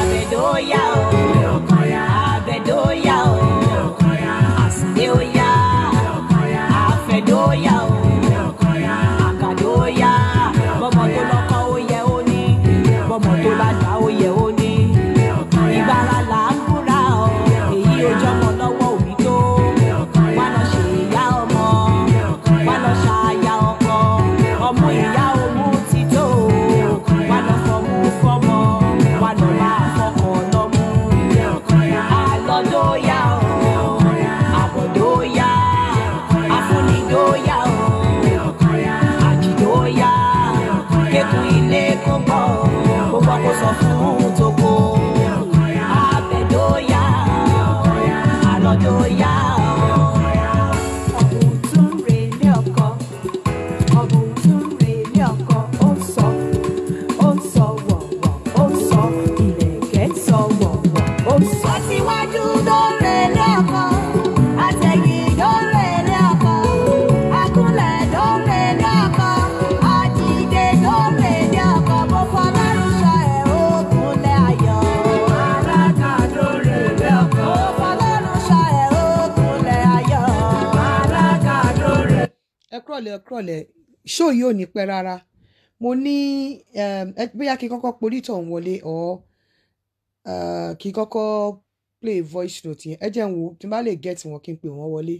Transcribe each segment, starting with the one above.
Àbẹ̀dóyà o, àbẹ̀dóyà o, àsìndéóyà, àfẹ̀dóyà o, àkàdóyà, bọ́mọ tó lọ́kọ́ ó yẹ ó ní, bọ́mọ tó ládàá ó yẹ ó ní, ìgbára là ń búra o, èyí ó jọmọ lọ́wọ́ òbí tó, wá lọ ṣe ìyá ọmọ, wá lọ ṣàyà ọkọ, ọmú ìyá òmù ti tó, wá lọ fọmú fọmọ, wá lọ máa fọkọ lọ́mú. Àlọ́dóyà o, àbọ̀dóyà, àfúnidóyà o, àjìdóyà, kékun ilé kó gbọ́, kó gbọ́ kó sọ fún toko. Àbẹ̀dóyà o, àlọ́dóyà o. Ọ̀bùn tún relé ọkọ, ọ̀bùn tún relé ọkọ, ó ń sọ wọ̀wọ̀, ó ń sọ ìlẹ̀kẹ̀ ń sọ wọ̀wọ̀, ó ń sọ. Aṣíwájú ló relé ọkọ, àtẹ̀yìn ló relé ọkọ, akúnlẹ̀ ló relé ọkọ, àdìdè ló relé ọkọ, mo fọlọ́run sọ ẹ̀ ògúnlẹ̀ ayọ̀. Alága ló relé ọkọ. Mo fọlọ́run sọ ẹ̀ ògúnlẹ̀ ayọ̀. Alága ló relé. Ẹ kúrọ̀lẹ́, ẹ kúrọ̀lẹ́. Ṣó yìí ò ní pẹ́ rárá. Mo ní bóyá kí n kọ́kọ́ polítọ̀ ń wọlé or kí n kọ́kọ́ play voice note yẹn. Ẹ jẹ́ n wò tí n bá lè get wọn kí n pè wọ́n wọlé.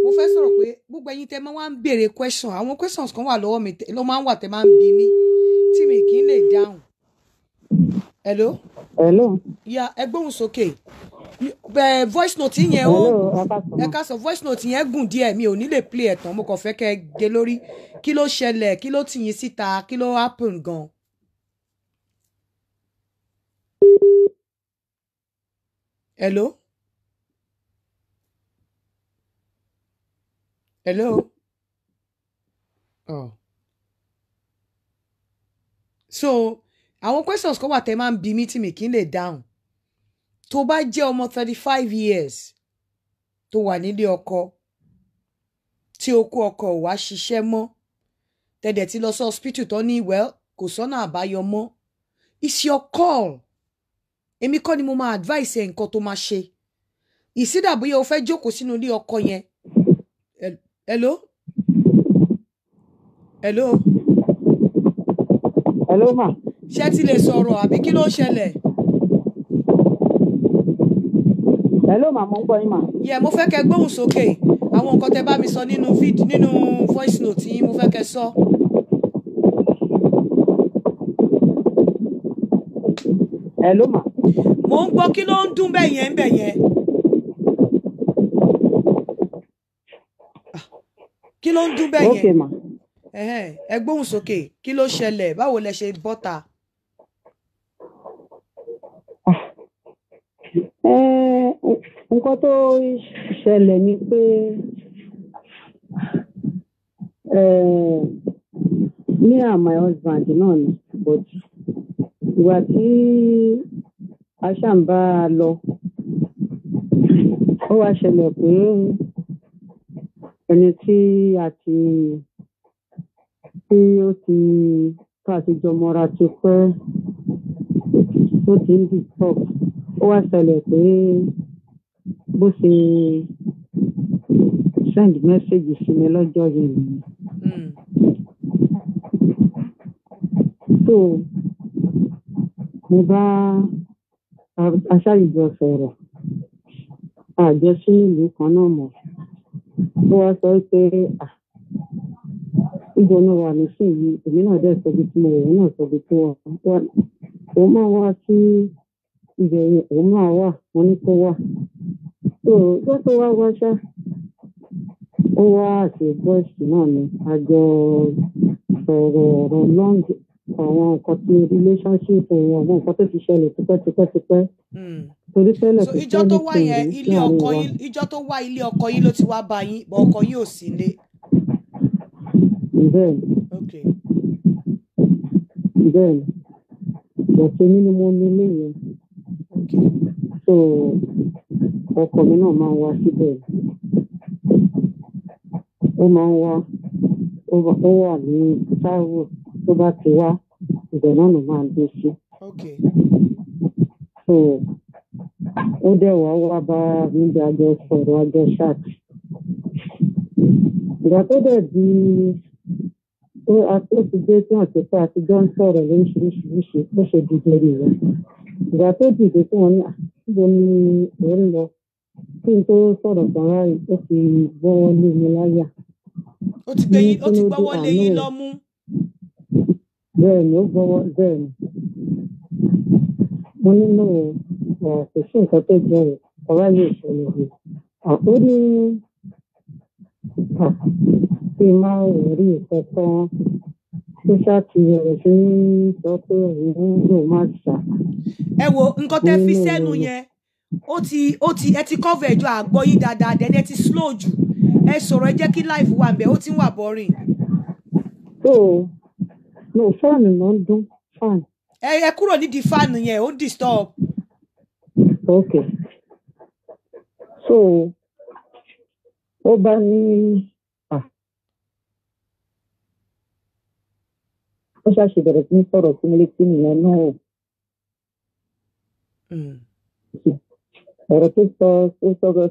Mo fẹ́ sọ̀rọ̀ pé gbogbo ẹ̀yin tẹ́ máa wá ń béèrè question, àwọn questions kan wà lọ́wọ́ mi ló máa ń wà tẹ́ máa ń bi mí tí mi kì í lè dáhùn. Hello? Hello. Ya, ẹ gbóhùn sókè. Voice note yẹn ó Hello, ẹ káàsán. Ẹ ká sọ, voice note yẹn gùn díẹ̀, mi ò ní lè play ẹ̀ tán, mo kàn fẹ́ kẹ́ ẹ gé lórí. Kí ló ṣẹlẹ̀? Kí ló tì yín síta? Kí ló happen gan? Hello? Hello? Oh. So, àwọn questions kan wà tẹ́ máa ń bi mí tí mi kì í lè dáhùn. Tó bá jẹ́ ọmọ 35 years tó wà nílé ọkọ, tí okó ọkọ ò wá ṣiṣẹ́ mọ́, tẹ̀dẹ̀ ti lọ sí hospital tó ní, well, kò sọ́nà àbáyọ mọ́. It's your call. Èmi kọ́ ni mo máa advice ẹ nǹkan tó máa ṣe. Ìsídà bóyá o fẹ́ jókòó sínú ilé ọkọ yẹn. Hello? Hello? Hello, ma. Ṣé ti lè sọ̀rọ̀ àbí kí ló ń ṣẹlẹ̀? Hello, ma, mo ń gbọ́ yín, ma. Yẹ, mo fẹ́ kẹ́ gbóhùn sókè. Àwọn nǹkan tẹ́ bá mi sọ nínú nínú voice note yín, mo fẹ́ kẹ́ sọ. Hello, ma. Mo ń gbọ́, kí ló ń dún bẹ́ẹ̀ yẹn bẹ́ẹ̀ yẹn? Ah, kí ló ń dún bẹ́ẹ̀ Okay, yẹn? ma. Ẹ̀hẹ́n, ẹ gbóhùn sókè. Kí ló ṣẹlẹ̀? Báwo lẹ ṣe bọ́ta? Nǹkan tó ṣẹlẹ̀ ni pé me and my husband náà ni, but ìgbà tí a ṣáà ń bá a lọ, ó wá ṣẹlẹ̀ pé ẹni tí a ti tí ó ti tá a ti jọ mọ́ra ti pẹ́ tó ti ń disturb, ó wá ṣẹlẹ̀ pé bó ṣe send message sí mi lọ́jọ́ yẹn nìyẹn. So mo bá aṣáàjọ sọ̀rọ̀, àjọ sí ìlú kan náà mọ̀. Ó wá sọ pé, "Ah, ibo náà wà nísìnyí?" Èmi náà dẹ̀ sọ ibi tí mo wà, òun náà sọ ibi tó wà. Òun máa wá sí ibẹ̀ yẹn, òun máa wà. Mo ní kó wà. So ọjọ́ tó wá wá ṣá, ó wá àti voice náà ni a jọ sọ̀rọ̀, ọ̀rọ̀ long, àwọn nǹkan tí relationship, àwọn nǹkan tó ti ṣẹlẹ̀ tipẹ́tipẹ́tipẹ́ torí tẹ́lẹ̀ So kò ìjọ tó wá sẹ́ni yẹn, rí ilé láàrin ọkọ wa. yín, ìjọ tó wá, ilé ọkọ yín ló ti wá bá yín, bọ ọkọ yín ò sí nílé? Bẹ́ẹ̀ ni. Bẹ́ẹ̀ ni, but èmi ni mo ní ilé yẹn. So ọkọ mi náà máa ń wá síbẹ̀, ó máa ń wá. ó wà ní Táíwò, tó bá ti wá ibẹ̀ náà ló máa dé sí. Ok. So ó dẹ̀ wá wá bá mi bí a jọ sọ̀rọ̀, a jọ chat. Ìgbà tó dẹ̀ di ó ti dé tí wọ́n ti pẹ́ àti jọ ń sọ̀rọ̀ lóríṣiríṣiríṣi, bó ṣe dìde nìyẹn. Ìgbà tó dìde tí wọ́n ní, "Ah, níbo ni ò ń lọ?" Kí n tó sọ̀rọ̀ tán báyìí, ó ti gbọ́wọ́ lé mi láyà. Ó ti gbé Ní yín, ó kí ti ló dé? gbọ́wọ́ lé Àánú yín ẹ̀. lọ́mú. Bẹ́ẹ̀ ni, ó gbọ́wọ́, bẹ́ẹ̀ ni. Mo ní no, kò sí nǹkan tó jọ rẹ̀, ọ̀rá yóò ṣẹlẹ̀ ni. Ó ní kí n má rí nǹkan kan, ó ṣáà ti bẹ̀rẹ̀ sí ní sọ pé òun ló má ṣà. Ẹ wo nǹkan Mo tẹ́ ní fi no, no, sẹ́nu no. yẹn, ó ti ẹ ti cover ẹjọ́ àgbọ̀ yín dáadáa, then ẹ ti slow jù. Ẹ sọ̀rọ̀, ẹ jẹ́ kí life wà ńbẹ̀, ó ti ń wà boring. So no, fáànù ló ń dún, fáànù. Ẹ kúrò nídìí fáànù yẹn, ó ń disturb. Ok. So ó bá ní ó ṣàṣe bẹ̀rẹ̀ sí ní sọ̀rọ̀ sí mi létí nìyẹn náà. Ọ̀rọ̀ tó sọ, ó sọ̀rọ̀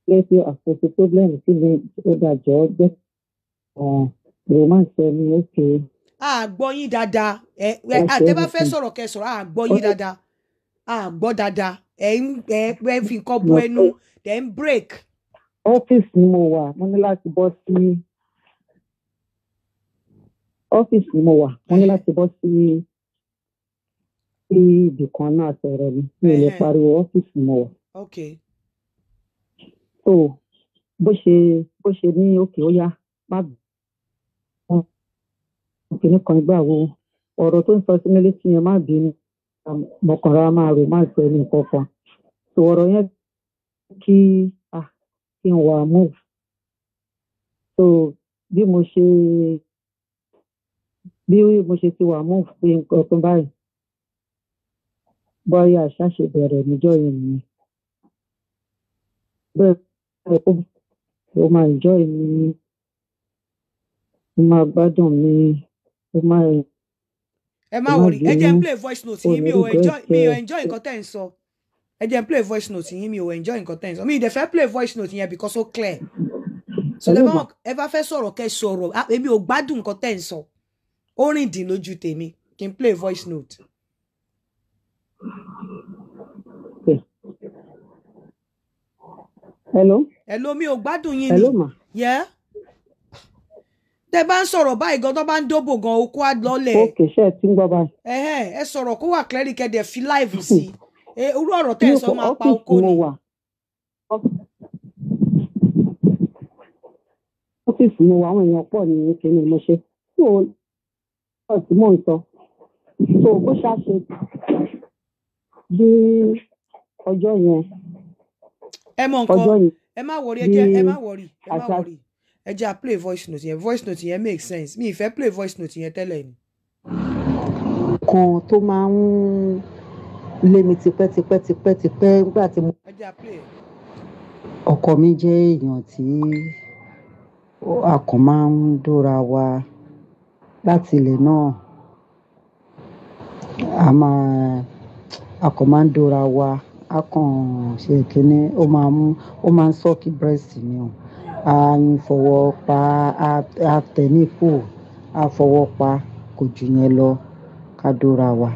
létí àkóso problem sí mi, ó dàjọ́ jẹ́ romance ẹni, okay. A gbọ́ yín dáadáa. Ẹ ẹ Wọ́n ṣe àtẹ bá fẹ́ everything. sọ̀rọ̀, kẹ́ sọ̀rọ̀. A gbọ́ yín dáadáa, a gbọ́ dáadáa. Ẹ ń ẹ fi nǹkan bu ẹnu, ẹ ń break. Ọ́fíìsì ni mo wà, mo ní láti bọ́ sí ọ́fíìsì ni mo wà, mo ní láti bọ́ sí ibì kan náà sọ̀rọ̀ ni, mi ò lè pariwo, ọ́fíìsì ni mo wà. Ok. So bó ṣe ní okay, ó yá, má bínú, kìnnì kan ìgbà wo, ọ̀rọ̀ tó ń sọ sí mi létí yẹn, má bínú, mọ̀kànlá máa rò má sọ ẹni kankan. So ọ̀rọ̀ yẹn kí kí n wà move. So bí mo ṣe ti wà move pé nǹkan kan báyìí, bóyá àṣà ṣe bẹ̀rẹ̀ níjọ́ yẹn nìyẹn. Bẹ́ẹ̀ ó máa enjoy mi, ó máa gbádùn mi, ó máa Ẹ má ó má worry, ẹ jẹ́ n bínú, play voice note ò yín. ní Mi ò regret enjoy, mi ò ẹ. enjoy nǹkan tẹ́ ń sọ. Ẹ jẹ́ n play voice note yín, mi ò enjoy nǹkan tẹ́ ń sọ. Mi ì dẹ̀ fẹ́ play voice note yẹn because ó clear. So Hello tẹ bá ma. wọn, ẹ bá fẹ́ sọ̀rọ̀, kẹ́ sọ̀rọ̀. Ah, èmi ò gbádùn nǹkan tẹ́ ń sọ, ó rìn dín lójú tèmi kí n play voice note. Okay. Hello. Ẹ ló mi ò gbádùn yín Hello ni. ma. Yẹ tẹ bá ń sọ̀rọ̀ báyìí gan, tó bá ń dóbò gan, okó á lọ́lẹ̀. Ok, ṣé ẹ ti ń gbọ́ báyìí? Ẹhẹ́n, ẹ sọ̀rọ̀ kó wà clear, kẹ́ dẹ̀ fi live sí i. Irú ọ̀rọ̀ tẹ́ Mi ẹ ò sọ kọ máa pa ọ́fíìsì okó mo ni. wà. Ọ́fíìsì mo wà, àwọn èèyàn pọ̀ ní kíni mo ṣe. So ọ̀rọ̀ tí mò ń sọ. So bó ṣá ṣe bí ọjọ́ yẹn, Ẹ mọ nǹkan, ọjọ́ yẹn ẹ má worry, ẹ bí jẹ́ ẹ má worry, ẹ má àṣà worry. Ẹ jẹ́ à play voice note yẹn, voice note yẹn make sense. Mi ì fẹ́ play voice note yẹn tẹ́lẹ̀ ni. Kan tó máa ń lé mi tipẹ́ tipẹ́ tipẹ́ tipẹ́ nígbà tí mo Ẹ jẹ́ à play ẹ̀. Ọkọ mi jẹ́ èèyàn tí a kàn máa ń dóra wa láti ilẹ̀ náà. A kàn máa ń dóra wa, a kàn ṣe kínní, ó máa ń suck breast mi o, a ń fọwọ́ pa, á tẹ̀ nípò, á fọwọ́ pa, kò jù yẹn lọ, ká dóra wa.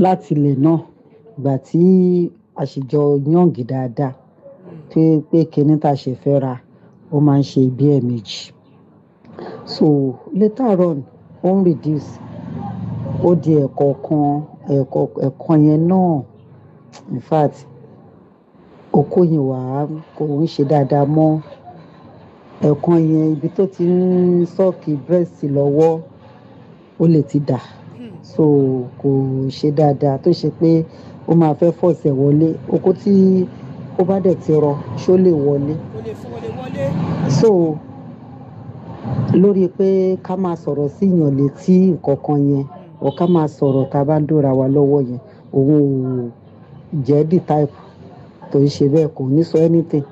Láti ilẹ̀ náà, ìgbà tí a sì jọ young dáadáa, tó yẹ pé kinní tá a ṣe fẹ́ ra, ó máa ń ṣe bí ẹ̀ẹ̀mejì. So later on, ó ń reduce, ó di ẹ̀kọ̀ọ̀kan, ẹ̀ẹ̀kan yẹn náà. In fact, okó yẹn wà á kò ń ṣe dáadáa mọ́. Ẹ̀ẹ̀kan yẹn, ibi tó ti ń suck breast lọ́wọ́, ó lè ti dà, so kò ṣe dáadáa, tó ṣe pé ó máa fẹ́ force ẹ̀ wọlé. Okó tí ó bá dẹ̀ ti rọ, ṣó lè wọlé? Kò lè fún, kò lè wọlé. So lórí pé ká máa sọ̀rọ̀ sí èèyàn létí nǹkan kan yẹn, ọ̀ ká máa sọ̀rọ̀ tá a bá ń dóra wa lọ́wọ́ yẹn, òun ò jẹ́ the type tó ń ṣe bẹ́ẹ̀, kò ní sọ anything.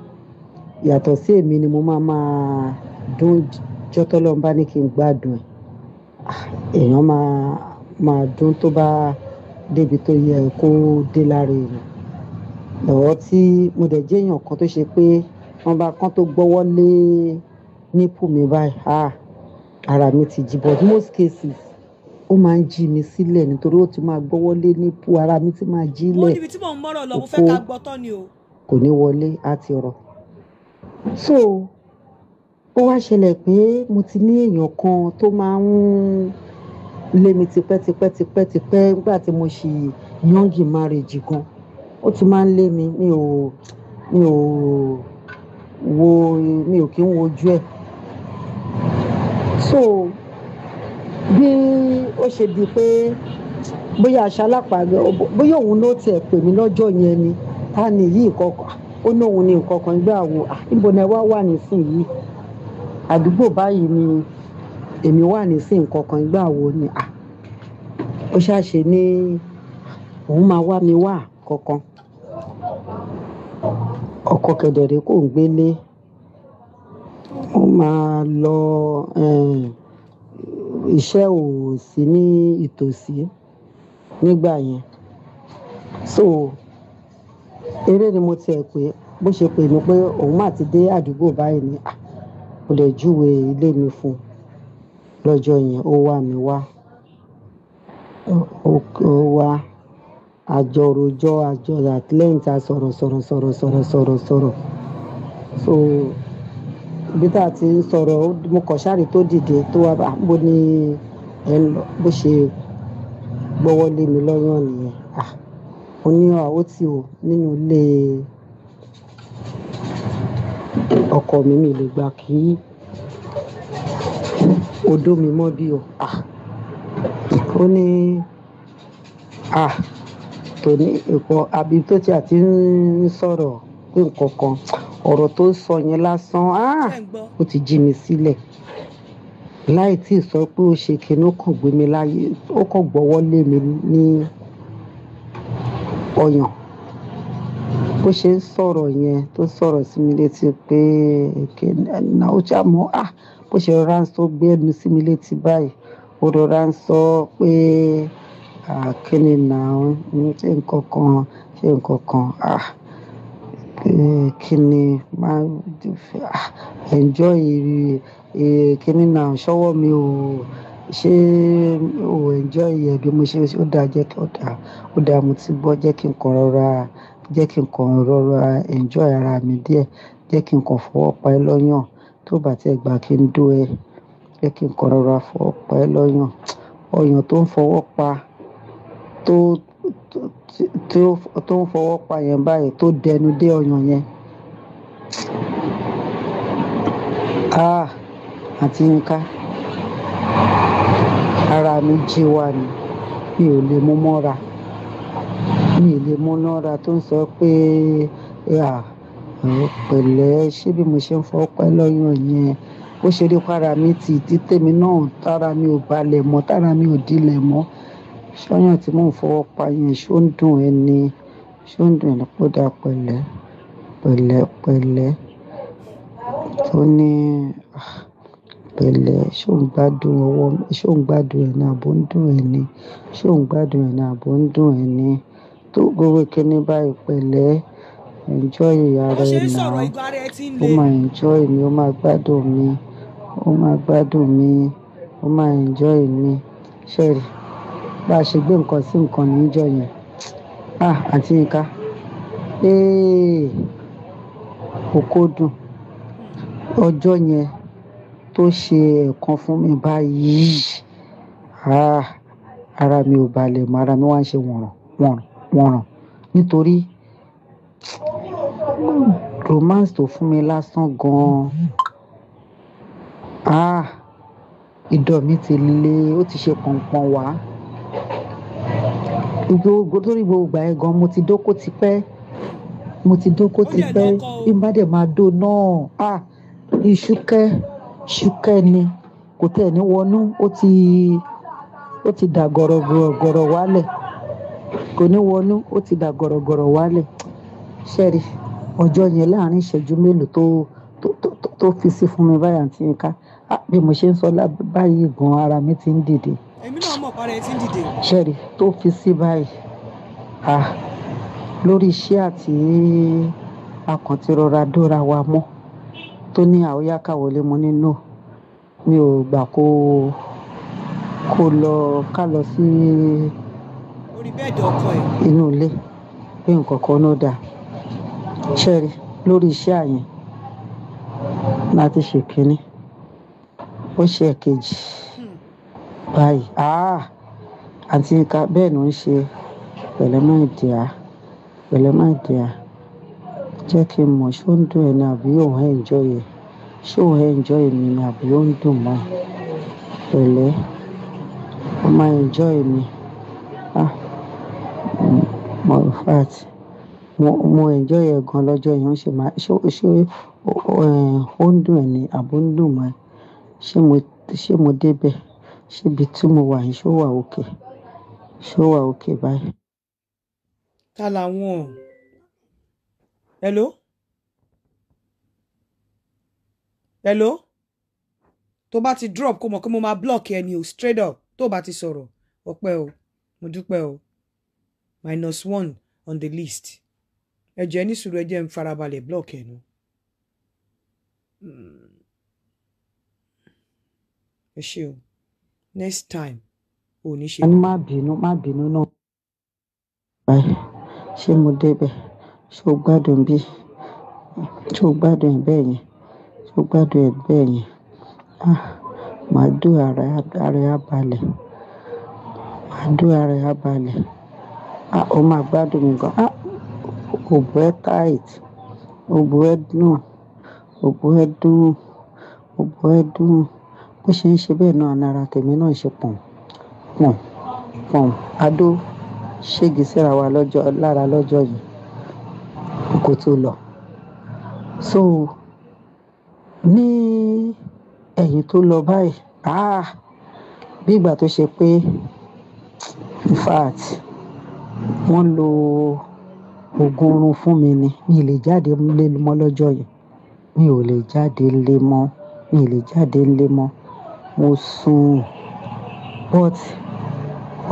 Yàtọ̀ sí èmi ni mo máa máa dún jọ́tọ́lọ́run bá ní kí n gbádùn ẹ̀. Èèyàn máa máa dún tó bá débi tó yẹ kó dé lára èèyàn. Lọ́wọ́ tí mo dẹ̀ jẹ́ èèyàn kan tó ṣe pé wọ́n bá kán tó gbọ́wọ́ lé nípù mi báyìí, ah, ara mi ti jí. But most cases, ó máa ń jí mi sílẹ̀ nítorí ó ti máa gbọ́wọ́ lé nípù, ara mi ti máa jí Mo lẹ̀. níbi tí mò ń mọ́rọ̀ lọ, mo fẹ́ Òfo ká gbọ́ tán ni o. kò ní wọlé, á ti rọ. So ó wá ṣẹlẹ̀ pé mo ti ní èèyàn kan tó máa ń lé mi tipẹ́ tipẹ́ tipẹ́ tipẹ́ nígbà tí mo ṣì young in marriage gan. Ó ti máa ń lé mi, mi ò wo, mi ò kí ń wojú ẹ̀. So bí ó ṣe di pé bóyá aṣalápàá, bóyá òun ló tiẹ̀ pè mí lọ́jọ́ yẹn ni, ta ni yìí nǹkan kan, ó ní òun ní nǹkan kan gbé àwo, ah, níbo ni ẹ wá wà nísìnyí? Àdúgbò báyìí ni èmi wà nísìnyí, nǹkan kan gbé àwo ni, ah, ó ṣàṣe ní òun máa wá mi wá kankan. Ọkọ kẹ̀dẹ̀rẹ́ kò ń gbélé, ó máa lọ, iṣẹ́ ò sí ní ìtòsí nígbà yẹn. So eré ni mo tiẹ̀ pé, bó ṣe pè mí pé òun máa ti dé àdúgbò báyìí ni, ah, mo lè júwe ilé mi fún un. Lọ́jọ́ yẹn ó wá mi wá, ó wá, àjọròjọ́, àjọ at length, a sọ̀rọ̀ sọ̀rọ̀ sọ̀rọ̀ sọ̀rọ̀ sọ̀rọ̀ sọ̀rọ̀. So bí tá a ti ń sọ̀rọ̀, mo kàn sáré tó dìde tó wá bá, bó ní ẹ ń lọ, bó ṣe gbọ́wọ́ lé mi lọ́yàn nìyẹn. Ah, mo ní à, ó ti o nínú ilé ọkọ mi, mi lè gbà kí odó mi mọ́ bí o. Ah, ó ní, ah, tòní nǹkan àbí tó ti àti ń sọ̀rọ̀ pé nǹkan kan, ọ̀rọ̀ tó ń sọ yẹn lásán, ah, Ṣé ń gbọ́? ó ti jí mi sílẹ̀. Láì tí ì sọ pé ó ṣe kinní, ó kàn gbé mi láyé, ó kàn gbọ́wọ́ lé mi ní ọyàn. Bó ṣe ń sọ̀rọ̀ yẹn, tó ń sọ̀rọ̀ sí mi létí pé kí ni, ó ṣá mọ́, ah, bó ṣe rọra ń sọ gbé ẹnu sí mi létí báyìí. Ó rọra ń sọ pé, ah, kí ni now, ṣé nǹkan kan, ṣé nǹkan kan, ah, kí ni, máa, ah, enjoy, kí ni now, ṣọ́wọ́ mi ò, ṣé o enjoy ẹ̀ bí mo ṣe, ó dáa jẹ́ kí ó dáa, ó dáa mo ti gbọ́, jẹ́ kí n kàn rọra, jẹ́ kí n kàn rọra enjoy ara mi díẹ̀, jẹ́ kí n kàn fọwọ́ pa ẹ́ lọ́yàn, tó bá ti ẹ gbà kí n dó ẹ, jẹ́ kí n kàn rọra fọwọ́ pa ẹ́ lọ́yàn. Ọyàn tó ń fọwọ́ pa, tó, tó, tó ń fọwọ́ pa yẹn báyìí, tó dẹnu dé ọyàn yẹn. Ah, àǹtí Yinka, ara mi jí wá ni, mi ò lè mú mọ́ra. Mi ò lè mú mọ́ra tó ń sọ pé, ah, pẹ̀lẹ́, ṣé bí mo ṣe ń fọwọ́ pa ẹ́ lọ́yàn yẹn? Bó ṣe rí pé ara mi ti di tèmi náà, tára mi ò balẹ̀ mọ́, tára mi ò dilẹ̀ mọ́. Ṣọ́yàn tí mò ń fọwọ́ pa yẹn, ṣé ó ń dùn ẹ ni? Ṣé ó ń dùn ẹ ni? Ó dáa pẹ̀lẹ́, pẹ̀lẹ́, pẹ̀lẹ́. Tó ní, ah, pẹ̀lẹ́, ṣé ò ń gbádùn ọwọ́ mi? Ṣé ò ń gbádùn ẹ ni àbò ń dùn ẹ ni? Ṣé ò ń gbádùn ẹ ni àbò ń dùn ẹ ni? Tó gbogbo kíni báyìí pẹ̀lẹ́, enjoy Bó ara ṣe ẹ ń sọ̀rọ̀ now. ìgò ara ẹ ti ń Ó le. máa enjoy mi, ó máa gbádùn mi, ó máa gbádùn mi, ó máa enjoy mi. Ṣé rí, bá ṣe gbé nǹkan sí nǹkan níjọ́ yẹn. Ah, àǹtí Yinka, eh, okó dùn. Ọjọ́ yẹn tó ṣe ẹ̀kan fún mi báyìí, ah, ara mi ò balẹ̀ mọ́, ara mi wá ń ṣe wọ̀nràn, wọ̀nràn, wọ̀nràn. Nítorí romance tó fún mi lásán gan-an. Ah, ìdọ̀ mi ti le, ó ti ṣe pọ̀npọ̀n wá. Gbogbo, torí gbogbo ìgbà yẹn gan, mo ti dóko tipẹ́. Mo ti dóko Ó dẹ̀ tipẹ́. lọ́kọ o. Bí n bá dẹ̀ máa dó náà, ah, ìṣúkẹ́, ṣúkẹ́ ni. Kò tẹ̀ ní wọnú, ó ti dà gọ̀rọ̀gọ̀rọ̀ wálẹ̀. Kò ní wọnú, ó ti dà gọ̀rọ̀gọ̀rọ̀ wálẹ̀. Ṣé rí, Ọjọ́ yẹn láàrin ìṣẹ́jú mélòó tó fi sí fún mi báyìí, àǹtí Yínká, bí mo ṣe ń sọ báyìí gan, ara mi ti ń dìde. Èmi náà mọ̀ para ẹ ti ń dìde. Ṣẹ́rí tó fi sí báyìí, lórí iṣẹ́ àti akàn ti rọra dóra wa mọ́, tó ní àóyá ká wọlé, mo ní no, mi ò gbà kó lọ ká lọ sí orí bẹ́ẹ̀dì ọkọ ẹ̀. Inú ilé pé nǹkan kan ló dáa. Ṣẹ́rí lórí iṣẹ́ àyẹn láti ṣe kínní, ó ṣe ẹ̀kejì báyìí. Àǹtí Yínká, bẹ́ẹ̀ ló ń ṣe pẹ̀lẹ́ má dìá, pẹ̀lẹ́ má dìá, jẹ́ kí n mọ̀ ṣó ń dùn ẹ́ ni àbí òun enjoy ẹ̀, ṣé òun enjoy mi ni àbí ó ń dùn mọ́ ẹ, pẹ̀lẹ́, ó máa enjoy mi. Mo in fact mo enjoy ẹ̀ gan lọ́jọ́ yẹn. Ó ṣe máa ṣé ó ń dùn ẹ́ ni àbí ó ń dùn mọ́ ẹ, ṣé mo débẹ̀, ṣé ibi tí mo wà yìí ṣó wà okay, ṣó wà okay báyìí. Ta làwọn? Hello, hello. Tó bá ti drop, kó mọ̀ pé mo máa block ẹ ni o, straight up. Tó bá ti sọ̀rọ̀, ọpẹ́ o, mo dúpẹ́ o. -1 on the list. Ẹ jẹ́ ní sùúrù, ẹ jẹ́ ń farabalẹ̀ block ẹ nu. Ẹ ṣé o, next time ò ní ṣe. A ní má bínú, má bínú náà báyìí, ṣé mo débẹ̀, ṣé o gbádùn bí, ṣé o gbádùn ẹ̀ bẹ́ẹ̀ yẹn, ṣé o gbádùn ẹ̀ bẹ́ẹ̀ yẹn? Màá dùn, ara ẹ̀ á balẹ̀, màá dùn, ara ẹ̀ á balẹ̀. Ó máa gbádùn mi gan. Òbò ẹ̀ tight, òbò ẹ̀ dùn, òbò ẹ̀ dùn, òbò ẹ̀ dùn. Bó ṣe ń ṣe bẹ́ẹ̀ náà ni ara tèmi náà ń ṣe pọ̀n pọ̀n pọ̀n. Adó ṣégi síra wa lọ́jọ́ lára lọ́jọ́ yìí kó tó lọ. So ní ẹ̀yìn tó lọ báyìí, bí ìgbà tó ṣe pé in fact wọ́n lo oògùn oorun fún mi ni. Mi ò lè jáde lé mọ́ lọ́jọ́ yẹn, mi ò lè jáde lé mọ́, mi ò lè jáde lé mọ́. Mo sùn, but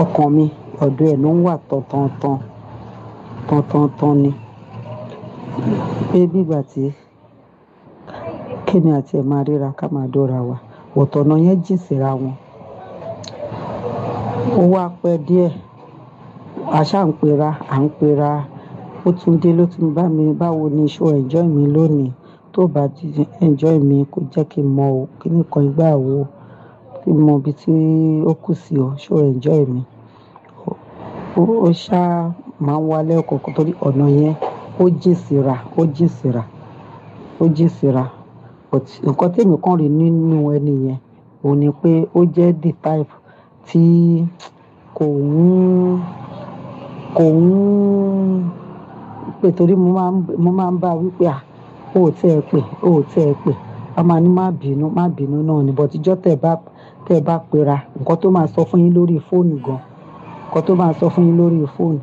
ọkàn mi ọ̀dọ̀ ẹ̀ ló ń wà tọ̀tọ̀ntàn tọ̀tọ̀ntàn ni, pé bí ìgbà tí kémi àti ẹ̀ máa ríra ká máa dóra wa, ọ̀tọ̀nà yẹn jìn síra wọn. Ó wá pẹ́ díẹ̀, a ṣáà ń pera, à ń pera. Ó tún dé, ló tún bá mi, báwo ni, ṣó enjoy mi lónìí? Tó bá enjoy mi, kó jẹ́ kí n mọ̀ o, kí nìkan ìgbà wo, kí n mọ ibi tí ó kù sí o, ṣó enjoy mi? Ó ṣáà máa ń wá lẹ́ẹ̀kọ̀ọ̀kan torí ọ̀nà yẹn ó jìn síra, ó jìn síra, ó jìn síra. But nǹkan tí èmi kàn rí nínú ẹni yẹn òun ni pé ó jẹ́ the type tí kò ń pè, torí mo máa ń bá wí pé ó ò tí ẹ pè, ó ò tí ẹ pè. A máa ní má bínú, má bínú náà ni. But ìjọ́ tẹ bá pera, nǹkan tó máa sọ fún yín lórí fóònù gan, nǹkan tó máa sọ fún yín lórí fóònù,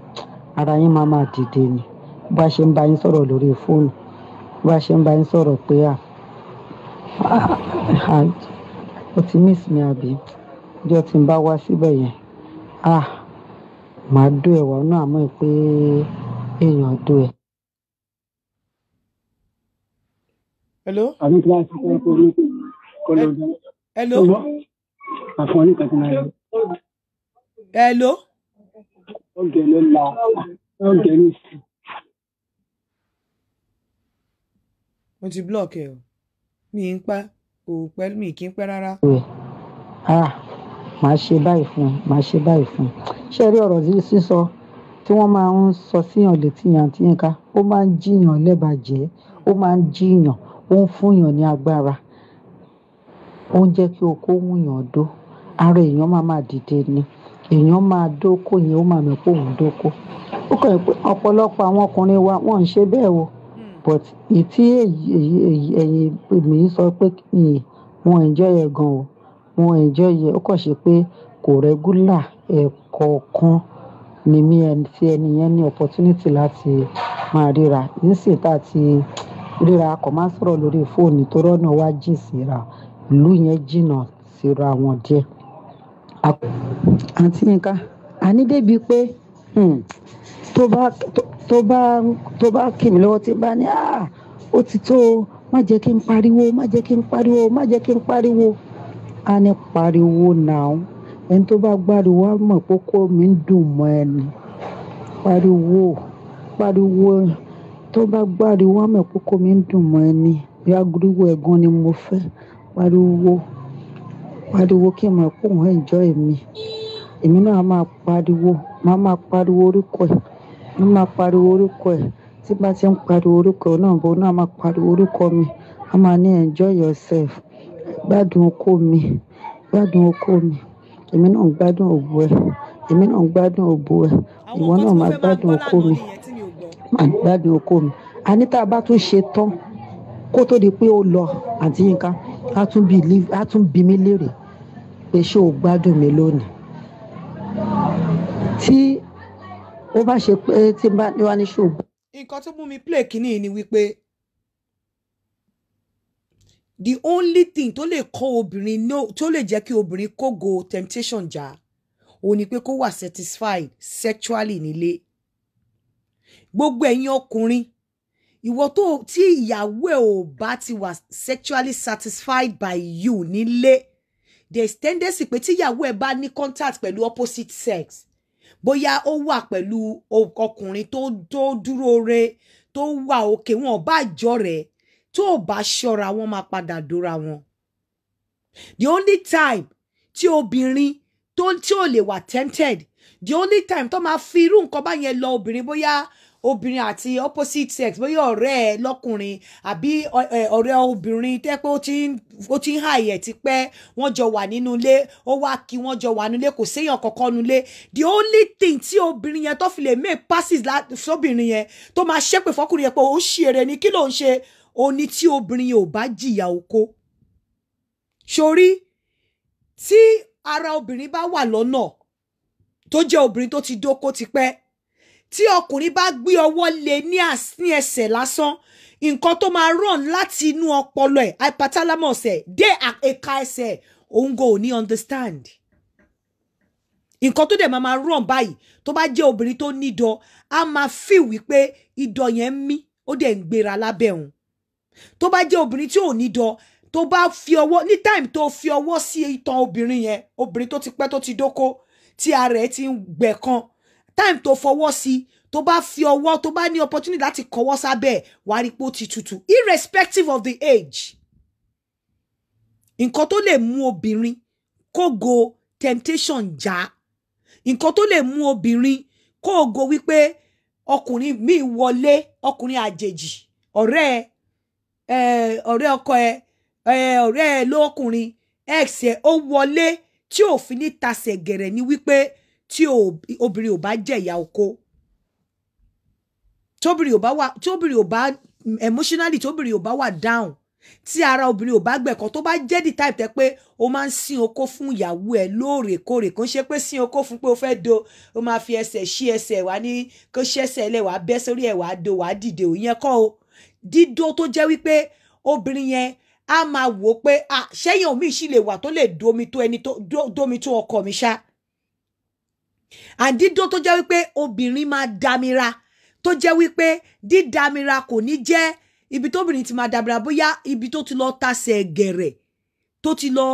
ara yín máa máa dìde ni. Bá ṣe ń bá yín sọ̀rọ̀ lórí fóònù, bá ṣe ń bá yín sọ̀rọ̀ pé o ti miss mi àbí? Ìjọ́ tí n bá wá síbẹ̀ yẹn, màá dó ẹ wá náà mọ̀ pé èèyàn dó ẹ. Hello. Àbí kíláàsì kọ́ kó ní kó lọ dá. Hello. Àfọ̀n ní kankan náà. Hello. Ọ̀gẹ̀ ló la ọ̀gẹ̀ ní sí. Mo ti block ẹ o, mi ń pa kò pẹ́, mi kì í pẹ́ rárá. Màá ṣe báyìí fún ẹ, màá ṣe báyìí fún ẹ. Ṣé ẹ rí ọ̀rọ̀ sísọ tí wọ́n máa ń sọ síyàn létí yàn, àǹtí Yínká, ó máa ń jíyàn lẹ́bàjẹ́, ó máa ń jíyàn, ó ń fúnyàn ní agbára, ó ń jẹ́ kí okó wúyàn dó, ara èèyàn máa máa dìde ni, èèyàn máa dóko yẹn, ó máa mọ̀ pé òun dóko. Ó kàn jẹ́ pé ọ̀pọ̀lọpọ̀ àwọn ọkùnrin wa wọ́n ń ṣe bẹ́ẹ̀ o, but ìtí èyí ẹ̀yin mi sọ pé mi mo enjoy ẹ̀ gan o, mo enjoy ẹ̀. Ó kàn ṣe pé kò regular, ẹ̀ẹ̀kọ̀ọ̀kan ni mí ẹni tí ẹni yẹn ní opportunity láti máa ríra. Nísìnyí tá a ti ríra, a kò máa sọ̀rọ̀ lórí fóònù torí ọ̀nà wa jìn síra. Ìlú yẹn jìnnà síra wọn díẹ̀. Àǹtí Yínká, àní débi pé tó bá tó bá tó bá kì mí lọ́wọ́ tí bá ní, "Ah, ó ti tó o, má jẹ́ kí n pariwo, má jẹ́ kí n pariwo, má jẹ́ kí n pariwo." A ní pariwo now. Ẹni tó bá gbáriwo á mọ̀ pé kó mi ń dùn mọ́ ẹni. Pariwo, pariwo. Tó bá gbáriwo á mọ̀ pé kó mi ń dùn mọ́ ẹni. Bí aguriwo ẹ̀gan ni mo fẹ́. Pariwo, pariwo kí n mọ̀ pé òun enjoy mi. Èmi náà á máa pariwo, màá máa pariwo orúkọ ẹ̀, màá máa pariwo orúkọ ẹ̀. Tí bá ti ń pariwo orúkọ ẹ̀ náà, òun náà máa pariwo orúkọ mi. A máa ní enjoy yourself. Gbádùn okó mi, gbádùn okó mi. Èmi náà ń gbádùn òbò ẹ. Èmi náà ń gbádùn òbò ẹ. Àwọn Ìwọ nǹkan náà tí mo máa fẹ́ máa gbádùn gbọ́ okó lánàá mi. nìyẹn tí mi ò gbọ́. Máa gbádùn okó mi. Àní tá a bá tún ṣe tán, kó tó di pé ó lọ, Àǹtí Yínká, á tún believe, á tún bi mí léèrè pé ṣé o gbádùn mi lónìí? Tí ó bá ṣe pé tí n bá ní wá ní ṣé o Nǹkan tó mú mi play kínní yìí ni wípé the only thing tó lè kọ́ obìnrin no, tó lè jẹ́ kí obìnrin kógo temptation jà, òun ni pé kó wà satisfied sexually nílé. Gbogbo ẹ̀yin ọkùnrin, ìwọ tó tí ìyàwó ẹ̀ ò bá ti wà sexually satisfied by you nílé, there is tendency pé tí ìyàwó ẹ̀ bá ní contact pẹ̀lú opposite sex, bóyá ó wà pẹ̀lú ọkùnrin tó dúró re, tó wà òkè, wọn ò bá jọ rẹ̀, tó ò bá ṣọ́ra, wọn máa padà dóra wọn. The only time tí obìnrin tó tí ò lè wà tempted, the only time tó máa fi irú nǹkan báyẹn lọ obìnrin, bóyá obìnrin àti opposite sex, bóyá ọ̀rẹ́ ẹ lọ́kùnrin àbí ọ̀rẹ́ obìnrin tẹ́ pé ó ti ń hàyè ẹ̀ tipẹ́, wọ́n jọ wà nínú ilé, ó wá kí wọ́n jọ wà nínú ilé, kò séèyàn kankan nínú ilé, the only thing tí obìnrin yẹn tó fi lè make passes sóbìnrin yẹn, tó máa ṣépè fọkùnrin yẹn pé ó ń ṣe eré ni, kí ló ń ṣe, ó ní tí obìnrin yẹn ò bá jìyà oko sórí. Tí ara obìnrin bá wà lọ́nà, tó jẹ́ obìnrin tó ti dóko tipẹ́, tí ọkùnrin bá gbé ọwọ́ lé ní ẹsẹ̀ lásán, nǹkan tó máa run láti inú ọpọlọ ẹ̀, hypothalamus ẹ̀, dé ẹ̀ka ẹsẹ̀ ẹ̀, òun go ní understand nǹkan tó dẹ̀ máa run báyìí. Tó bá jẹ́ obìnrin tó nídọ̀, á máa feel wípé idọ̀ yẹn ń mí, ó dẹ̀ ń gbéra lábẹ́ òun. Tó bá jẹ́ obìnrin tí ò nídọ̀, tó bá fi ọwọ́ ní time tó fi ọwọ́ sí itan obìnrin yẹn, obìnrin tó ti pẹ́ tó ti dóko, tí ara ẹ̀ ti ń gbẹ̀ kan, time tó fọwọ́ sí, tó bá fi ọwọ́, tó bá ní opportunity láti kọwọ́ sábẹ́ ẹ̀, wàá rí pé ó ti tutù, irrespective of the age. Nǹkan tó lè mú obìnrin kógo temptation já, nǹkan tó lè mú obìnrin kógo wípé ọkùnrin míì wọlé, ọkùnrin àjèjì, ọ̀rẹ́ ẹ, ọ̀rẹ́ ọkọ ẹ, ọ̀rẹ́ ẹ lọ́kùnrin, ex ẹ, ó wọlé, tí ò fi ní tasẹ̀ gẹ̀rẹ̀, ní wípé tí obìnrin ò bá jẹ̀yà oko, tóbìnrin ò bá wà, tóbìnrin ò bá emotionally, tóbìnrin ò bá wà down, tí ara obìnrin ò bá gbẹ̀kọ́, tó bá jẹ́ the type tẹ́ pé o máa ń sín okó fún ìyàwó ẹ lóòrèkóòrè, kò ń ṣe pé sín okó fún pé o fẹ́ do, o máa fi ẹsẹ̀ ṣí ẹsẹ̀ wá ní kó ṣẹ́sẹ̀ lẹ̀, wá bẹ́ sórí ẹ̀, wá do, wá dìde, ò yẹn kọ́ o. Dídó tó jẹ́ wípé obìnrin yẹn á máa wò ó pé, ah, ṣẹ́yìn omi sì lè wà tó lè domi tó ẹni tó domi tó ọkọ mi ṣá. And dídó tó jẹ́ wípé obìnrin máa damira, tó jẹ́ wípé dídamira kò ní jẹ́ ibi tóbìnrin ti máa damira, bóyá ibi tó ti lọ tasẹ̀ gẹ̀rẹ̀, tó ti lọ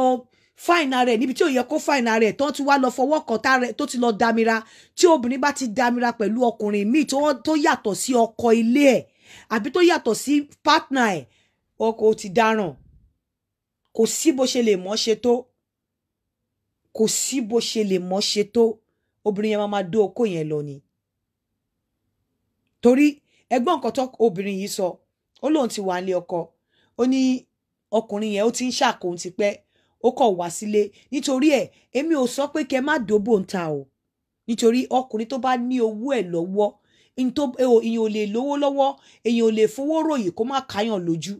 fáìnà rẹ̀ níbi tí ò yẹ kó fáìnà rẹ̀, tó ti wá lọ fọwọ́ kan tá rẹ̀, tó ti lọ damira. Tí obìnrin bá ti damira pẹ̀lú ọkùnrin míì tó yàtọ̀ sí ọkọ ilé ẹ̀ àbí tó yàtọ̀ sí partner ẹ̀, ọkọ ti dáràn. Kò sí bó ṣe lè mọ́ ṣe tó, kò sí bó ṣe lè mọ́ ṣe tó, obìnrin yẹn máa dó okó yẹn lọ ni. Torí ẹgbọ́n nǹkan tó obìnrin yìí sọ, ó lóun ti wà nílé ọkọ, ó ní ọkùnrin yẹn ó ti ń ṣàkóhun tipẹ́, ó kọ̀ wá sílé nítorí ẹ̀. Èmi ò sọ pé kẹ́ má dóbò ń ta o, nítorí ọkùnrin tó bá ní owó ẹ̀ lọ́wọ́, èèyàn ò lè lówó lọ́wọ́, èèyàn ò lè fowó ròyìn kó má káyàn lójú.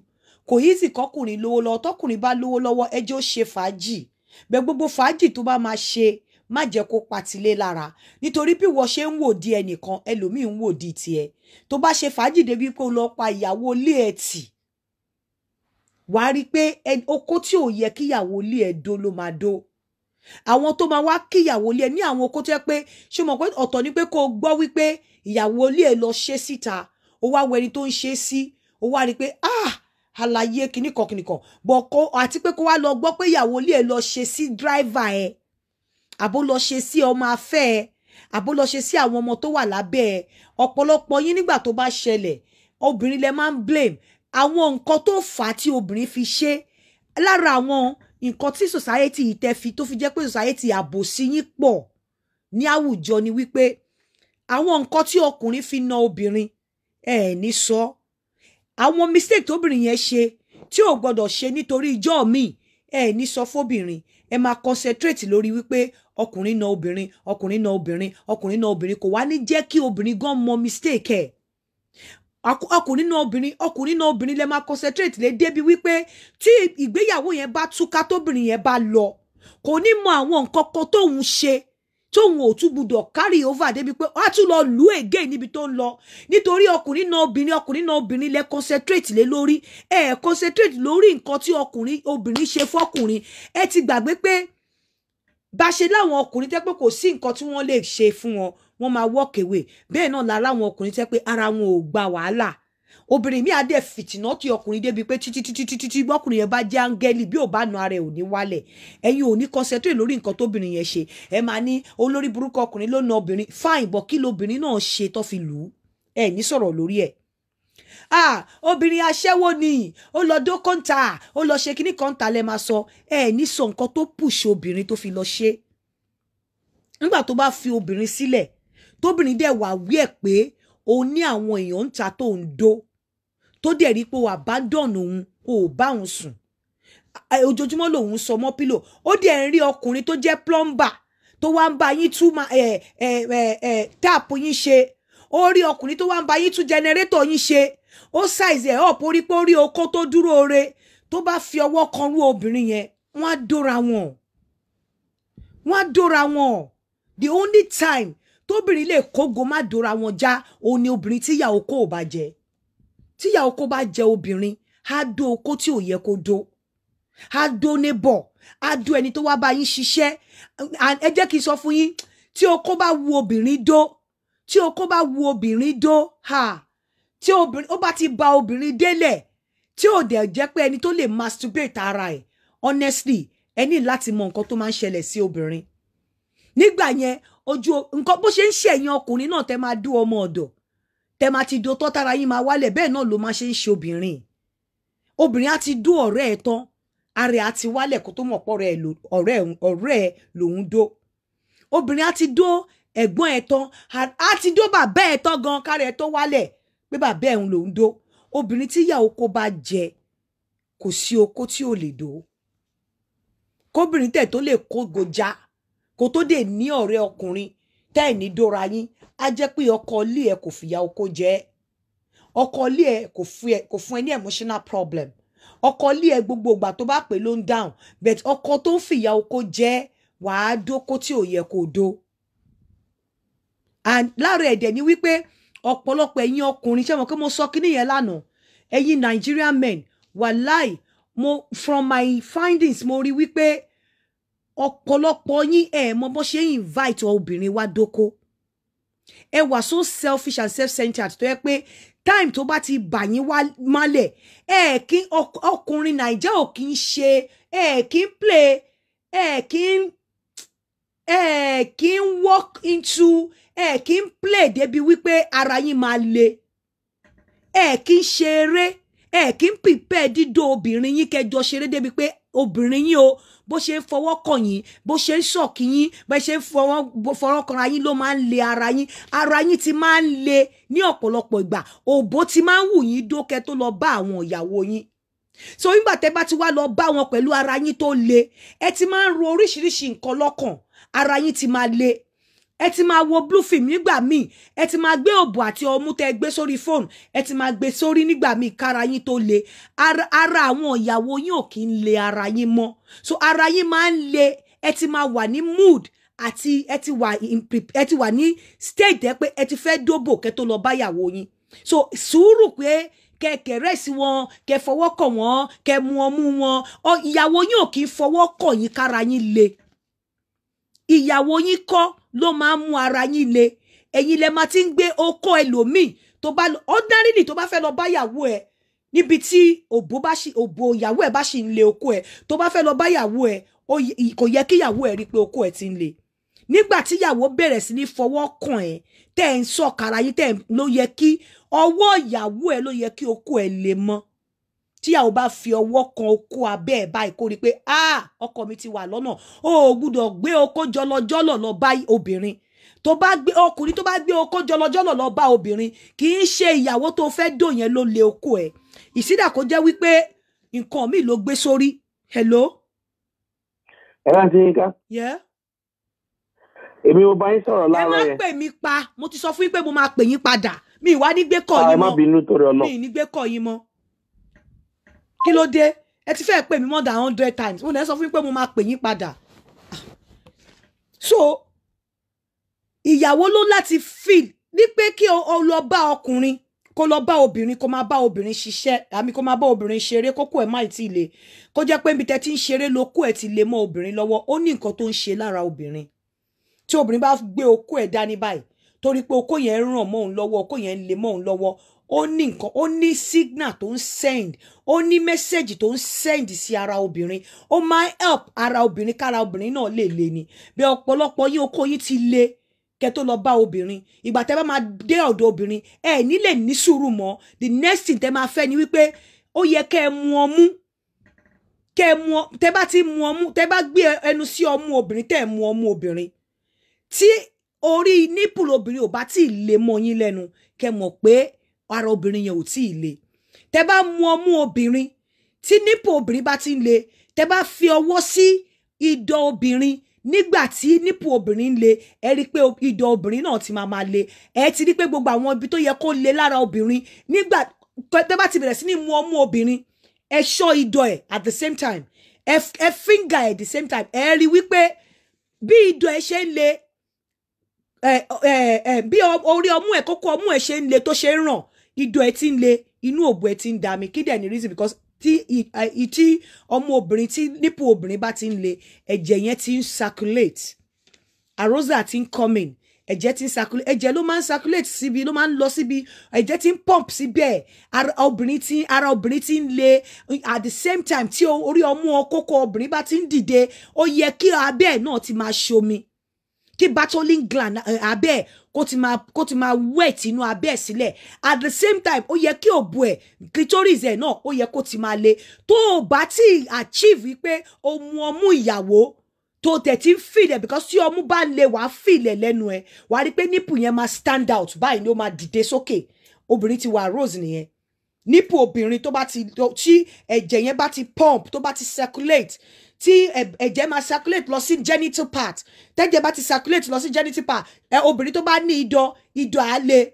Kò yí sì kọkùnrin lówó lọ́wọ́. Tọkùnrin bá lówó lọ́wọ́, ẹjọ́ ṣe fàájì bẹ́ẹ̀, gbogbo fàájì tó bá máa ṣe. Má jẹ́ kó patilé lára, nítorí bí wọ́n ṣe ń wò di ẹnìkan, ẹlòmíì ń wò di tiẹ̀. Tó bá ṣe fàájì débi pé ó lọ pa ìyàwó ilé ẹ̀ tì, wàá rí i pé okó tí ò yẹ kíyàwó ilé ẹ̀ dó ló máa dó. Àwọn tó máa wá kíyàwó ilé ẹ̀ ní àwọn okó tó yẹ pé, ṣé o mọ̀ pé ọ̀tọ̀ ni pé kó o gbọ́ wípé ìyàwó ilé ẹ̀ lọ ṣe síta, ó wá wo ẹni tó ń ṣe sí, ó wá rí i pé ah, àlàyé kìnnìkan kìnnìkan bọ̀ kó, àti pé kó wá lọ gbọ́ pé ìyàwó ilé ẹ̀ lọ ṣe sí dráìvà ẹ̀, àbó lọ ṣe sí ọmọ afẹ́ ẹ, àbó lọ ṣe sí àwọn ọmọ tó wà lábẹ́ ẹ. Ọ̀pọ̀lọpọ̀ yín, nígbà tó bá ṣẹlẹ̀, obìnrin lẹ máa ń blame. Àwọn nǹkan tó fà á tí obìnrin fi ṣe, lára àwọn nǹkan tí society yìí tẹ́ fi tó fi jẹ́ pé society àbòsí yín pọ̀ ní àwùjọ ni wípé àwọn nǹkan tí ọkùnrin fi na obìnrin, ẹ ní sọ àwọn mistake tóbìnrin yẹn ṣe tí ò gbọdọ̀ ṣe nítorí ijọ́ míì, ẹ ní sọ fóbìnrin. Ẹ máa concentrate lórí wípé ọkùnrin na obìnrin, ọkùnrin na obìnrin, ọkùnrin na obìnrin. Kò wá ní jẹ́ kí obìnrin gan mọ mistake ẹ̀. Ọkùnrin na obìnrin, ọkùnrin na obìnrin lẹ máa concentrate lé, débi wípé tí ìgbéyàwó yẹn bá túká, tóbìnrin yẹn bá lọ, kò ní mọ àwọn nǹkan kan tóun ṣe tóun ò tún gbúdọ̀ carry over, débi pé á tún lọ lù again níbi tó ń lọ, nítorí ọkùnrin na obìnrin, ọkùnrin na obìnrin lẹ concentrate lé lórí. Ẹ concentrate lórí nǹkan tí ọkùnrin obìnrin ṣe fọkùnrin. Ẹ ti gbàgbé pé bá ṣe láwọn ọkùnrin tẹ́ pé kò sí nǹkan tí wọ́n lè ṣe fún wọn, wọ́n máa walk away. Bẹ́ẹ̀ náà lára àwọn ọkùnrin tẹ́ pé ara wọn ò gba wàhálà. Obìnrin mi á dẹ̀ fìtìnà tí ọkùnrin débi pé títí títí títí tí bọ́kùnrin yẹn bá jẹ́ áńgẹ́lì, bí ò bá nu ara ẹ̀ ò ní wálẹ̀. Ẹ̀yin ò ní concentrate lórí nǹkan tóbìnrin yẹn ṣe. Ẹ máa ní olórí burúkú ọkùnrin ló na obìnrin. Fine, but kí lobìnrin náà ṣe tó fi lù ú? Ẹ ní sọ̀rọ̀ lórí ẹ̀. Ah, obìnrin aṣẹ́wó ni, ó lọ dó kọ́ńtà, ó lọ ṣe kíní kọ́ńtà lẹ máa sọ. Ẹ ní sọ nǹkan tó push obìnrin tó fi lọ ṣe. Nígbà tó bá fi obìnrin sílẹ̀, tóbìnrin dẹ̀ wà wí ẹ̀ pé òun ní àwọn èèyàn ń ta tó ń dó, tó dẹ̀ rí pé ó abandon òun, ò bá òun sùn, ojoojúmọ́ lòun sọ mọ́ pillow, ó dẹ̀ ń rí ọkùnrin tó jẹ́ plumber tó wá ń bá yín tú ẹ ẹ ẹ ẹ tap yín ṣe, ó rí ọkùnrin tó wá ń bá yín tú generator yín ṣe, ó size ẹ̀ up, ó rí pé ó rí okó tó dúró re, tó bá fi ọwọ́ kan rú obìnrin yẹn, wọ́n á dóra wọn, wọ́n á dóra wọn. The only time tóbìnrin lè kógo má dóra wọn já, òun ni obìnrin tíyà okó ò bá jẹ. Tíyà okó bá jẹ obìnrin, á dó okó tí ò yẹ kó dó, á dó neighbor, á dó ẹni tó wá bá yín ṣiṣẹ́. Ẹ jẹ́ kí n sọ fún yín, tí okó bá wu obìnrin dó, tí okó bá wu obìnrin dó, ha, tí obìnrin ó bá ti ba obìnrin délẹ̀, tí ò dẹ̀ jẹ́ pé ẹni tó lè masturbate ara ẹ̀, honestly, ẹ ní láti mọ nǹkan tó máa ń ṣẹlẹ̀ sí obìnrin nígbà yẹn. Ojú nǹkan bó ṣe ń ṣe ẹ̀yin ọkùnrin náà, tẹ́ máa dú ọmọ ọ̀dọ̀, tẹ́ máa ti do tọ́, tára yín máa wálẹ̀, bẹ́ẹ̀ náà ló máa ṣe ń ṣe obìnrin. Obìnrin á ti dú ọ̀rẹ́ ẹ̀ tán, ara ẹ̀ á ti wálẹ̀ kó tó mọ̀ pọ̀ ọ̀rẹ́ ẹ̀ lòún dó. Obìnrin á ti dó ẹ̀gbọ́n ẹ̀ tán, á ti dó bàbá ẹ̀ tán gan, kára ẹ̀ tó wálẹ̀ pé bàbá ẹ̀ ń lòún dó. Obìnrin tí ìyà oko bá jẹ, kò sí okó tí ò lè dó. Kóbìnrin tẹ̀ tó lè kógo já, kó tó dé ní ọ̀rẹ́ ọkùnrin tẹ́ ẹ̀ ní dóra yín, á jẹ́ pé ọkọ ilé ẹ̀ kò fìyà oko jẹ ẹ́, ọkọ ilé ẹ̀ kò fún ẹ ní emotional problem, ọkọ ilé ẹ̀ gbogbo ìgbà tó bá pè ló ń dáhùn. But ọkọ tó ń fìyà oko jẹ ẹ́, wàá dóko tí ò yẹ kó dó. And lára ẹ̀dẹ̀ ni wípé ọ̀pọ̀lọpọ̀ ẹ̀yin ọkùnrin, ṣé mo kí mo sọ kíní yẹn lánàá, ẹ̀yin Nigerian men, wàláì, mo from my findings, mo rí wípé ọ̀pọ̀lọpọ̀ yín, ẹ̀ mọ bó ṣe ń invite obìnrin wá dóko. Ẹ wà so selfish and self-centered tó yẹ pé time tó bá ti bà yín wá málẹ̀, ẹ kí ọkùnrin Naija ò kí ń ṣe, ẹ kí ń play, ẹ kí ń walk into, ẹ kí ń play débi wípé ara yín máa le. Ẹ kí ń ṣe eré, ẹ kí ń prepare dídó obìnrin yín kẹjọ ṣeré débi pé obìnrin yín o, bó ṣe ń fọwọ́ kàn yín, bó ṣe ń sọ̀kì yín, bó ṣe ń fọwọ́ kanra yín ló máa ń le ara yín. Ara yín ti máa ń le ní ọ̀pọ̀lọpọ̀ ìgbà. Òbó ti máa ń wù yín dókẹ́ tó lọ bá àwọn ìyàwó yín. So nígbà tẹ́ bá ti wá lọ bá wọn pẹ̀lú ara yín tó le, ẹ ti máa ń ro oríṣiríṣi nǹkan lọ́kàn, ara yín ti máa le, ẹ ti máa wo blue film nígbà míì, ẹ ti máa gbé òbò àti ọmú tẹ́ gbé sórí fóònù, ẹ ti máa gbé sórí nígbà míì kára yín tó le. Ara àwọn ìyàwó yín ò kí ń le ara yín mọ́. So ara yín máa ń le, ẹ ti máa wà ní mood. Àti ẹ ti wà ẹ ti wà ní stage ẹ pé ẹ ti fẹ́ dóbò kẹ́ tó lọ báyàwó yín. So sùúrù pé kẹ kẹrẹsì wọn, kẹ fọwọ́ kàn wọ́n, kẹ mu ọmú wọn. Ìyàwó yín ò kì í fọwọ́ kàn yín kára yín le. Ìyàwó yín kọ́ ló máa ń mú ara yín le. Ẹ̀yin lẹ máa ti ń gbé okó ẹlòmíì tó bá ordinarily tó bá fẹ́ lọ báyàwó ẹ níbi tí òbó bá ṣì, òbò ìyàwó ẹ bá ṣì ń le, okó ẹ tó bá fẹ́ lọ báyàwó ẹ, kò yẹ kí ìyàwó ẹ rí pé okó ẹ ti ń le. Nígbà tí ìyàwó bẹ̀rẹ̀ sí ní fọwọ́ kàn ẹ́, tẹ́ ẹ̀ ń sọ̀kara yín, tẹ́ ẹ̀ ló yẹ kí ọwọ́ ìyàwó ẹ ló yẹ kí okó ẹ lè mọ́. Tíyàwó bá fi ọwọ́ kan okó abẹ́ ẹ̀ báyìí, kó rí i pé, ah, ọkọ mi ti wà lọ́nà. O ò gbúdọ̀ gbé okó jọlọjọlọ lọ bá obìnrin. Tó bá gbé, ọkùnrin tó bá gbé okó jọlọjọlọ lọ bá obìnrin, kì í ṣe ìyàwó tó fẹ́ dò yẹn ló lé okó ẹ̀. Ìsídà kó jẹ́ wípé nǹkan míì ló gbé sórí. Hello. Ẹ bá ti yín ká. Yeah? Èmi mo bá yín sọ̀rọ̀ Ẹ má láàárọ̀ yẹn. pè mí pa. Mo ti sọ fún yín pé mo máa pè yín padà. Mi ìwá ní gbé kọ̀ Ah, ẹ yín má mọ́. bínú torí Ọlọ́run. Mi ì ní gbé kọ̀ yín mọ́. Kí ló dé? Ẹ ti fẹ́ pè mí more than 100 times. Mo lè sọ fún yín pé mo máa pè yín padà. So ìyàwó ló láti feel ní pé kí o lọ bá ọkùnrin, kó lọ bá obìnrin, kó máa bá obìnrin ṣiṣẹ́ àmì, kó máa bá obìnrin ṣeré, kókó ẹ̀ má ì tí ì le, kó jẹ́ pé níbi tẹ́ ti ń ṣeré lókó ẹ̀ ti lè mọ́ obìnrin lọ́wọ́, ó ní nǹkan tó ń ṣe lára obìnrin. Tí obìnrin bá gbé okó ẹ̀ dání báyìí, torí pé okó yẹn ń ràn mọ́ òun lọ́wọ́, okó yẹn ń le mọ́ òun lọ́wọ́, ó ní nǹkan, ó ní signal tó ń send, ó ní message tó ń send sí ara obìnrin. Ó máa ń help ara obìnrin kára obìnrin náà lè le ni. Bí ọ̀pọ̀lọpọ̀ yín, okó yín ti le kẹ́ tó lọ bá obìnrin. Ìgbà tẹ́ bá máa dé ọ̀dọ̀ obìnrin, ẹ ní lè ní sùúrù mọ́. The next thing tẹ́ máa fẹ́ ni wípé ó yẹ kẹ́ ẹ mu ọmú, kẹ́ ẹ mu tẹ́ bá ti mu ọmú, tẹ́ bá gbé ẹnu sí ọmú obìnrin, tẹ́ ẹ mu ọmú obìnrin, tí orí nipple obìnrin ò bá tí ì lè mọ́ yín lẹ́nu, kẹ́ mọ̀ pé ara obìnrin yẹn ò tí ì le. Tẹ́ bá mu ọmú obìnrin, tí nipple obìnrin bá ti ń le, tẹ́ bá fi ọwọ́ sí ìdọ̀ obìnrin nígbà tí nipple obìnrin ń le, ẹ rí i pé ìdọ̀ obìnrin náà ti máa máa le. Ẹ ti rí i pé gbogbo àwọn ibi tó yẹ kó le lára obìnrin, nígbà tẹ́ bá ti bẹ̀rẹ̀ sí ní mu ọmú obìnrin, ẹ ṣọ́ ìdọ̀ ẹ̀ at the same time, ẹ finger ẹ̀ at the same time, ẹ rí i wípé bí ìdọ̀ ẹ ṣe ń le, ẹ ẹ ẹ bí orí ọmú ẹ, kókó ọmú ẹ ṣe ń le, tó ṣe ń ràn, ìdọ̀ ẹ ti ń le, inú òbò ẹ ti ń dami. Kí dẹ̀ ní reason? Because tí tí ọmú obìnrin, tí nipple obìnrin bá ti ń le, ẹ̀jẹ̀ yẹn ti ń circulate, arousal ti ń coming, ẹ̀jẹ̀ ti ń circulate. Ẹ̀jẹ̀ ló máa ń circulate síbi, ló máa ń lọ síbi, ẹ̀jẹ̀ ti ń pump síbẹ̀. Ara obìnrin ti ń le. At the same time tí orí ọmú kókó obìnrin bá ti ń dìde, ó yẹ kí abẹ́ ẹ̀ náà ti máa ṣomi, kí Bartholin gland abẹ́ ẹ̀ kó ti máa wet inú abẹ́ ẹ̀ sílẹ̀. At the same time, ó yẹ kí òbò ẹ̀, clitoris ẹ̀ náà, ó yẹ kó ti máa le. Tó o bá ti achieve wípé o mu ọmú ìyàwó, tó tẹ̀ tí ń feel ẹ̀, because tí ọmú bá le, wàá feel ẹ̀ lẹ́nu ẹ̀, wàá rí pé nipple yẹn máa stand out báyìí ni, ó máa dìde sókè. Obìnrin ti wà aroused nìyẹn. Nipple obìnrin tó bá ti, tí ẹ̀jẹ̀ yẹn bá ti pump, tó bá ti circulate, tí ẹ̀jẹ̀ máa circulate lọ sí genital part, tẹ́jẹ̀ bá ti circulate lọ sí genital part ẹ, obìnrin tó bá ní idọ̀, idọ̀ á le.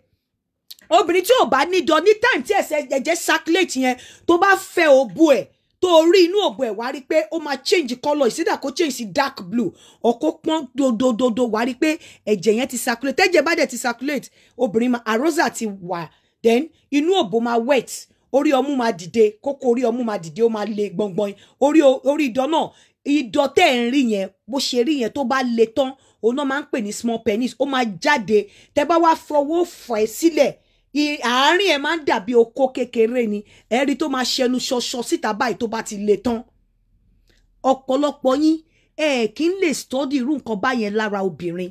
Obìnrin tí ò bá ní idọ̀, ní time tí ẹ̀sẹ̀ ẹ̀jẹ̀ circulate yẹn, tó bá fẹ́ òbò ẹ̀, tó rí inú òbò ẹ̀, wá rí pé ó máa change colour. Ìsídà kó change sí dark blue or kó pọ́n dodododo. Wá rí pé ẹ̀jẹ̀ yẹn ti circulate. Tẹ́jẹ̀ bá dẹ̀ ti circulate, obìnrin máa arousal ti wà. Then inú òbò máa wet, orí ọmú máa dìde, kókó orí ọmú máa dìde, ó máa le gbọ̀ngbọ̀n. Orí idọ̀ náà, idọ̀ tẹ́ ẹ̀ ń rí yẹn, bó ṣe rí yẹn, tó bá le tán, òun náà máa ń pè ní small penis, ó máa jáde. Tẹ́ bá wá fọwọ́ fọ̀ ẹ́ sílẹ̀, àárín ẹ̀ máa ń dàbí okó kékeré ni. Ẹ̀rí tó máa ṣẹnu ṣọṣọ síta báyìí tó bá ti le tán. Ọ̀pọ̀lọpọ̀ yín, ẹ kì í lè study irú nǹkan báyẹn lára obìnrin.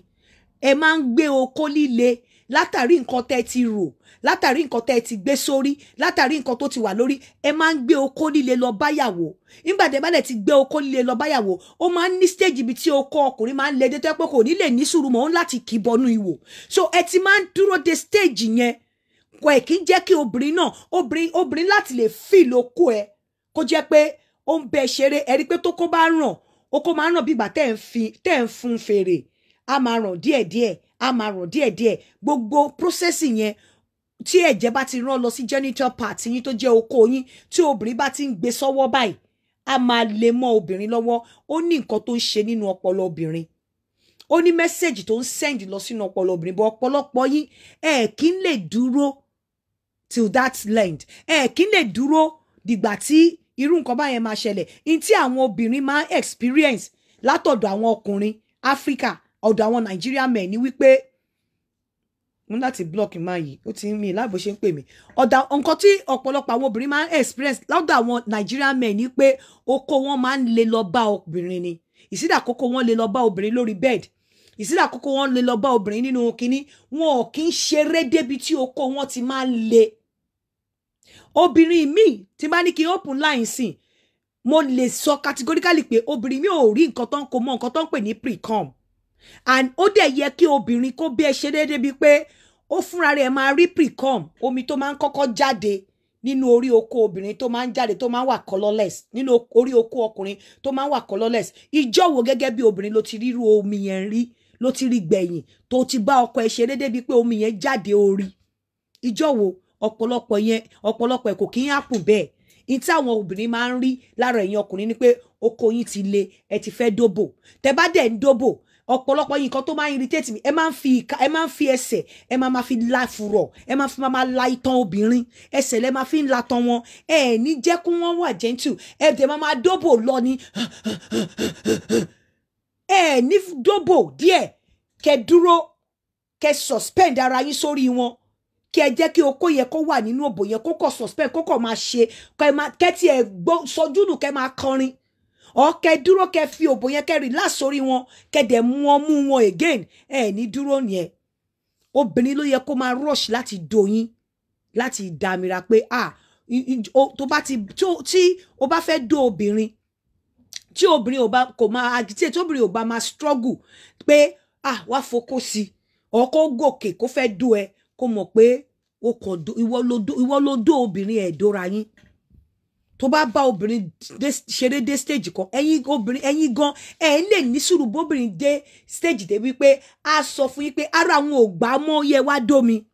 Ẹ máa ń gbé okó líle látàrí nǹkan tẹ́ ti rò, látàrí nǹkan tẹ́ ti gbé sórí, látàrí nǹkan tó ti wà lórí. Ẹ máa ń gbé okó líle lọ báyàwó. Nígbà tẹ́ bá dẹ̀ ti gbé okó líle lọ báyàwó, ó máa ń ní stage ibi tí okó ọkùnrin máa ń le dé, tó yẹ pé kò ní lè ní sùúrù mọ́, ó ń láti kì í bọnú ìwò. So ẹ ti máa ń dúró de stage yẹn. Kò ẹ̀ kí ń jẹ́ kí obìnrin náà, obìnrin láti lè feel okó ẹ, kó jẹ́ pé ó ń bẹ ṣeré. Ẹ rí i pé tó kó bá ràn, okó máa ń ràn bí ìgbà tẹ́ ẹ̀ ń fún fèrè. Á máa ràn díẹ̀díẹ̀, á máa ràn díẹ̀díẹ̀. Gbogbo processing yẹn, tí ẹ̀jẹ̀ bá ti rán lọ sí genital part yín tó jẹ́ okó yín, tí obìnrin bá ti ń gbé sọ́wọ́ báyìí, á máa lè mọ́ obìnrin lọ́wọ́. Ó ní nǹkan tó ń ṣe nínú ọpọlọ obìnrin. Ó ní message tó ń send lọ sínú ọpọlọ obìnrin, bọ́ ọ̀pọ̀lọpọ̀ yín ẹ kí ń lè dúró till that length, ẹ kí ń lè dúró dìgbà tí irú nǹkan báyẹn máa ṣẹlẹ̀. In tí àwọn obìnrin máa ń experience látọ̀dọ̀ àwọn ọkùnrin Áfíríkà, ọ̀dọ̀ àwọn Nigerian men, ni wípé mo ní láti block máa yìí, ó ti ń mi láàbò ṣe ń pè mí. Ọ̀dà nǹkan tí ọ̀pọ̀lọpọ̀ àwọn obìnrin máa ń experience lọ́dọ̀ àwọn Nigerian men ni pé okó wọn máa ń le lọ bá obìnrin ni. Ìsídà kókó wọn lè lọ bá obìnrin lórí bed, ìsídà kókó wọn lè lọ bá obìnrin nínú kinní. Wọn ò kí ń ṣeré débi tí okó wọn ti máa ń le. Obìnrin míì tí bá ní kí n open line sìn, mo lè sọ categorically pé obìnrin mi ò rí nǹkan tó ń kó mọ nǹkan tó ń pè ní precum, and ó dẹ̀ yẹ kí obìnrin kó bí ẹ ṣe déédéé bíi pé ó fúnra rẹ̀ máa rí precum, omi tó máa ń kọ́kọ́ jáde nínú orí okó obìnrin, tó máa ń jáde, tó máa ń wà colourless, nínú orí okó ọkùnrin tó máa ń wà colourless. Ìjọ́ wo gẹ́gẹ́ bí obìnrin ló ti ríru omi yẹn rí, ló ti rí gbẹ̀yìn tó ti bá ọkọ ẹ̀ ṣe déédéé bíi pé omi yẹn jáde orí? Ìjọ́ wo? Ọ̀pọ̀lọpọ̀ yẹn, ọ̀pọ̀lọpọ̀ ẹ̀ kò kí ń happen bẹ́ẹ̀. In tí àwọn obìnrin máa ń rí lára ẹ̀yin ọkùnrin ni pé oko yín ti le, ẹ ti fẹ́ dóbò. Tẹ bá dẹ̀ ń dóbò, ọ̀pọ̀lọpọ̀ yín, nǹkan tó máa ń irritate mi, ẹ máa ń fi ìka, ẹ máa ń fi ẹsẹ̀, ẹ máa máa fi la fùrọ̀, ẹ máa fi máa la itan obìnrin. Ẹsẹ̀ lẹ máa fi ń la tan wọn. Ẹ ní jẹ́ kí wọ́n wà gentle. Ẹ dẹ̀ máa máa dóbò lọ ni. Ẹ ní dóbò díẹ̀, kẹ dúró, kẹ suspend ara yín sórí wọn, kí ẹ jẹ́ kí okó yẹn kó wà nínú òbò yẹn, kó kọ̀ suspend, kó kọ̀ máa ṣe, kẹ máa kẹ́ tí ẹ gbọ́ sọjú nù, kẹ máa kọrin, ọ kẹ dúró, kẹ fi òbò yẹn, kẹ relax sórí wọn, kẹ dẹ̀ mú ọmú wọn again. Ẹ ní dúró yẹn. Obìnrin ló yẹ kó máa rush láti doyin, láti dàmíra pé ah, tó bá ti tí o bá fẹ́ dó obìnrin, tí obìnrin ò bá kò máa agitate, tí obìnrin ò bá máa struggle pé ah, wá fokó sí ọ, kó gòkè, kó fẹ́ dó ẹ, kó mọ̀ pé o kò dó ìwọ ló dó obìnrin, ẹ̀ dóra yín. Tó bá bá obìnrin ṣeré dé stage kan, ẹ̀yin obìnrin, ẹ̀yin gan ẹ̀ ń lè ní sùúrù bóbìnrin dé stage dé wípé a sọ fún yín pé ara àwọn ò gbà mọ́, yẹ wá dómi,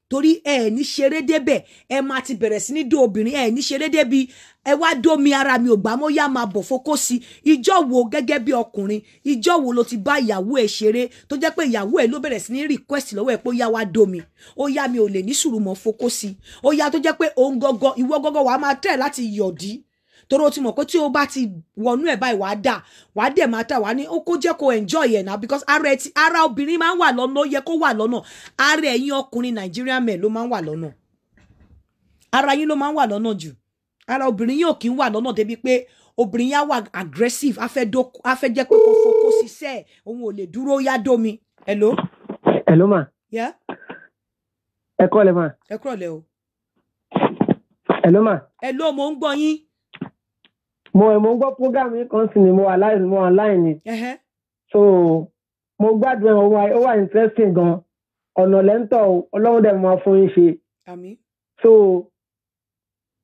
torí ẹ ní ṣeré débẹ̀, ẹ máa ti bẹ̀rẹ̀ sí ní dó obìnrin. Ẹ ní ṣeré débi ẹ wá dómi, ara mi ò gbà mọ́, yá máa bọ̀ fokó sí. Ìjọ́ wo gẹ́gẹ́ bí ọkùnrin, ìjọ́ wo ló ti bá ìyàwó ẹ ṣeré tó jẹ́ pé ìyàwó ẹ ló bẹ̀rẹ̀ sí ní request lọ́wọ́ ẹ pé ó yá, wá dómi, ó yá, mi ò lè ní sùúrù mọ́, fokó sí, ó yá, tó jẹ́ pé òun gangan, ìwọ gangan, wàá máa tẹ̀ láti yọ̀dí, torí o ti mọ̀ pé tí o bá ti wọnú ẹ̀ báyìí, wàá dà, wàá dẹ̀ máa tà, wàá ní ó kó jẹ́ kó enjoy ẹ̀ náà, because ara ẹ ti ara obìnrin máa ń wà lọ́nà, ó yẹ kó wà lọ́nà. Ara ẹ̀yin ọkùnrin Nigerian men ló máa ń wà lọ́nà, ara yín ló máa ń wà lọ́nà jù. Ara obìnrin yóò kí ń wà lọ́nà débi pé obìnrin yá wà aggressive, á fẹ́ dó, á fẹ́ jẹ́ pé kó fokó ṣiṣẹ́, òun ò lè dúró, yá dómi. Hello. Hello ma. Yeah. Ẹ kọ́ lẹ ma. Ẹ kúrọ̀lẹ́ o. Hello ma. Hello, mo ń gbọ́ yín. Mo ń gbọ́ program yín kan sí ni, mo wà line ni. So mo gbádùn ẹ̀, ó wà interesting gan. Ọ̀nà lẹ́ńtọ̀ o, Ọlọ́run dẹ̀ máa fún yín ṣe. Àmín. So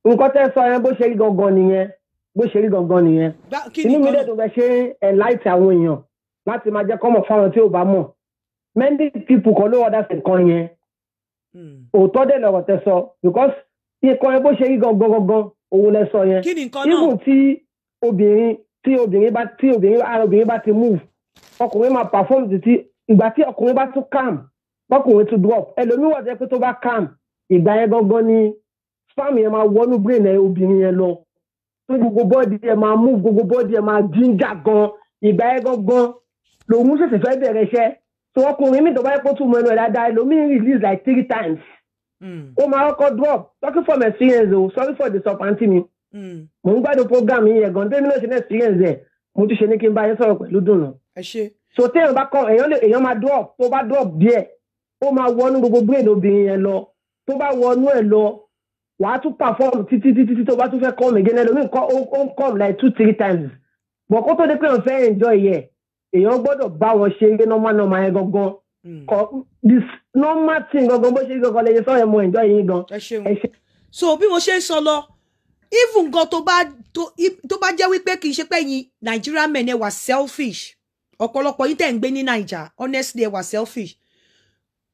nǹkan tẹ́ sọ yẹn, bó ṣe rí gangan nìyẹn, bó ṣe rí gangan nìyẹn. Kí ni Inú mi nǹkan dẹ̀ tó fẹ́ ṣe enlight àwọn èèyàn láti máa jẹ́ kọ́mọ̀ fáwọn tí ò bá mọ̀. Many people kan ló understand nǹkan yẹn. Òótọ́ dẹ̀ lọ̀rọ̀ tẹ́ sọ, because nǹkan yẹn, bó ṣe rí gangan gangan òun lẹ sọ yẹn. Kí ni nǹkan náà? Even tí obìnrin bá tí obìnrin ara obìnrin bá ti move, ọkùnrin máa perform títí. Ìgbà tí ọkùnrin bá tún calm, ọkùnrin tún drop. Ẹlòmíì wà jẹ́ pé tó bá calm, ìgbà yẹn gangan ni sperm yẹn máa wọnú brain ẹ obìnrin yẹn lọ, tó gbogbo body ẹ máa move, gbogbo body ẹ máa ginger gan. Ìgbà yẹn gangan lòun ṣẹ̀ṣẹ̀ fẹ́ bẹ̀rẹ̀ iṣẹ́. So ọkùnrin mi tó bá yẹ kó tún mọ ẹnu ẹ̀ dáadáa, ẹlòmíì release like three times. Ó máa kọ́kọ́ drop. Talking from experience o, sorry for the sub, mi. Mò ń gbádùn program yìí yẹn gan. Tẹ́mi náà ṣe ní experience ẹ̀, mo tún ṣe ní kí n bá yín sọ̀rọ̀ pẹ̀lú dùnú. Ẹ ṣe. So téèyàn bá kọ, èèyàn lè, èèyàn máa drop. Tó bá drop díẹ̀, ó máa wọnú gbogbo brain obìnrin yẹn lọ. Tó bá wọnú ẹ̀ lọ, wàá tún perform títí títí tí tó bá tún fẹ́ come again. Ẹlòmíì kọ́, ó ń come like two three times, but kó tó dé pé òun fẹ́ enjoy yẹ, èèyàn gbọ́dọ̀ bá wọn ṣe eré normal normal yẹn gangan kọ, this normal thing gangan, bó ṣe rí gangan lè sọ yẹn. Mo enjoy yín gan. Ẹ ṣeun. Ẹ ṣe. So bí mo ṣe ń sọ lọ, even gan tó bá jẹ́ wípé kì í ṣe pé ẹ̀yin Nigerian men ẹ wà selfish, ọ̀pọ̀lọpọ̀ yín tẹ̀ ń gbé ní Naija, honestly, ẹ wà selfish.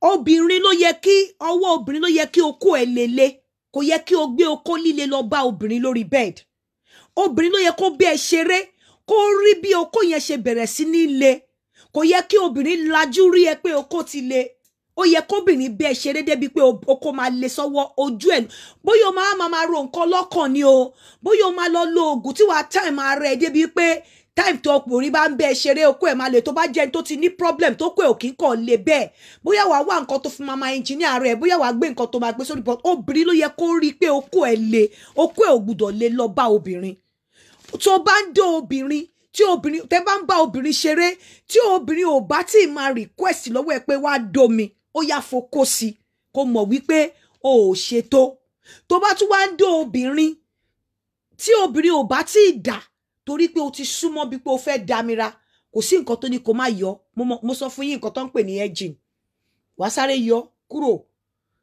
Obìnrin ló yẹ kí ọwọ́, obìnrin ló yẹ kí okó ẹ lele. Kò yẹ kí o gbé okó líle lọ bá obìnrin lórí bed. Obìnrin ló yẹ kó bí ẹ ṣeré, kó rí bí okó yẹn ṣe bẹ̀rẹ̀ sí ní le. Kò yẹ kí obìnrin lajú rí ẹ pé okó ti le. Ó yẹ kóbìnrin bẹ́ẹ̀ ṣeré débi pé okó máa le sọ́wọ́ ojú ẹ̀. Bóyá o máa ro nǹkan lọ́kàn ni o, bóyá o máa lọ lo oògùn tí wàá time ara ẹ débi pé time tó ọkùnrin bá ń bẹ́ẹ̀ ṣeré okó ẹ̀ máa le. Tó bá jẹ́ ẹni tó ti ní problem tó kó ẹ̀ òkín kàn le bẹ́ẹ̀, bóyá wàá wá nǹkan tó fi máa engineer rẹ̀, bóyá wàá gbé nǹkan tó máa gbé sórí. But obìnrin ló yẹ kó rí pé okó ẹ̀ le. Okó ẹ̀ ò gbúdọ̀ le lọ bá obìnrin. Tó bá ń dó obìnrin, tí obìnrin tẹ́ bá ń bá obìnrin ṣeré, tí obìnrin ò bá tí ì máa request lọ́wọ́ ẹ pé wá dó mi, ó yá fokó sí, kó mọ̀ wípé o ò ṣètò. Tó bá tún wá ń dó obìnrin, tí obìnrin ò bá tí ì dà torí pé o ti súnmọ́ bí pé o fẹ́ damira, kò sí nǹkan tó ní kó má yọ. Mo sọ fún yín nǹkan tó ń pè ní engine. Wàá sáré yọ kúrò,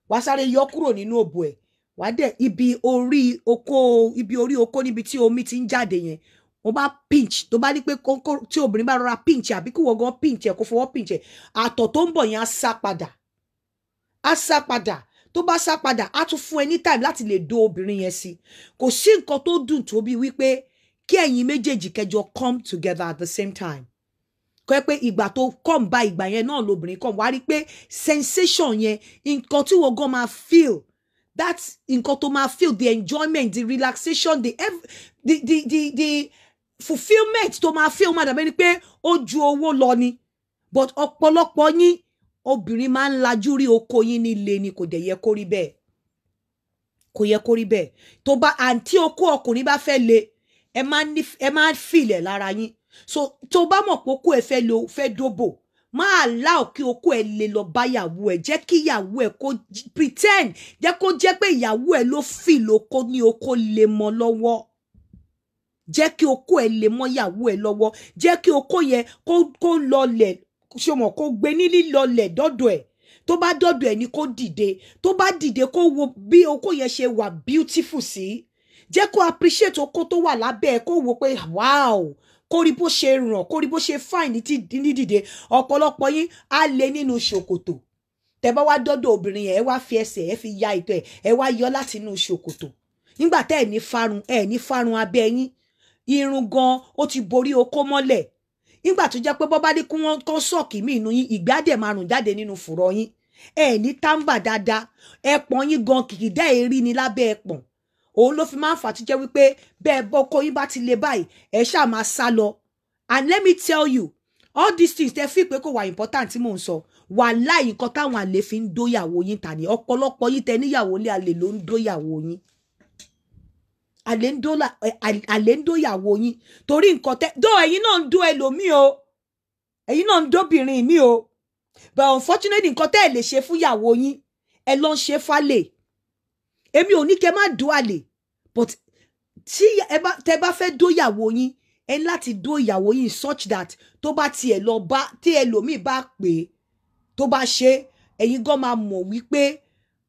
wàá sáré yọ kúrò nínú òbò ẹ̀. Wàá dẹ̀ ibi orí okó, ibi orí okó níbi tí omi ti ń jáde yẹn, wọ́n bá pinch. Tó bá ní pé tí obìnrin bá rọra pinch, àbí kí wọ́n gan pinch ẹ̀, kó fọwọ́ pinch ẹ̀, àtọ̀ tó ń bọ̀ yẹn á sá padà, á sá padà. Tó bá sá padà, á tún fún ẹ ní time láti lè do obìnrin yẹn sí. Kò sí nǹkan tó dùn tó bí wípé kí ẹ̀yin méjèèjì kẹjọ come together at the same time, kọ́ ẹ pé ìgbà tó come bá ìgbà yẹn náà lobìnrin come, wá rí pé sensation yẹn, nǹkan tí wọ́n gan máa feel, that's nǹkan tó máa feel, the enjoyment, the relaxation, the fulfilment tó máa feel, máa dàbẹ́ ni pé ó ju owó lọ ni. But ọ̀pọ̀lọpọ̀ yín, obìnrin máa ń lajú rí oko yín nílé ni. Kò dẹ̀ yẹ kó rí bẹ́ẹ̀, kò yẹ kó rí bẹ́ẹ̀. Tó bá àǹtí okó ọkùnrin bá fẹ́ le, ẹ máa ń fìlẹ̀ lára yín. So tó bá mọ̀ pé okó ẹ fẹ́ lo fẹ́ dóbò, máa allow kí okó ẹ lè lọ bá ìyàwó ẹ. Jẹ́ kí ìyàwó ẹ kó pretend, jẹ́ kó jẹ́ pé ìyàwó ẹ ló fìlò okó ní okó lè mọ́ lọ́wọ́. Jẹ́ kí okó ẹ lè mọ́ ìyàwó ẹ lọ́wọ́. Jẹ́ kí okó yẹn kó lọlẹ̀, ṣe mọ̀, kó gbé ní lílọlẹ̀ dọ́dọ̀ ẹ̀. Tó bá dọ́dọ̀ ẹ̀ ni kó dìde. Tó bá dìde, kó wo bí okó yẹn ṣe wà beautiful sí. Jẹ́ kó appreciate okó tó wà lábẹ́ ẹ̀, kó wo pé wow, kó rí bó ṣe ràn, kó rí bó ṣe fine ní dìde. Ọ̀pọ̀lọpọ̀ yín á lé nínú ṣòkòtò. Tẹ́ bá wá dọ́dọ̀ obìnrin yẹn, ẹ wá fi ẹsẹ̀ ẹ fi ya ìtọ̀ ẹ, ẹ wá yọ láti inú ṣòkòtò. Nígbà tẹ́ ẹ̀ ní farun, ẹ̀ ní farun abẹ́ yín, irun gan ó ti borí okó mọ́lẹ̀. Nígbà tó jẹ́ pé bọ́ bá ní kí wọ́n kọ́ sọ́ọ̀kì mí inú yín, ìgbẹ́ á dẹ̀ máa rùn jáde nínú fùrọ̀ yín. Ẹ ní táǹbà dáadáa, ẹpọ̀n yín gan kìkìdá èrí ni lábẹ́ ẹpọ̀n. Òun ló fi máa ń fà tó jẹ́ wípé bẹ́ẹ̀ bọ́kọ yín bá ti le báyìí, ẹ ṣáà máa sá lọ. And let me tell you, all these things tẹ fi pé kò wà important tí mò ń sọ, wàláhì, nǹkan táwọn àlè fi ń dóyàwó yín tà ní. Ọ̀pọ̀lọpọ̀ yín tẹ níyàwó lé, àlè ló ń dóyàwó yín. Àlè ń dóyàwó yín torí nǹkan tẹ dó. Ẹ̀yin náà ń dó ẹlòmíì o, ẹ̀yin náà ń dóbìnrin mi o, but unfortunately, nǹkan tẹ́ ẹ̀ lè ṣe fún ìyàwó yín, ẹ lọ ń ṣe fálè. Èmi ò ní kẹ́ má dó àlè, but tí ẹ bá tẹ́ bá fẹ́ dóyàwó yín, ẹ ní láti dó ìyàwó yín such that tó bá tiẹ̀ lọ bá tí ẹlòmíì bá pè é, tó bá ṣe, ẹ̀yin gan máa mọ̀ wípé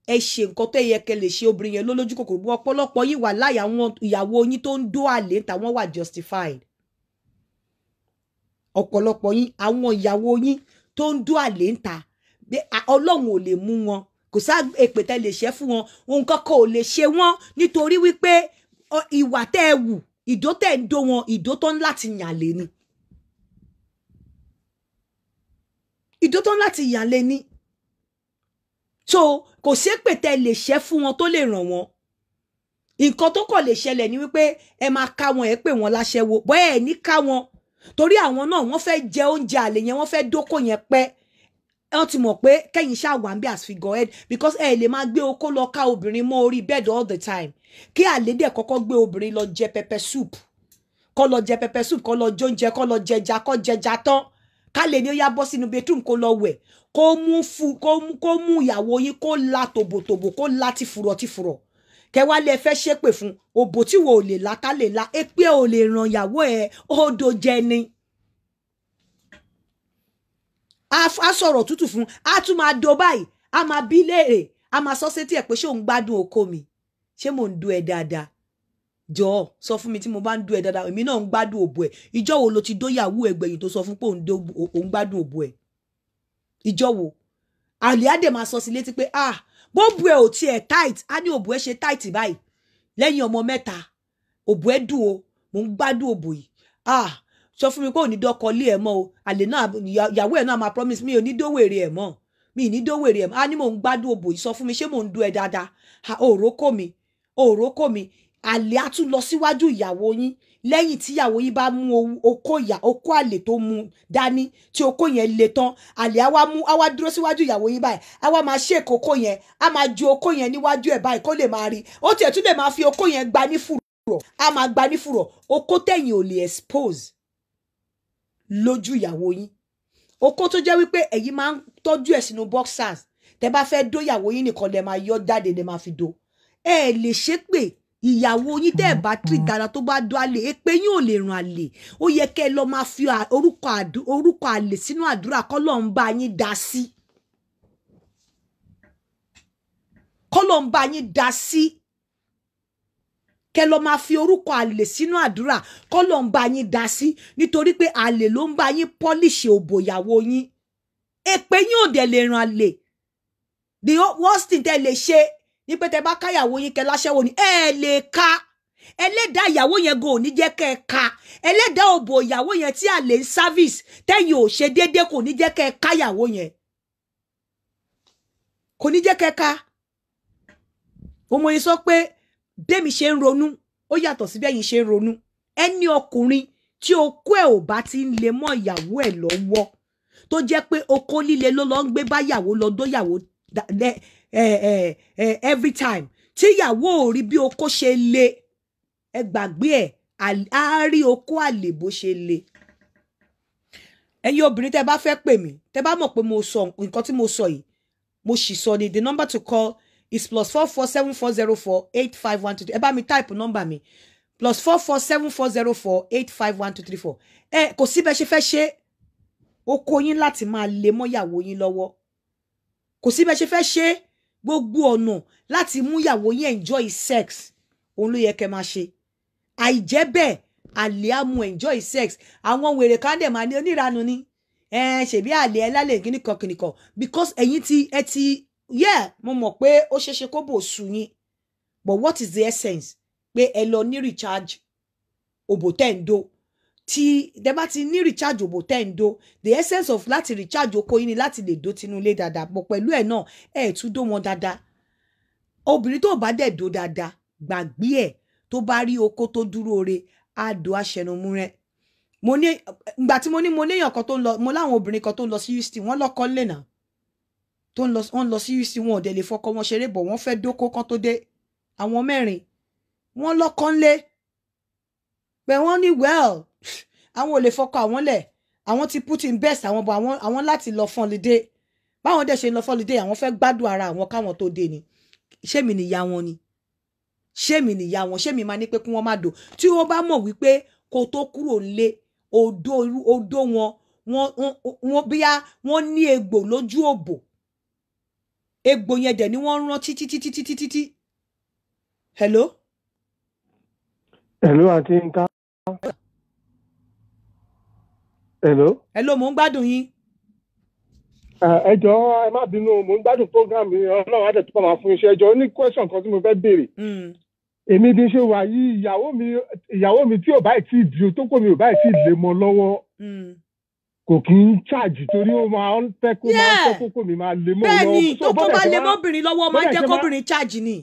ẹ ṣe nǹkan tó yẹ kẹ́ lè ṣe. Obìnrin yẹn ló lójú kòkòrò. Bí ọ̀pọ̀lọpọ̀ yín wà láyà, àwọn ìyàwó yín tó ń dó àlè táwọn wà justified. Ọ̀pọ̀lọpọ̀ yín, àwọn ìyàwó yín tó ń dó àlè ń ta, Ọlọ́run ò lè mú wọn, kò sá èpè tẹ́ lè ṣẹ́ fún wọn, nǹkan kan ò lè ṣe wọ́n, nítorí wípé ìwà tẹ́ ẹ wù, ìdó tẹ́ ń dó wọn, ìdó tó ń láti yàn lé ni, ìdó tó ń láti yàn lé ni. So kò sépè tẹ́ lè ṣẹ́ fún wọn tó lè ràn wọ́n. Nǹkan tó kàn lè ṣẹlẹ̀ ni wípé ẹ máa ká wọn, ẹ pè wọ́n láṣẹ́wó bọ́ ẹ ní ká wọn, torí àwọn náà wọ́n fẹ́ jẹ oúnjẹ àlè yẹn, wọ́n fẹ́ dókò yẹn pẹ́. Wọ́n ti mọ̀ pé kẹ́yìn ṣáà wà ń bí as figurehead, because ẹ lè máa gbé okó lọ ká obìnrin mọ́ orí bed all the time, kí àlè dẹ̀ kọ́kọ́ gbé obìnrin lọ jẹ pepper soup, kó lọ jẹ pepper soup, kó lọ jóúnjẹ, kó lọ jẹja, kó jẹja tán, ká lè ní ó yá, bọ́ sínú bedroom, kó lọ wẹ̀, kó mú ìyàwó yín, kó la tòbòtòbò, kó la tìfùrọ̀ tìfùrọ̀. Kẹwàá lẹ fẹ́ ṣépè fún òbò tí wò lè la, tá lè la èpè ò lè ràn ìyàwó ẹ, ó jẹ ni. A sọ̀rọ̀ tútù fún, a tún máa do báyìí, a máa bí léèrè, a máa sọ sétí ẹ̀ pé ṣé òun gbádùn oko mi, ṣé mò ń do ẹ dáadáa? Jọ̀ọ́, sọ fún mi tí mo bá ń do ẹ dáadáa, èmi náà ń gbádùn òbò ẹ. Ìjọ́ wo ló ti dóyàwó ẹ gbẹ̀yìn tó sọ fún pé òun gbádùn òbò ẹ? Ìjọ́ wo? Àlè á dẹ̀ máa sọ sí létí pé ah, bóbu ẹ ò tiẹ̀ tight. Á ní òbò ẹ ṣe tight báyìí lẹ́yìn ọmọ mẹ́ta? Òbò ẹ dùn o, mò ń gbádùn òbò yìí. Ah, Sọ fún mi pé ò ní dọ́kọ lé ẹ̀ mọ́ o. Àlè náà, ìyàwó ẹ̀ náà máa promise mi ò ní dówèrè ẹ̀ mọ́, mi ì ní dówèrè ẹ̀ mọ́. Á ní mò ń gbádùn òbò yìí. Sọ fún mi, ṣé mò ń dó ẹ dáadáa? Òrókò mi, òrókò mi. Àlè á tún lọ síwájú ìyàwó yín lẹ́yìn tí ìyàwó yín bá mú okó ìyà, okó àlè tó mú dání, tí okó yẹn le tán, àlè á wá mú, á wá dúró síwájú ìyàwó yín báyìí, á wá máa ṣèkó okó yẹn, á máa ju okó yẹn níwájú ẹ̀ báyìí kó lè máa rí. Ó tiẹ̀ tún lè máa fi okó yẹn gba ní fùrọ̀, á máa gba ní fùrọ̀. Okó tẹ̀yìn ò lè expose lójú ìyàwó yín, okó tó jẹ́ wípé ẹ̀yin máa ń tọ́jú ẹ̀ sínú boxers, tẹ́ bá fẹ́ dó ìyàwó yín nìkan lẹ máa yọ jáde, lẹ máa fi dó. Ẹ lè ṣépè ìyàwó yín tẹ́ ẹ̀ bá tì dára tó bá dó àlè, èpè yín ò lè ràn àlè. Ó yẹ kẹ́ ẹ lọ máa fi orúkọ àlè sínú àdúrà, kọ́lọ́ ń bá yín dá sí, kọ́lọ́ ń bá yín dá sí. Kẹ́ lọ máa fi orúkọ àlè sínú àdúrà, kọ́lọ́ ń bá yín dá sí, nítorí pé àlè ló ń bá yín pọ́líṣì òbò ìyàwó yín. Èpè yín ò dẹ̀ lè ràn àlè. The worst thing tẹ́ lè ṣe ní pé tẹ́ bá káyàwó yín kẹ́ láṣẹ́wó ni. Ẹ lè ka ẹlẹ́dàá ìyàwó yẹn gan ò ní jẹ́ kẹ́ ẹ ka ẹlẹ́dàá òbò ìyàwó yẹn tí àlè ń service tẹ́yìn ò ṣe déédéé, kò ní jẹ́ kẹ́ ẹ káyàwó yẹn, kò ní jẹ́ kẹ́ ẹ ka. Ọmọ yìí sọ pé bẹ́mi ṣe ń ronú ó yàtọ̀ sí bẹ́yìn ṣe ń ronú. Ẹni ọkùnrin tí okó ẹ̀ ò bá ti ń lè mọ́ ìyàwó ẹ̀ lọ́wọ́, tó jẹ́ pé okó líle ló lọ ń gbé báyàwó lọ dóyàwó every time, tí ìyàwó ò rí bí okó ṣe le, ẹ gbàgbé ẹ̀, á rí okó àlè bó ṣe le. Ẹ̀yin obìnrin tẹ́ bá fẹ́ pè mí, tẹ́ bá mọ̀ pé mo sọ nǹkan tí mo sọ yìí, mo sì sọ ni. The number to call is +44 7404 8512. Ẹ bá mi type nọ́mbà mi, +44 7404 851234. Ẹ kò sí bẹ́ẹ̀ ṣe fẹ́ ṣe okó yín láti máa lè mọ́ ìyàwó yín lọ́wọ́, kò sí bẹ́ẹ̀ ṣe fẹ́ ṣe. Gbogbo ọ̀nà láti mú ìyàwó yín enjoy sex, òun ló yẹ kẹ́ máa ṣe. Àìjẹ́ bẹ́ẹ̀, àlè á mú enjoy sex. Àwọn wèrè kan dẹ̀ máa ní oníranú ni ẹ ṣèbí àlè ẹ lálẹ́ kìnnìkan kìnnìkan, because ẹ̀yin ti ẹ ti yeah, mo mọ̀ pé ó ṣeéṣe kó bò sùn yín, but what is the essence pé ẹ lọ ní recharge òbò tẹ́ ń dó? Tí tẹ bá ti ní recharge òbò tẹ́ ń dó, the essence of láti recharge oko yín ni láti lè dó tinú ilé dáadáa bọ̀. Pẹ̀lú ẹ̀ náà, ẹ̀ tún dó wọn dáadáa. Obìnrin tó bá dẹ̀ dó dáadáa, gbàgbé ẹ̀, tó bá rí oko tó dúró re, á do aṣẹnumúrẹ́. Mo ní ìgbà tí mo ní mo léèyàn kan tó ń lọ, mo láwọn obìnrin kan tó ń lọ sí Houston, wọ́n lọ́kọ lẹ́nà tó ń lọ, wọ́n lọ sí Houston, wọn ò dẹ̀ lè fọkọ wọn ṣeré bọ̀, wọ́n fẹ́ dóko kan tó dé. Àwọn mẹ́rin, wọ́n lọ́kọ ńlé pé wọ́n ní, well, àwọn ò lè fọkọ àwọn lẹ̀, àwọn ti put in best àwọn bọ̀, àwọn láti lọ fún holiday. Báwọn dẹ̀ ṣe lọ fún holiday, àwọn fẹ́ gbádùn ara àwọn káwọn tó dé ni. Ṣé mi nìyá wọn ni? Ṣé mi nìyá wọn? Ṣé mi máa ní pé kí wọ́n má dò? Tí wọ́n bá mọ̀ wípé kó tó kúrò nílé, odó irú odó wọn, wọn bíyá wọ́n ní egbò lójú òbò, egbò yẹn dẹ̀ ni wọ́n rán títí títí títí títí. Hello. Hello, Aunty Yinka. Hello. Hello, mò ń gbádùn yín. Ẹ jọ̀ọ́, ẹ má bínú, mò ń gbádùn program yìí. Ọlọ́run á dẹ̀ túbọ̀ máa fún iṣẹ́. Ẹ jọ̀ọ́, ó ní question kan tí mo fẹ́ béèrè. Èmi bí n ṣe wà yìí, ìyàwó mi tí ò báyìí tí di tó kò mi ò báyìí tí lè mọ lọ́wọ́, kò kí ń charge, torí ó máa ń fẹ́ kó máa ń fẹ́ kókó mi máa lè mọ́ òun Bẹ́ẹ̀ ni. lọ́wọ́. Tó kó bá lè mọ́bìnrin lọ́wọ́, máa ń bọ́dẹ̀ jẹ́ ṣe máa kóbìnrin charge ni.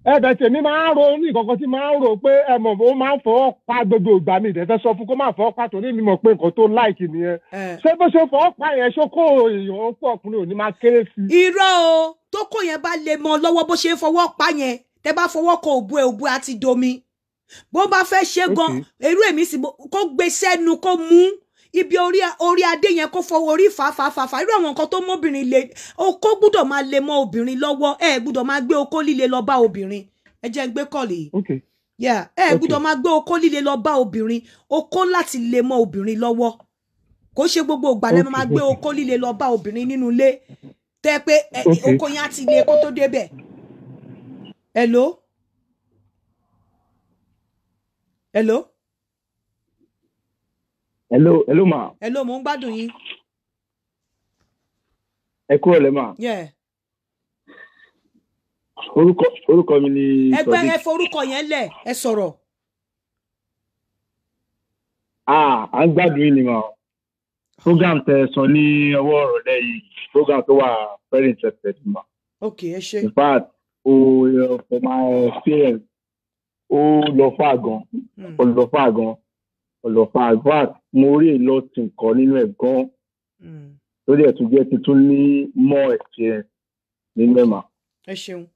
Ẹ̀bẹ̀ tèmi máa ń ro ní nǹkan tí máa ń rò pé ẹ mọ̀, ó máa ń fọwọ́ pa gbogbo ìgbà. Mi ìdẹ́fẹ́ sọ fún kó má fọwọ́ pa, torí mi mọ̀ pé nǹkan tó like nìyẹn. Ṣé bó ṣe fọwọ́ pa yẹn, ṣó kó èèyàn ó kó ọkùnrin ò ní máa kéré sí i? Irọ́ o. Tó kó yẹn bá lè mọ lọ́wọ́, bó ṣe ń fọwọ́ pa yẹn, tẹ́ bá fọwọ́ kan òbú ẹ̀, òbú á ti domi. Bó bá fẹ́ ṣe gan, irú èmi sì kó gbé sẹ́nu, kó mú ibi orí adé yẹn, kó fọwọ́ orí fà fà fà fà. Irú àwọn nǹkan tó mọ́bìnrin le, okó gbúdọ̀ máa le mọ́ obìnrin lọ́wọ́. Ẹ gbúdọ̀ máa gbé okó líle lọ bá obìnrin. Ẹ jẹ́ ń gbé kọ́ọ̀lì yìí. Yeah, ẹ gbúdọ̀ máa gbé okó líle lọ bá obìnrin. Okó láti le mọ́ obìnrin lọ́wọ́, kò ṣe gbogbo ìgbà lẹ́ máa gbé okó líle lọ bá obìnrin nínú ilé tẹ́ pé okó yẹn á ti le kó tó débẹ̀. Hello, hello. Hello, hello ma. Hello, mò ń gbádùn yín. Ẹ kúrò lẹ́ mà. Yeah. Orúkọ mi ni Ẹgbẹ́ ẹ Sodiq. Forúkọ yẹn lẹ̀, ẹ sọ̀rọ̀. À ń gbádùn yín ni mà. Program tẹ sọ ní ọwọ́ ọ̀rọ̀lẹ́ yìí, program tó wà very interested mà. Ok, ẹ ṣé. In fact, o for my experience, ó lọ fà gan, ó lọ fà gan, ó lọ fà. In fact, mo rí a lot nǹkan nínú ẹ̀ gan. Lórí ẹ̀ tún jẹ́ tuntun ní more experience nínú ẹ̀ mà. Ẹ ṣeun.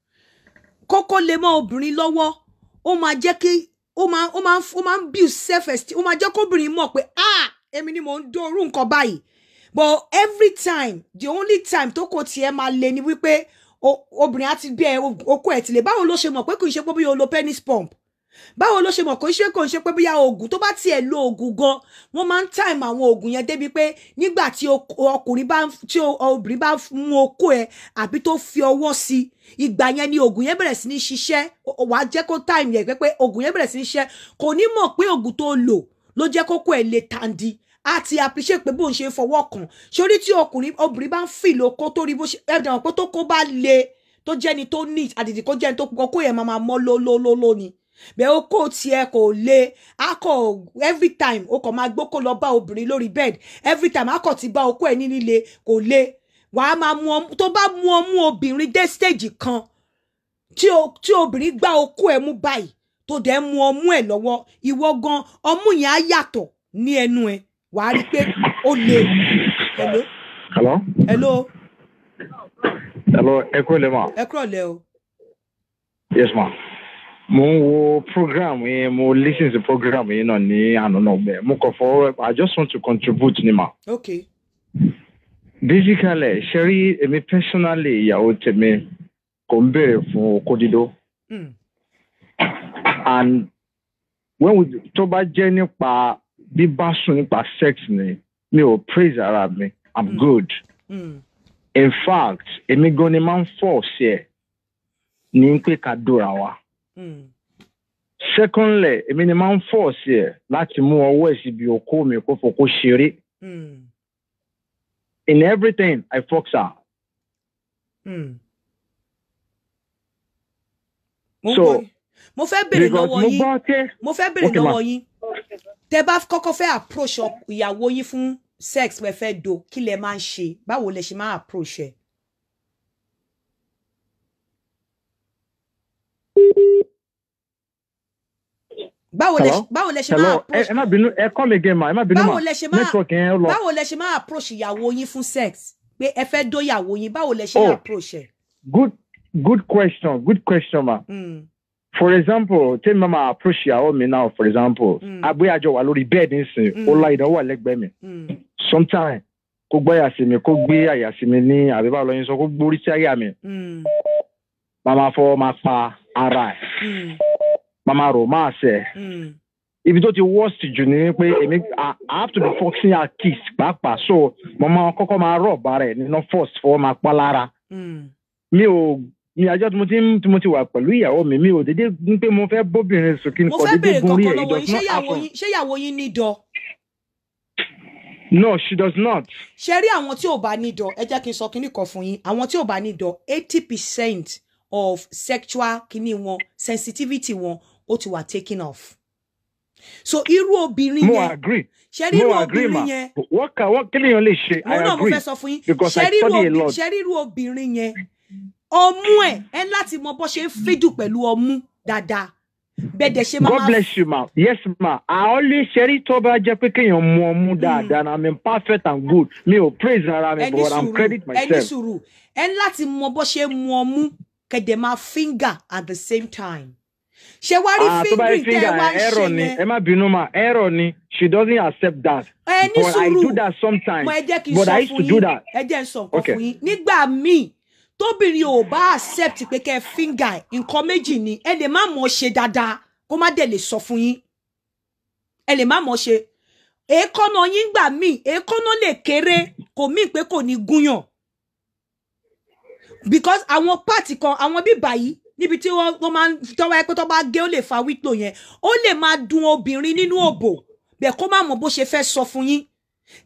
Kókó lè mọ obìnrin lọ́wọ́, ó máa jẹ́ kí ó máa ń build self esteem, ó máa jẹ́ kóbìnrin mọ̀ pé ah, èmi ni mò ń dó orú nǹkan báyìí. But every time, the only time tó kò tiẹ̀ máa le ni wípé obìnrin á ti bí ẹ okó ẹ̀ ti lè. Báwo ló ṣe mọ̀ pé kò ń ṣe pé bóyá o lo penis pump? Báwo ló ṣe mọ̀ kò ń ṣe pé bóyá oògùn tó bá tiẹ̀ lo oògùn gan, wọ́n máa ń time àwọn oògùn yẹn débi pé nígbà tí ọkùnrin bá tí obìnrin bá mú okó ẹ àbí tó fi ọwọ́ sí, ìgbà yẹn ni oògùn yẹn bẹ̀rẹ̀ sí ní ṣiṣẹ́. Wàá jẹ́ kó time yẹn pé oògùn yẹn bẹ̀rẹ̀ sí ní ṣiṣẹ́. Kò ní mọ̀ pé oògùn tó lò ló jẹ́ kókó ẹ̀ lè tàǹdì. A ti appreciate pé bóun ṣe ń fọwọ́ kàn sórí tí ọkùnrin obìnrin bá ń fìlò kó tó rí bó ṣe ẹ̀dàn pé tó kó bá le tó jẹ́ni tó neat àdìdì kó jẹ́ni tó kó yẹn máa mọ́ lólólóló ni. Bẹ́ẹ̀ ó kó tiẹ̀ kò le, a kò every time ó kàn máa gbókò lọ bá obìnrin lórí bed, every time a kò ti bá okó ẹ̀ ní líle kò le. Wàá máa mú ọmú tó bá mú ọmú obìnrin dé stage kan tí obìnrin gbá okó ẹ̀ mú báyìí tó dẹ̀ mú ọmú ẹ̀ lọ́wọ́, ìwọ gan ọmú yẹn á yàtọ̀ ní ẹnu ẹ̀, wàá rí pé ó le. Hello. Hello. Hello. Hello, ẹ kúrọ̀lẹ́ mà. Ẹ kúrọ̀lẹ́ o. Yes ma. Mo ń wo program yẹn, mo listen to program yẹn náà ní àná náà bẹ́ẹ̀. Mo kàn fọwọ́, I just want to contribute ni ma. Okay. Basically, ṣe rí èmi personally, ìyàwó tèmi kò ń béèrè fún okó dídó. And when we tó bá jẹ́ nípa bíbá sùn, nípa sex ni, mi ò praise ara mi, I'm good. In fact, èmi gan ni máa ń force ẹ̀ ní pé ká dóra wa. Secondly, èmi ni máa ń force ẹ̀ láti mú ọwọ́ ẹ̀ síbi okó mi kó fokó ṣeré. In everything, I force her. So, mo fẹ́ béèrè lọ́wọ́ yín, mo fẹ́ béèrè lọ́wọ́ yín, tẹ́ bá kọ́kọ́ fẹ́ approach ìyàwó yín fún sex pé fẹ́ do, kí lẹ máa ń ṣe? Báwo lẹ ṣe máa approach ẹ̀? Báwo lẹ ṣe máa approach? Ẹ má bínú, ẹ call again ma, ẹ má bínú ma, network yẹn lọ. Báwo lẹ ṣe máa approach ìyàwó yín fún sex pé ẹ fẹ́ do ìyàwó yín, báwo lẹ ṣe máa approach ẹ̀? Good question ma. For example, tell me mama approach ìyàwó mi now, for example, agbé àjọ wà lórí bed nísìn, ó la ìdánwò àlẹ́gbẹ̀ẹ́ mi. Sometimes, kó gbé àyà sí mi, kó gbé àyà sí mi ní àbí báwo lọ́yìn sọ, kó gbórí sí àyà mi. Màmá fọwọ́ máa pa ara ẹ̀. Màmá rò máa ṣẹ̀. Ibi tó ti worst jù ni pé èmi I have to be focusing her kiss pàápàá, so mo máa kọ́kọ́ máa rọ̀ bára ẹ̀ nínú first fọwọ́ máa pa lára. Mi ò ní àjọ tí mo ti wà pẹ̀lú ìyàwó mi, mi ò dédé ní pé mo fẹ́ bóbìnrin sùn kí n kọ̀ dédé gun rí ẹ̀. It does not happen. Ṣé ìyàwó yín ní dọ̀? No, she does not. Ṣé rí àwọn tí ò bá ní dọ̀, ẹ jẹ́ kí n sọ kinní kan fún yín, àwọn tí ò bá ní dọ̀, 80% of sexual kinní wọn, sensitivity wọn, ó ti wà taken off. So irú obìnrin yẹn, mo agree. Ṣé rí irú obìnrin yẹn, what kí lèèyàn lè ṣe? I agree because I study a lot. Ṣé rí irú obìnrin yẹn, ọmú ẹ ẹ láti mọ bó ṣe ń fídùn pẹ̀lú ọmú dáadáa, bẹ́ẹ̀ ṣe máa. God bless you ma. Yes ma, I always ṣe rí tó bá jẹ́ pé kéèyàn mú ọmú dáadáa, and I'm perfect and good, mi ò praise ara mi, but I'm credit myself. Ẹ ní sùúrù, ẹ láti mọ bó ṣe mú ọmú kẹ̀dẹ̀ máa finger at the same time. Ṣé wá rí fingering tẹ́ ẹ wá ń ṣe yẹn? Ẹ má bínú ma, error ni, she doesn't accept that. Ẹ ní But I sùúrù, do that sometimes. Mo ẹ jẹ́ kí n But sọ I used fún to do yín, that. ẹ jẹ́ n sọ nǹkan fún yín. Nígbà míì tóbìnrin ò bá accept pé kẹ́ finger, nǹkan méjì ni, ẹ lè má mọ̀ ṣe dáadáa kó má dẹ̀ lè sọ fún yín, ẹ lè má mọ̀ ṣe. Èékánná yín gbà míì, èékánná lè kéré, kò míì pé kò ní gúnyàn, because àwọn pàtì kan, àwọn bíbà yìí níbi tí wọ́n máa ń tọ́wọ́ ẹ pé tó bá gé ó lè fa wípò yẹn, ó lè máa dùn obìnrin nínú òbò bẹ́ẹ̀ kó má mọ̀ bó ṣe fẹ́ sọ fún yín.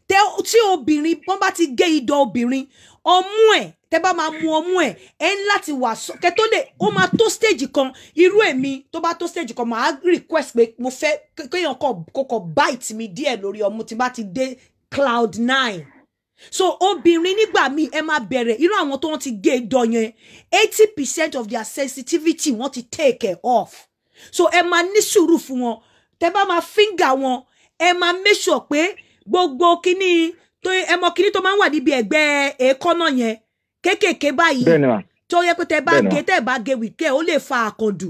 Tí obìnrin wọ́n bá ti gé idọ̀ obìnrin, ọmú ẹ̀, tẹ́ bá máa mu ọmú ẹ̀, ẹ ń láti wà kẹ́ tó lè, ó máa tó stage kan. Irú èmi, tó bá tó stage kan, màá request pé mo fẹ́ kéèyàn kó bite mi díẹ̀ lórí ọmú tí bá ti dé cloud nine. So obìnrin nígbà míì, ẹ máa bẹ̀rẹ̀ irú àwọn tó wọ́n ti gé idọ̀ yẹn, 80% of their sensitivity wọ́n ti take it off. So ẹ máa ní sùúrù fún wọn. Tẹ́ bá máa finger wọn, ẹ máa make sure pé gbogbo kíní tó, ẹ mọ kíní tó máa ń wà níbi ẹ̀gbẹ́ èékánná yẹn kéékèèké báyìí, Bẹ́ẹ̀ni ma. tó yẹ pé tẹ́ bá Bẹ́ẹ̀ni gé, ma. tẹ́ bá gé wìkẹ́, ó lè fa àkàndù.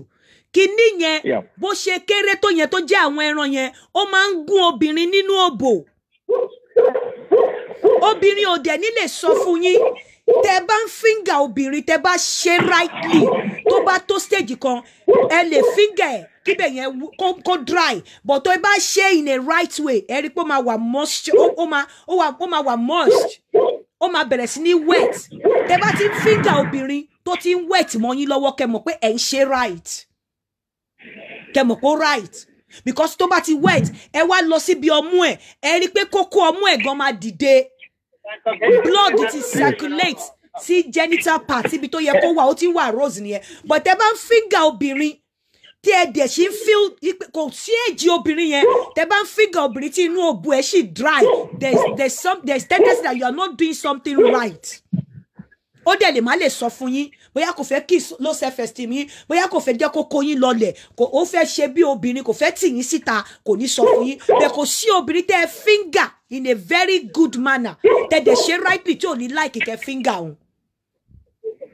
Kíní yẹn, bó ṣe kéré tó yẹn, tó jẹ́ àwọn ẹran yẹn, ó máa ń gún obìnrin nínú òbò. Obìnrin ò dẹ̀ ní lè sọ fún yín. Tẹ́ bá ń finger obìnrin, tẹ́ bá ṣe rightly, tó bá tó stage kan, ẹ lè finger ẹ kíbẹ̀ yẹn kó dry, but tó bá ṣe in a right way, ẹ rí pé ó máa wà moist, ó máa wà moist, ó máa bẹ̀rẹ̀ sí ní wet. Tẹ́ bá ti ń finger obìnrin tó ti ń wet mọ́ yín lọ́wọ́, kẹ́ mọ̀ pé ẹ̀ ń ṣe right, kẹ́ mọ̀ pé ó right, because tó bá ti wet, ẹ wá lọ síbi ọmú ẹ, ẹ rí pé kókó ọmú ẹ gan máa dìde. Blood ti circulate sí genital part ibi tó yẹ kó wà, ó ti wà rose nìyẹn. But tẹ́ bá ń finger obìnrin tí ẹ dẹ̀ ṣì ń feel kò sí èjì obìnrin yẹn, tẹ́ bá ń finger obìnrin tí inú òbò ẹ̀ ṣì dry, there's tendency that you are not doing something right. Ó dẹ̀ lè má lè sọ fún yín, bóyá kò fẹ́ kí low self esteem yín, bóyá kò fẹ́ jẹ́ kó kó yín lọlẹ̀, kò ó fẹ́ ṣe bí obìnrin, kò fẹ́ tì yín síta, kò ní sọ fún yín bẹ́ẹ̀. Kò sí obìnrin tẹ́ ẹ finger in a very good manner, tẹ́ dẹ̀ ṣe rightly, tí ò ní like kẹ́ finger òun.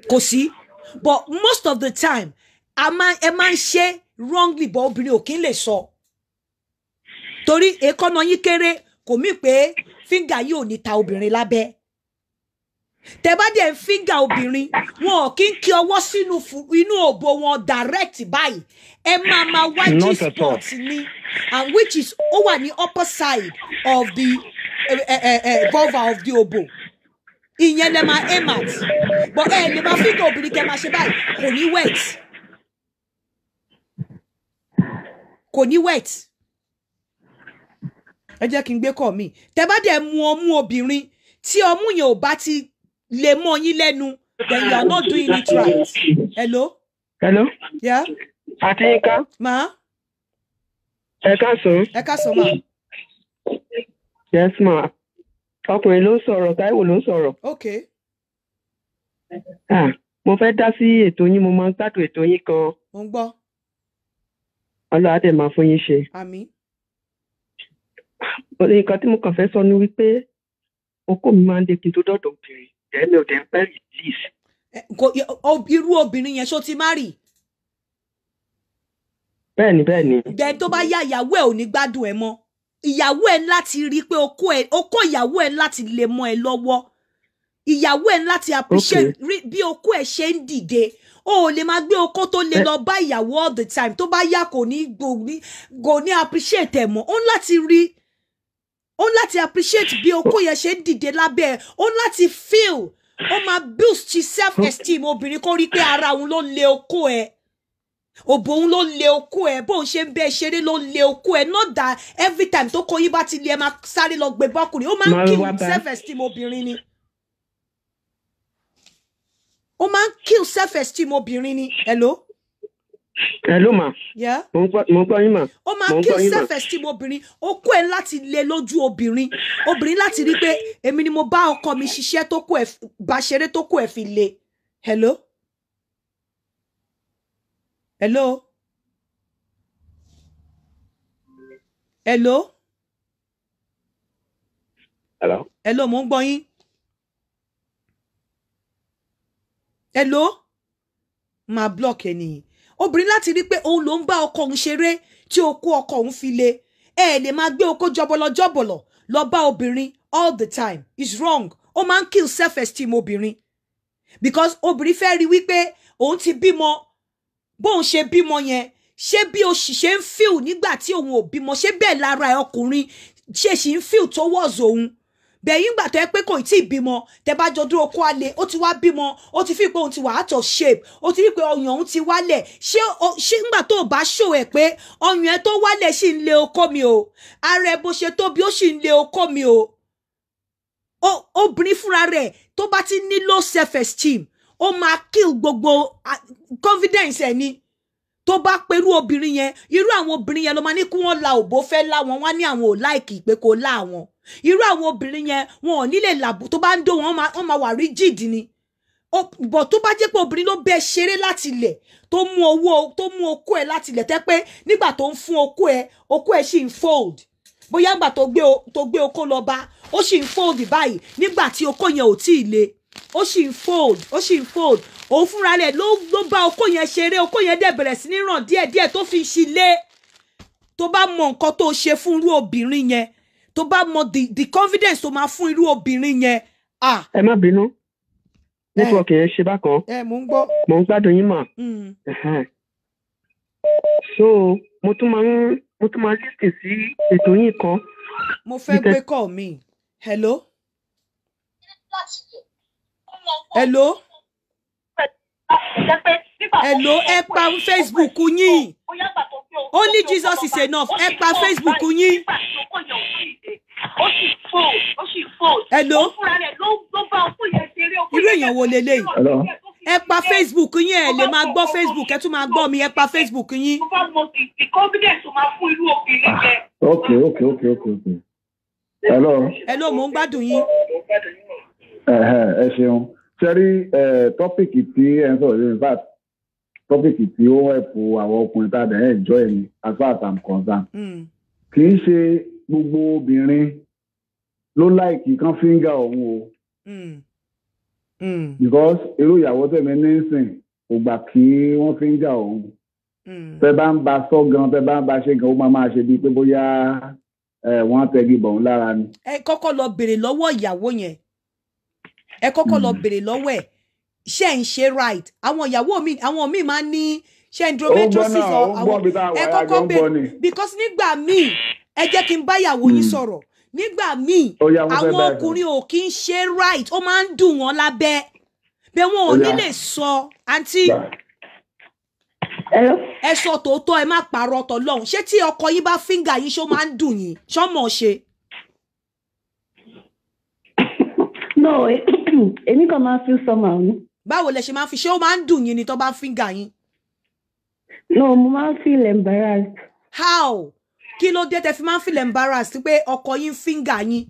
Kò sí. But most of the time, a máa ẹ máa ń ṣe wrongly, but obìnrin ò kí ń lè sọ, torí èékánná yín kéré, kò mí pé finger yìí ò ní ta obìnrin lábẹ́. Tẹ́ bá dẹ̀ ń finger obìnrin, wọn ò kí ń kí ọwọ́ sínú inú òbò wọn direct báyìí. Ẹ máa máa wá Not at all. G-spot ni, and which is ó wà ní upper side of the vulva of the òbò. Ìyẹn lẹ máa aim at. But ẹ lè máa finger obìnrin kẹ́ máa ṣe báyìí, kò ní wet, kò ní wet. Ẹ jẹ́ kí n gbé kọ́ mi. Tẹ́ bá dẹ̀ mu ọmú obìnrin, tí ọmú yẹn ò bá ti lè mọ́ yín lẹ́nu, then you are not doing it right. Hello? Hello. Yeah. Àti Yínká. Ma. Ẹ káàsán. Ẹ káàsán ma. Yes ma. Ọkùnrin ló ń sọ̀rọ̀, Táíwò ló ń sọ̀rọ̀. Okay. Ah, mo fẹ́ dá sí ètò yín, mo máa ń gbádùn ètò yín gan. Mo ń gbọ́. Ọlọ́run á dẹ̀ máa fún yín ṣe. Àmín. Nǹkan tí mo kàn fẹ́ sọ ni wípé okó mi máa ń le kí n tó dọ̀dọ̀ obìnrin. Ẹ̀mí ò dẹ̀ ń pẹ́ release. Irú obìnrin yẹn, ṣó ti marry? Bẹ́ẹ̀ni, bẹ́ẹ̀ni. Then tó bá yá, ìyàwó ẹ̀ ò ní gbádùn ẹ̀ mọ́. Ìyàwó ẹ̀ láti rí pé okó ẹ̀, okó ìyàwó ẹ̀ láti lè mọ́ ẹ lọ́wọ́. Ìyàwó ẹ̀ láti appreciate bí okó ẹ̀ ṣe ń dìde. O ò lè máa gbé okó tó lè lọ bá ìyàwó all the time. Tó bá yá, kò ní appreciate ẹ̀ mọ́. Ó ń láti rí, ó ń láti appreciate bí okó yẹn ṣe ń dìde lábẹ́ ẹ̀. Ó ń láti feel, ó máa boost self esteem obìnrin kó rí pé ara òun ló lé okó ẹ̀, òbò òun ló lé okó ẹ, bóun ṣe ń bẹ ṣeré ló lé okó ẹ. Not that every time tó kó yín bá ti lé, ẹ máa sáré lọ gbé bọ́kùnrin. Ó máa ń Máa kill wá bá. self esteem obìnrin ni. Ó máa ń kill self esteem obìnrin ni. Hello? Hello ma. Yeah. Mo ń gbọ́ yín mà. Ó máa Mo ń kill gbọ́ yín mà. self esteem obìnrin. Okó ẹ láti lé lójú obìnrin, obìnrin láti rí pé èmi ni mo bá ọkọ mi ṣiṣẹ́ tó kó ẹ bá ṣeré tó kó ẹ fi le. Hello, hello, hello? Hello. Hello, mo ń gbọ́ yín. Hello? Máa block ẹ nìyí. Obìnrin láti rí pé òun ló ń bá ọkọ òun ṣeré tí okó ọkọ òun fi le. Ẹ lè máa gbé okó jọbọlọ jọbọlọ lọ bá obìnrin all the time. It's wrong. Ó máa ń kill self esteem obìnrin, because obìnrin fẹ́ rí wípé òun ti bímọ, bóun ṣe bímọ yẹn, ṣé bí o sì ṣe ń feel nígbà tí òun ò bímọ, ṣé bẹ́ẹ̀ lára ẹ ọkùnrin ṣe sì ń feel towards òun bẹ̀yìn gbà tó yẹ pé kò tí ì bímọ. Tẹ bá jọ dúró kó a lè, ó ti wá bímọ, ó ti fi pé òun ti wà out of shape, ó ti rí pé ọyàn òun ti wálẹ̀. Ṣé ńgbà tó o bá ṣò ẹ̀ pé ọyàn ẹ tó wálẹ̀ ṣì ń lé okó mi o, ara ẹ bó ṣe tóbi, ó sì ń lé okó mi o. Obìnrin fúnra rẹ̀ tó bá ti ní low self esteem, ó máa kill gbogbo confidence ẹ̀ ni. Tó bá perú obìnrin yẹn, irú àwọn obìnrin yẹn ló máa ní kí wọ́n la òbó fẹ́ lá wọn, wọ́n ní àwọn ò like pé kó lá àwọn. Irú àwọn obìnrin yẹn, wọn ò ní lè làbò tó bá ń dó wọn, wọ́n máa wà rigid ni. Bọ̀ tó bá jẹ́ pé obìnrin ló bẹ ṣeré láti ilẹ̀, tó mú owó, tó mú okó ẹ̀ láti ilẹ̀, tẹ́ pé nígbà tó ń fún okó ẹ̀, okó ẹ̀ sì ń fold, bóyá nígbà tó gbé okó lọ bá, ó sì ń fold báyìí, nígbà tí okó yẹn ò tí ì le, ó sì ń fold, ó sì ń fold, òun fúnra rẹ̀ ló bá okó yẹn ṣeré, okó yẹn dẹ̀ bẹ̀rẹ̀ sí ní ràn díẹ̀díẹ̀ tó fi ṣi lé. Tó bá mọ nǹkan tó ṣe fún irú obìnrin yẹn, tó bá mọ the confidence tó máa fún irú obìnrin yẹn, ah. Ẹ má bínú, network yẹn ṣe bákan. Ẹ mò ń gbọ́. Mò ń gbádùn yín mà. So mo tún máa listen sí ètò yín kan. Mo fẹ́ gbé call mi. Hello, hello, hello. Ẹ pa Facebook yín. Only Jesus is enough. Ẹ pa Facebook yín. Hello, irú èèyàn wo leléyìí? Ẹ pa Facebook yín. Ẹ lè máa gbọ́ Facebook, ẹ tún máa gbọ́ mi. Ẹ pa Facebook yín. Ok. Hello. Hello, mò ń gbádùn yín. Ẹ ṣeun. Ṣẹ́rí topic tí ẹ ń sọ̀rọ̀ yìí, in fact, topic tí ó help àwọn ọkùnrin tá a dẹ̀ enjoy ni, as far as I'm concerned. Kì í ṣe gbogbo obìnrin ló like kan finger òun o. Because irú ìyàwó tèmi ní sìn kò gbà kí wọ́n finger òun. Tẹ bá ń ba sọ gan, tẹ bá ń ba ṣe gan, ó máa máa ṣe bíi pé bóyá wọ́n tẹgi bọ̀ òun lára ni. Ẹ kọ́kọ́ lọ bèrè lọ́wọ́ ìyàwó yẹn. Ẹ kọ́kọ́ lọ bèrè lọ́wọ́ ẹ̀, ṣé ń ṣe right? Àwọn ìyàwó mi, àwọn míì máa ń ní ṣé endometriosis ọ àwọn. Ẹ kọ́kọ́ bèrè, because nígbà míì, ẹ jẹ́ kí n bá ìyàwó yín sọ̀rọ̀, nígbà míì àwọn ọkùnrin ò kí ń ṣe right, ó máa ń dùn wọ́n lábẹ́ bẹ́ẹ̀, wọn ò ní lè sọ. Àǹtí, ẹ sọ tòótọ́, ẹ má parọ́ tọlọ́hun. Ṣé tí ọkọ yín bá finger yín, ṣó máa ń dùn yín? Ṣọ́mọ̀ ṣe? No, èmi kàn máa ń feel somehow ni. Báwo lẹ ṣe máa ń fi? Ṣé ó máa ń dùn yín ni tó bá finger yín? No, mo máa ń feel embarrassed. How? Kí ló dé tẹ fi máa ń feel embarrassed pé ọkọ yín finger yín?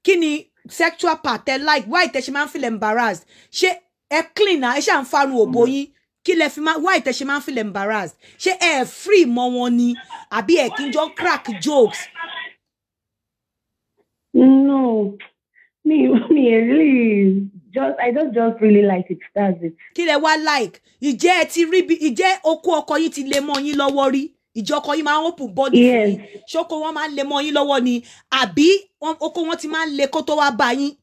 Kí ni sexual part ẹ like? Why tẹ ṣe máa ń feel embarrassed? Ṣé ẹ clean na? Ẹ ṣáà ń farun òbò yín. Kí lẹ fi máa, why tẹ ṣe máa ń feel embarrassed? Ṣé ẹ free mọ́ wọn ni, àbí ẹ kí n jọ crack jokes? No, me really just I don't just really like it, that's it. Kí lẹ wá like? Ìjẹ́ ẹ ti rí bí, ìjẹ́ okó ọkọ yín ti lè mọ́ yín lọ́wọ́ rí? Ìjọ ọkọ yín máa ń open body fún yín? Ṣókó wọn máa ń lè mọ́ yín lọ́wọ́ ni, àbí okó wọn ti máa ń le kó tó wá bá yín?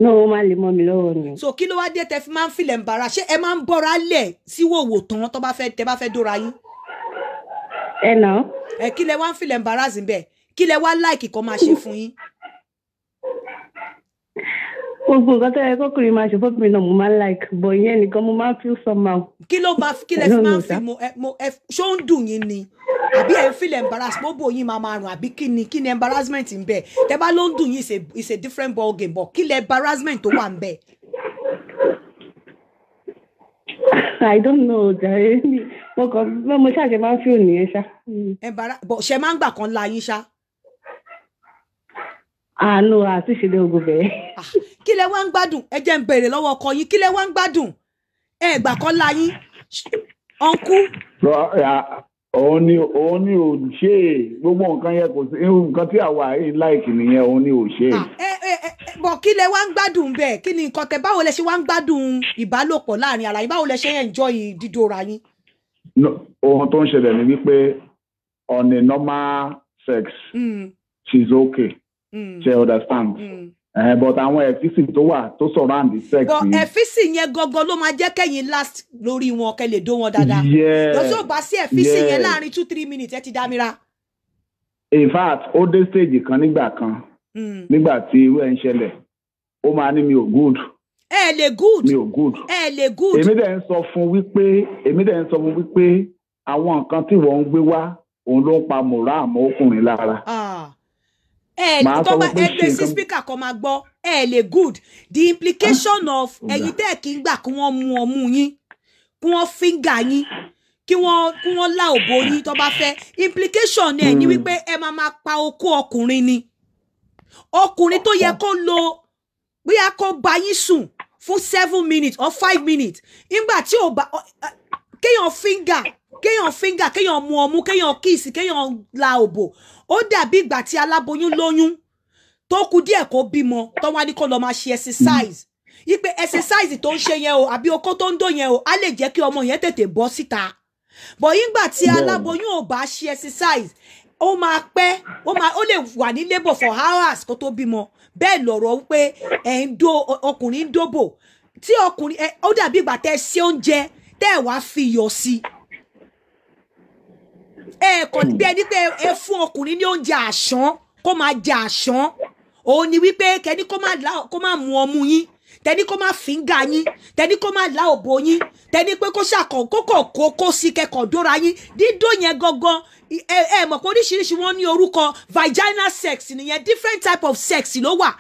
No, ó máa ń lè mọ́ mi lọ́wọ́ ni. So kí ló wá dé tẹ fi máa ń feel embarrassed? Ṣé ẹ máa ń bọ́ra lẹ̀ sí wòwò tán tó bá fẹ́, tẹ bá fẹ́ dóra yín? Ẹ nà. Ẹ kí lẹ wá ń feel embarrassed bẹ́ẹ̀? Kí lẹ wá like kó máa ṣe fún yín? Gbogbo nǹkan tó yẹ kọkùnrin máa ṣe fọ́bìnrin náà mo máa ń like, but ìyẹn nìkan mo máa ń feel somehow. Kí ló máa, kí lẹ fi máa ń fi mo ẹ mo ẹ ṣó ń dùn yín ni, àbí ẹ ń feel embarrassed, bóbó yín máa máa rùn, àbí kí ni embarrassment ń bẹ? Tẹ bá ló ń dùn yín, is a different ball game, but kí lẹ embarrassment tó wà ń bẹ? I don't know jàre, mo kàn mo ṣàṣẹ máa ń feel nìyẹn ṣá. Embarrass, but ṣe máa ń gbà kan la yín ṣá? Àánú àti ìṣẹ̀lẹ̀ ogun bẹ́ẹ̀. Kí lẹ wá ń gbádùn? Ẹ jẹ́ ń béèrè lọ́wọ́ ọkọ yín, kí lẹ wá ń gbádùn? Ẹ gbà kan la yín, uncle? Òun ni ò ṣe é. Gbogbo nǹkan yẹn, kò sí nǹkan tí àwa yìí like nìyẹn, òun ni ò ṣe é. Ẹ ẹ ẹ, bọ̀ kí lẹ wá ń gbádùn bẹ́ẹ̀? Kí ni nǹkan tẹ, báwo lẹ ṣe wá ń gbádùn ìbálòpọ̀ láàrin ara yín? Báwo lẹ ṣe ń enjoy dídóra yín? Ohun tó ń ṣẹlẹ̀ ni wípé on a normal sex, she's okay. Ṣe understand? But àwọn ẹ̀físì tó wà tó surround the sex. But ẹ̀físì yẹn gangan ló máa jẹ́ kẹ́yìn last lórí wọn, kẹ́ lè dó wọn dáadáa. Lọ́sọ̀ bá sí ẹ̀físì yẹn, láàrin 2-3 minutes, ẹ ti dá mi ra. In fact, ó dé stage kan nígbà kan, nígbà tí irú ẹ̀ ń ṣẹlẹ̀, ó máa ní mi ò good. Ẹ lè good. Mi ò good. Ẹ lè good. Èmi dẹ̀ ń sọ fún wípé àwọn nǹkan tí wọ́n ń gbé wá, òun ló ń pa moral mọ́ ọkùnrin lára. Ah. Ẹ Màá tó sọ bá fún pé ẹ gbé ṣe sí nǹkan. speaker kan máa gbọ́. Ẹ lè good. The implication of Ó ga. ẹ̀yin tẹ́ ẹ̀ kí ń gbà kí wọ́n mú ọmú yín, kí wọ́n finger yín, kí wọ́n lá òbò yín tó bá fẹ́, implication ẹ̀ ní wípé ẹ máa máa pa okó ọkùnrin ni. Ọkùnrin tó yẹ kó lo bóyá kó bá yín sùn fún 7 minutes or 5 minutes, nígbà tí ò bá kéèyàn finger, kéèyàn finger, kéèyàn mu ọmú, kéèyàn kiss, kéèyàn la òbò, ó dàbí ìgbà tí aláboyún lóyún tó kù díẹ̀ kó bímọ, tó wá ní kó lọ máa ṣe exercise, ipe exercise tó ń ṣe yẹn o, àbí okó tó ń dó yẹn o, á lè jẹ́ kí ọmọ yẹn tètè bọ́ síta. But ìgbà tí aláboyún ò bá ṣe exercise, ó máa pẹ́, ó lè wà ní labour for hours kó tó bímọ. Bẹ́ẹ̀ lọ̀rọ̀ pé ẹ̀ ń dó ọkùnrin, ń dóbò tí ọkùnrin ẹ, ó dàbí ìgbà tẹ́ ẹ ṣe oúnjẹ tẹ́ ẹ wá fi iyọ̀ sí ẹ kàn, bí ẹni pé ẹ fún ọkùnrin ní oúnjẹ àṣán kó máa jẹ àṣán. Òun ni wípé kẹni kó má lá, kó má mu ọmú yín, tẹni kó má finger yín, tẹni kó má lá òbò yín, tẹni pé kó ṣàkọ kókò kó kó sí kẹkọọ dóra yín. Dídó yẹn gangan, ẹ mọ̀ pé oríṣiríṣi wọn ní orúkọ. Vaginal sex nìyẹn. Different type of sex ló wà.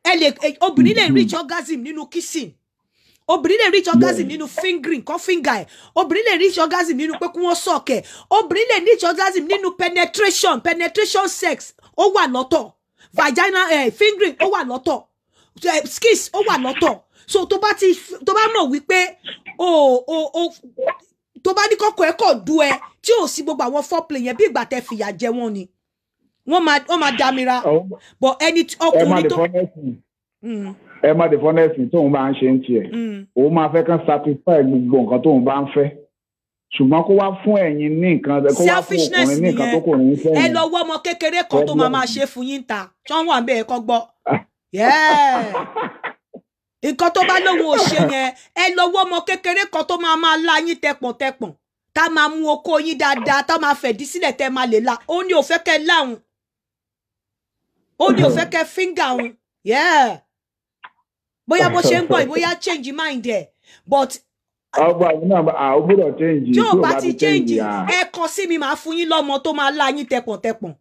Ẹ lè obìnrin lè reach orgasm nínú kissing, obìnrin lè reach orgasm nínú fingering, kọ́ finger ẹ̀, obìnrin lè reach orgasm nínú pé kí wọ́n suck ẹ̀, obìnrin lè reach orgasm nínú penetration. Penetration sex ó wà lọ́tọ̀, vaginal fingering ó wà lọ́tọ̀, kiss ó wà lọ́tọ̀. So tó bá mọ̀ wípé o tó bá ní kọ́kọ́ ẹ kọ̀ du ẹ tí ò sí gbogbo àwọn foreplay yẹn, bí ìgbà tẹ fìyà jẹ wọ́n ni, wọ́n máa damira. But ẹni Ẹ má ọkùnrin lè tó fọ́nẹ́sì, ẹ má lè fọ́nẹ́sì tóun bá ń ṣe ń tiẹ̀. Òun máa fẹ́ kán satisfy gbogbo nǹkan tóun bá ń fẹ́, ṣùgbọ́n kó wá fún ẹ̀yin ní nǹkan, kó wá fún Selfishness ọkùnrin ní nǹkan tó nìyẹn. kò ní fẹ́ Ẹ yẹn. lọ wọ́ ọmọ kékeré kan tó máa máa ṣe fún yín ta tí wọ́n wà ń bẹ́ẹ̀ kọ́ gbọ́. Yeah. Nǹkan tó bá lóun ò ṣe yẹn, ẹ lọ wọ́ ọmọ kékeré kan tó máa máa la yín tẹpọ̀ntẹpọ̀n, tá máa mú okó yín dáadáa, tá máa fẹ̀dí sílẹ̀ tẹ́ máa lè la. Ó ní ò fẹ́ kẹ́ láhùn, ó ní ò fẹ́ kẹ́ finger òun. Yeah. Bóyá bó ṣe ń gbọ́ yìí, bóyá change mind ẹ̀, but Ọgbà àwọn náà àwọn gbọ́dọ̀ change. Tí ò bá ti change, à. ẹ kàn sí mi, màá fún yín lọ́mọ tó máa la yín tẹpọ̀ntẹpọ̀n.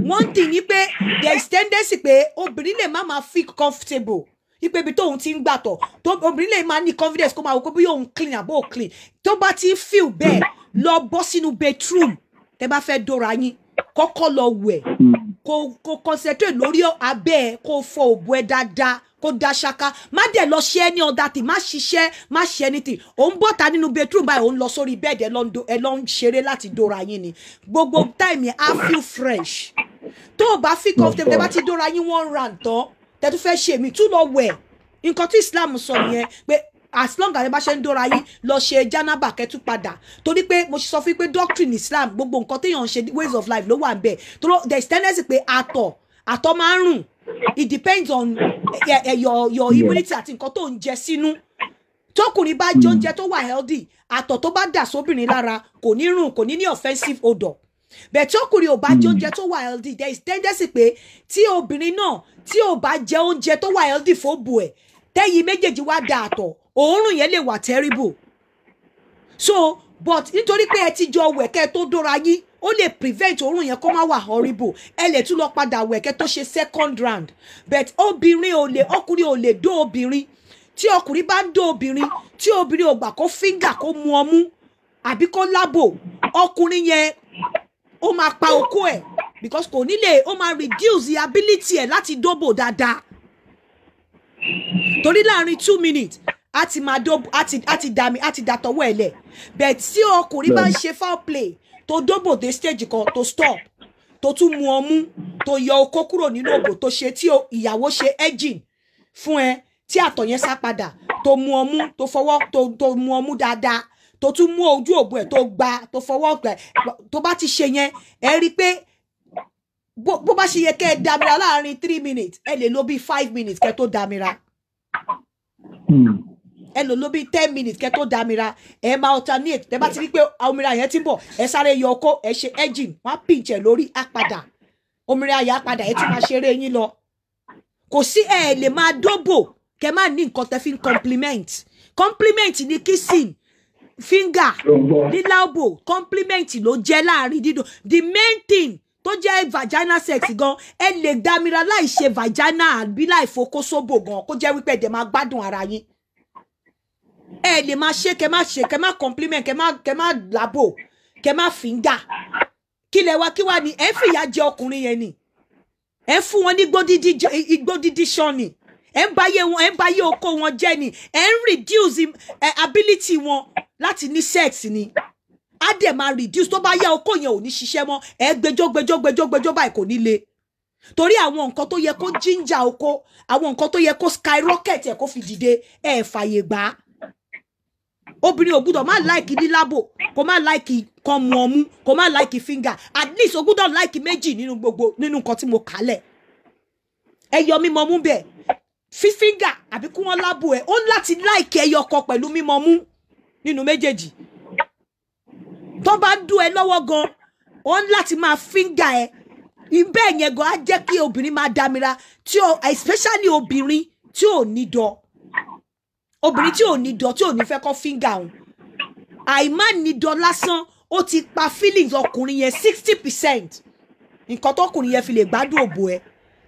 One thing ni pé there is tendency pé obìnrin lè má máa feel comfortable ipe ibi tóun ti ń gbàtọ̀ tó, obìnrin lè máa ní confidence kó máa wò pé bí òun clean àbó clean. Tó bá ti ń feel bẹ́ẹ̀, lọ bọ́ sínú bedroom. Tẹ́ bá fẹ́ dóra yín, kọ́kọ́ lọ wẹ̀, kó concentrate lórí abẹ́ ẹ, kó fọ òbò ẹ dáadáa, kó dá ṣáká. Má dẹ̀ lọ ṣe any other thing, má ṣiṣẹ́, má ṣe anything. Òun bọ́ta nínú bedroom báyìí, òun lọ sórí bed, ẹ lọ ń ẹ lọ ń ṣeré láti dóra yín ni. Gbogbo time yẹn á feel fresh. Tó o bá feel comfortable, tẹ́ bá ti dóra yín one round tán, tẹ́ tún fẹ́ ṣe mí, tún lọ wẹ̀. Nǹkan tí Islam sọ nìyẹn, pé as long as ẹ bá ṣe ń dóra yín, lọ ṣe janaba kẹtù padà. Torí pé mo ṣe sọ fún yín pé doctrine Islam, gbogbo nǹkan téèyàn ń ṣe, ways of life ló wà ń bẹ̀. Torí there is tendency pé àtọ̀ máa ń rùn. It depends on your immunity àti nǹkan tó ń jẹ sínú. Tókùnrin bá jẹ oúnjẹ tó wà healthy, àtọ̀ tó bá dà sóbìnrin lára kò ní rùn, kò ní ní offensive odor. Bẹ́ẹ̀ tí ọkùnrin ò bá jẹ oúnjẹ tó wà healthy, there is tendency pé tí obìnrin náà tí ò bá jẹ oúnjẹ tó wà healthy fóbù ẹ̀, tẹ́yìn méjèèjì wá da àtọ̀, òórùn yẹn lè wà terrible. So but nítorí pé ẹ ti jọ wẹ̀ kẹ́ ẹ tó dóra yín, ó lè prevent òórùn yẹn kó má wà horrible. Ẹ lè tún lọ padà wẹ̀ kẹ́ tó ṣe second round. But obìnrin ò lè, ọkùnrin ò lè dó obìnrin. Tí ọkùnrin bá ń dó obìnrin, tí obìnrin ò gbà kó finger, kó mu ọmú àbí kó lábò, ọkùnrin yẹn ó máa pa okó ẹ̀, because kò ní lè, ó máa reduce the ability ẹ̀ láti dóbò dáadáa. Torí láàrin 2 minutes a ti máa dóbò, a ti dàmí, a ti dàtọwọ́ ẹ̀ lẹ̀. But tí ọkùnrin bá ń ṣe foul play, tó dóbò dé stage kan, tó stop, tó tún mu ọmú, tó yọ okó kúrò nínú òbò, tó ṣe tí ìyàwó ṣe edging fún ẹ, tí àtọ̀ yẹn sá padà, tó mu ọmú, tó fọwọ́ tó mu ọmú dáadáa, tó tún mú ojú òbò ẹ̀, tó gba, tó fọwọ́ gbà, tó bá ti ṣe yẹn, ẹ rí i pé bó bá ṣe yẹ kẹ́ ẹ damira láàrin 3 minutes, ẹ lè lo bí 5 minutes kẹ́ tó damira. Ẹ lò ló bí 10 minutes kẹ́ tó damira. Ẹ máa alternate. Tẹ́ bá ti rí pé òmìnira yẹn ti ń bọ̀, ẹ sáré yọ ọkọ, ẹ ṣe edging, wọ́n á pinch ẹ lórí, á padà, òmìnira yẹn á padà, ẹ tún máa ṣeré yín lọ. Kò sí, ẹ lè máa dóbò kẹ́ máa ní nǹkan tẹ́ fi ń compliment. Compliment ni kissing, finger, lílá òbò. Compliment ló jẹ́ láàrin dídò. The main thing tó jẹ́ vagina sex gan, ẹ lè dámira láì ṣe vagina àbí láì fokósóbò gan, kó jẹ́ wípé ẹ dẹ̀ máa gbádùn ara yín. Ẹ lè máa ṣe, kẹ má ṣe, kẹ má compliment, kẹ má lábò, kẹ má finger. Kí lẹ wá, kí wá ni ẹ ń fìyà jẹ ọkùnrin yẹn ni? Ẹ ń fún wọn ní igbó dídí ṣan ni. Ẹ ń báyé wọn, ẹ ń báyé oko wọn jẹ́ ni. Ẹ ń reduce ability wọn láti ní sex ni. Á dẹ̀ máa reduce, tó bá yá okó yẹn ò ní ṣiṣẹ́ mọ́. Ẹ gbẹjọ́ gbẹjọ́ gbẹjọ́ gbẹjọ́ báyìí, kò ní le, torí àwọn nǹkan tó yẹ kó ginger oko, àwọn nǹkan tó yẹ kó skyrocket ẹ, kó fi dìde, ẹ fàyè gbà á. Obìnrin ò gbúdọ̀ má like lílábò, kó má like kan mu ọmú, kó má like finger. At least o gbúdọ̀ like méjì nínú gbogbo nínú nǹkan tí mo kà lẹ̀. Ẹ yọ mímọ mú bẹ́ẹ̀, fi finger àbí kí wọ́n lábò ẹ̀, ó ń láti like ẹyọ kan pẹ̀lú mímọ mú nínú méjèèjì. Tó bá dún ẹ lọ́wọ́ gan, ó ń láti máa finger ẹ. Bẹ́ẹ̀ yẹn gan á jẹ́ kí obìnrin máa dámira, tí ó especially obìnrin tí ò ní dọ̀, obìnrin tí ò ní dọ̀, tí ò ní fẹ́ kọ́ finger òun. Àìmá ní dọ̀ lásán, ó ti pa feelings ọkùnrin yẹn 60%. Nǹkan tọkùnrin yẹn fi lè gbádùn òbò ẹ,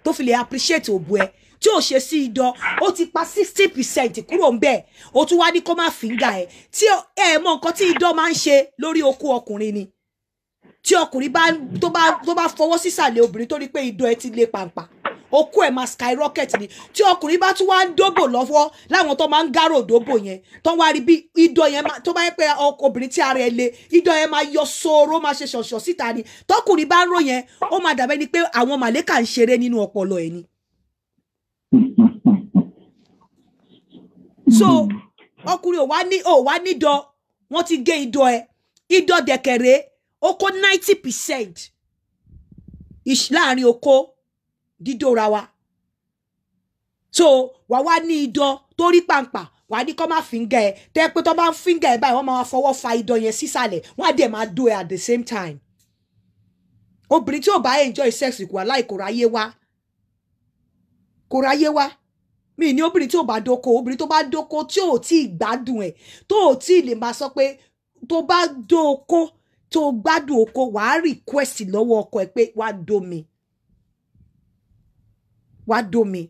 tó fi lè appreciate òbò ẹ, tí ò ṣe sí idán, ó ti pa 60% kúrò ńbẹ̀. Ó tún wá ní kó má finger ẹ. Tí ẹ mọ nǹkan tí idán máa ń ṣe lórí okó ọkùnrin ni, tí ọkùnrin bá tó bá fọwọ́ sísàlẹ̀ obìnrin, tó rí pé idán ẹ ti lé pàǹpà, okó ẹ̀ máa skyrocket ni. Tí ọkùnrin bá tún wá ń dóbò lọ́wọ́, láwọn tó máa ń gárò dóbò yẹn, tó wá rí bí idán yẹn, tó bá yẹ pé obìnrin tí ara ẹ le, idán yẹn máa yọ sóoró, máa ṣe ṣọ̀ṣọ̀ síta ni. Tọkùnrin bá ń rò yẹn, ó máa dàbẹ́ ni pé àwọn màlẹ́kà ń ṣeré nínú ọpọlọ ẹ̀ ni. So ọkùnrin ò wá nídọ̀, wọ́n ti gé idọ̀ ẹ̀. Idọ̀ dẹ̀kẹ̀rẹ̀, ó kó 90% láàrin oko dídóra wa. So wà wá ní idọ̀ tó rí pàǹpà, wà á ní kó má finger ẹ, tẹ́ pé tó bá ń finger ẹ báyìí, wọ́n máa fọwọ́ fa idọ̀ yẹn sísàlẹ̀, wọ́n á dẹ̀ máa dó ẹ at the same time. Obìnrin tí ò bá enjoy sex, kò wá láì, kò ráyé wá, kò ráyé wá. Mi ní obìnrin tí ò bá dóko, obìnrin tó bá dóko tí ò tí ì gbádùn ẹ̀, tó ò tí ì lè máa sọ pé tó bá dóko, tó gbádùn oko, wàá request lọ́wọ́ ọkọ ẹ̀ pé wàá dó mi, wàá dó mi.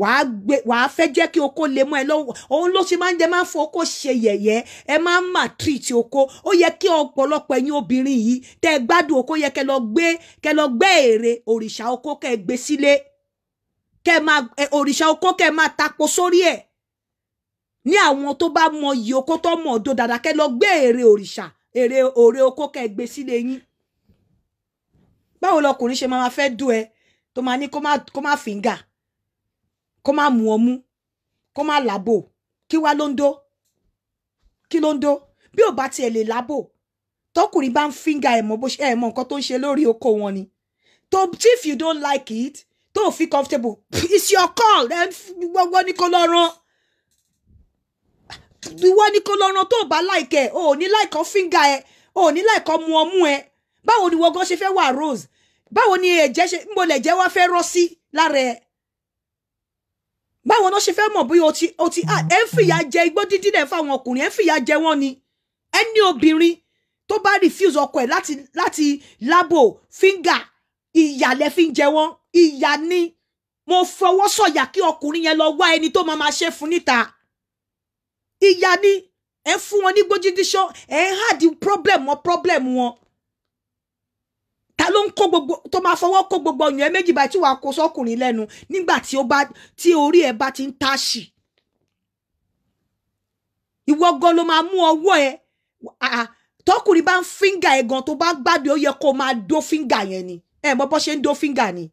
Wàá gbé, wàá fẹ́ jẹ́ kí oko lè mọ́ ẹ lọ́wọ́. Òun ló ṣe máa ń jẹ́ máa ń fọ oko ṣe yẹ̀yẹ́. Ẹ máa ń maltreat oko. Ó yẹ kí ọ̀pọ̀lọpọ̀ ẹ̀yin obìnrin yìí tẹ́ ẹ gbádùn oko, yẹ kẹ́ lọ gbé ère òrìṣà oko, kẹ́ ẹ gbé sílé, kẹ́ máa òrìṣà oko, kẹ́ máa tapo sórí ẹ̀. Ní àwọn tó bá mọ iyì oko, tó mọ̀ ọ̀dọ̀ dáadáa, kẹ́ lọ gbé ère òrìṣà, ère òrè oko, kẹ́ ẹ gbé sílé yín. Báwo lọkùnrin ṣe máa fẹ́ dùn ẹ, tó máa ní kó má finger, kó má mu ọmú, kó má làbò? Kí wá ló ń dó? Kí ló ń dó? Bí ò bá tiẹ̀ lè lábò, tọkùnrin bá ń finger ẹ̀, mọ̀ bó ṣe ẹ̀ mọ̀ nǹkan tó ń ṣe lórí oko wọn ni. Tó if you don't like it, tó feel comfortable, it's your call. Gbogbo ní kó lọ rán, ìwọ ní kó lọ rán. Tó bá like ẹ, o ò ní like kó finger ẹ, o ò ní like kó mu ọmú ẹ, báwo ni wọ́n gan ṣe fẹ́ wà rose? Báwo ni ẹ̀jẹ̀ ṣe ń bolẹ̀ jẹ́ wá fẹ́ rọ́ sí lára ẹ? Báwo náà ṣe fẹ́ mọ̀ bí o ti ẹ ń fìyà jẹ igbó dídí dẹ̀ fáwọn ọkùnrin? Ẹ ń fìyà jẹ wọ́n ni. Ẹni obìnrin tó bá refuse ọkọ ẹ̀ láti lábò, finger, ìyà lẹ fi ń jẹ wọ́n. Ìyà ni. Mo fọwọ́ sọ̀yà kí ọkùnrin yẹn lọ wá ẹni tó máa máa ṣe fún níta. Ìyà ni. Ẹ fún wọn ní gbójúdíṣọ́, ẹ ń add problem mọ́ problem wọn. Ta ló ń kó gbogbo tó máa fọwọ́ kó gbogbo ọyàn ẹ méjì báyìí tí wàá kó sọkùnrin lẹ́nu nígbà tí ó bá tí orí ẹ bá ti ń táṣì? Ìwọ gan ló máa mú ọwọ́ ẹ. Tọkùnrin bá ń finger ẹ gan, tó bá gbádùn, ó yẹ kó máa dó finger yẹn ni. Ẹ mọ bó ṣe ń dó finger ni.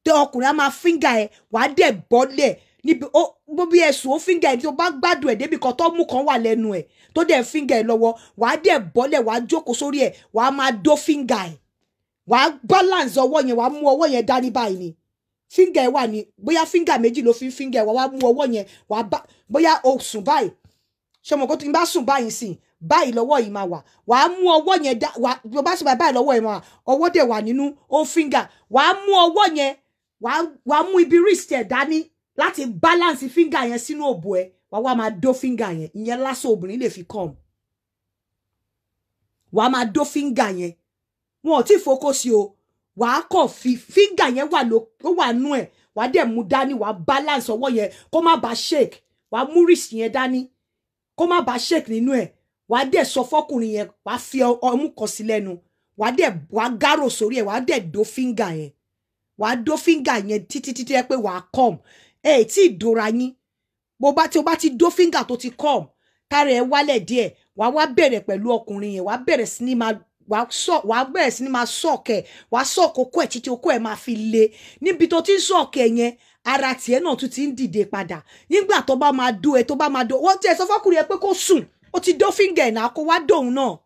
Tẹ ọkùnrin á máa finger ẹ, wàá dẹ̀ bọ́lẹ̀ níbi ó bó bí ẹ̀sùn ó finger ẹ. Tó bá gbádùn ẹ̀ débi kan, tó mú kan wà lẹ́nu ẹ̀, tó dẹ̀ finger ẹ lọ́wọ́, wàá dẹ̀ bọ́lẹ̀, wàá jókòó sórí ẹ̀, wàá máa dó finger ẹ̀, wàá balance ọwọ́ yẹn, wàá mú ọwọ́ yẹn dání báyìí ni. Finger ẹ wà ní, bóyá finger méjì ló fi ń finger ẹ, wàá wá mú ọwọ́ yẹn, wàá bá bóyá o sùn báyìí. Ṣọmọ kó tí n bá sùn báyìí sìn báyìí, lọ́wọ́ yìí máa wà. Wàá mú ọwọ́ yẹn dá, wàá bó bá sùn báyìí, lọ́wọ́ yìí máa wà, ọwọ́ dẹ̀ wà nínú ó finger. Wàá mú ọwọ́ yẹn, wàá mú ibi wrist ẹ̀ dání láti balance finger yẹn sínú òbò ẹ, wàá wá máa dó finger yẹn. Ìyẹn lásán obìnrin lè fi come. Wàá máa dó finger yẹn. Wọn ò tí ì fokó sí o. Wàá kọ̀ fi finger yẹn wà ló ó wà nú ẹ̀, wàá dẹ̀ mú dání, wàá balance ọwọ́ yẹn kó má bàa shake. Wàá mú wrist yẹn dání kó má bàa shake nínú ẹ̀. Wàá dẹ̀ sọ fọ́kùnrin yẹn, wàá fi ọmú kan sí lẹ́nu, wàá dẹ̀ wàá gárò sórí ẹ̀, wàá dẹ̀ dó finger yẹn, wàá dó finger yẹn títí títí ẹ pé wàá come. Ẹ ẹ̀ tí ì dóra yín. Bó bá tí o bá ti dó finger tó ti come, tára ẹ wálẹ̀ díẹ̀, wàá wá bẹ̀rẹ̀ pẹ̀lú ọkùnrin yẹn, wàá bẹ̀rẹ̀ sí ní máa wàá sọ, wàá bẹ̀rẹ̀ sí ní máa sọ̀kẹ̀, wàá sọ̀kò okó ẹ̀ títí okó ẹ̀ máa fi le. Níbi tó ti ń sọ̀kẹ̀ yẹn, ara tiẹ̀ náà tún ti ń dìde padà. Nígbà tó bá máa dó ẹ, tó bá máa dó, wọ́n tiẹ̀ sọ fọ́kùnrin yẹn pé kó sùn, ó ti dó finger ẹ̀ náà, kó wá dóun náà.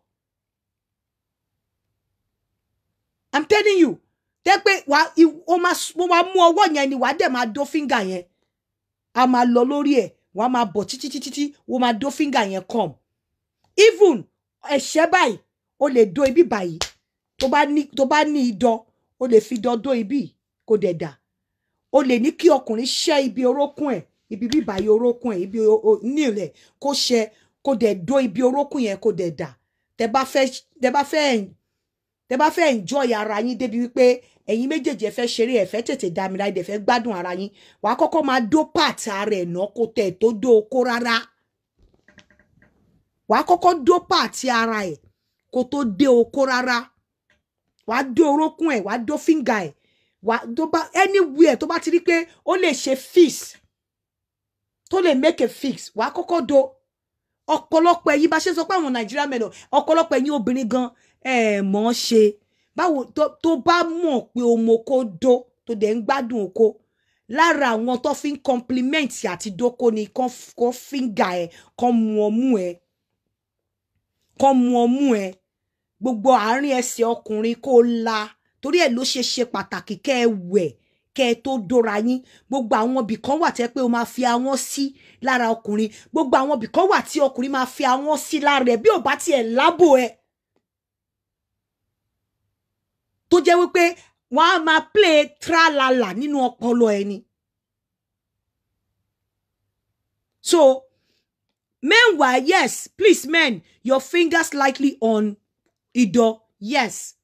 I'm telling you, tẹ́ pé wàá ó máa mú ọwọ́ yẹn ni wàá dẹ̀ máa dó finger yẹn, a máa lọ lórí ẹ̀, wàá máa bọ̀ títí títí tí wọ́n máa dó finger yẹn come. Even ẹ̀ṣẹ́ báyìí, o lè dó ibi báyìí. Tó bá ní idọ̀, o lè fi idọ̀ dó ibi kò dẹ̀ dà. O lè ní kí ọkùnrin ṣẹ́ ibi orókún ẹ̀, ibi bíbáyìí orókún ẹ̀, ibi nílẹ̀ kó ṣẹ́, kó dẹ̀ dó ibi orókún yẹn, kó dẹ̀ dà. Tẹ bá fẹ́ enjoy ara yín débi wípé ẹ̀yin méjèèjì ẹ fẹ́ ṣeré, ẹ fẹ́ tètè dámira, ẹ dẹ̀ fẹ́ gbádùn ara yín, wàá kọ́kọ́ máa dó part ara ẹ̀ náà kó tẹ̀ tó dó okó rárá. Wàá kọ́kọ́ dó part ara ẹ̀ kó tó dé okó rárá. Wàá dó orókún ẹ̀, wàá dó finger ẹ̀, wàá tó bá anywhere tó bá ti rí pé ó lè ṣe fix, tó lè make a fix, wàá kọ́kọ́ dó. Ọ̀pọ̀lọpọ̀ ẹ̀yin, bá ṣe sọ pé àwọn Nàìjíríà mẹ́lọ, ọ̀pọ̀lọpọ̀ ẹ̀yin obìnrin gan ẹ̀ mọ̀ ọ́n ṣe. Báwo tó bá mọ̀ pé o mọ kó dó, tó dẹ̀ ń gbádùn oko, lára àwọn tó fi ń compliment àti dóko ni kán finger ẹ̀, kán mu ọmú ẹ̀, kán mu ọmú ẹ̀, gbogbo àárín ẹsẹ̀ ọkùnrin kó la. Torí ẹ̀ ló ṣe ṣe pàtàkì kẹ́ ẹ wẹ̀ kẹ́ ẹ tó dóra yín. Gbogbo àwọn ibì kan wà tẹ́ pé o máa fi àwọn sí lára ọkùnrin, gbogbo àwọn ibì kan wà tí ọkùnrin máa fi àwọn sí lára ẹ̀ bí ò bá tiẹ̀ lábò ẹ̀, tó jẹ́ wípé wọ́n á máa play tralala nínú ọpọlọ ẹni. So meanwhile, yes, please, men, your fingers lightly on ìdọ̀. Yes,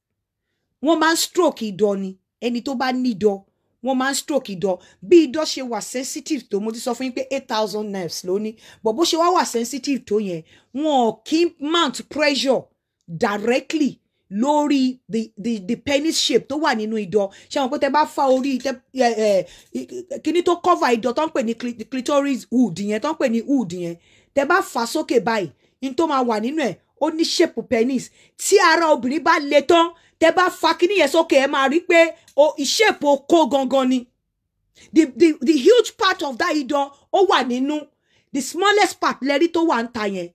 wọ́n máa ń stroke ìdọ̀ ni. Ẹni tó bá nídọ̀, wọ́n máa ń stroke ìdọ̀. Bí ìdọ̀ ṣe wà sensitive tó, mo ti sọ fún yín pé 8,000 nerves ló ní, but bó ṣe wá wà sensitive tó yẹn, wọn ò kí mount pressure directly lórí the penis shape tó wà nínú ìdọ̀. Ṣé wọn pé tẹ bá fa orí tẹ ẹ ẹ kíní tó cover ìdọ̀ tó ń pè ní clitoris hood yẹn, tó ń pè ní hood yẹn, tẹ bá fà sókè báyìí, ní tó máa wà nínú ẹ̀, ó ní shape penis. Tí ara obìnrin bá le tán, tẹ bá fa kíní yẹn sókè, ẹ máa rí pé o shape okó gangan ni. The huge part of that ìdọ̀, ó wà nínú. The smallest part lẹ́rí tó wà ń ta yẹn.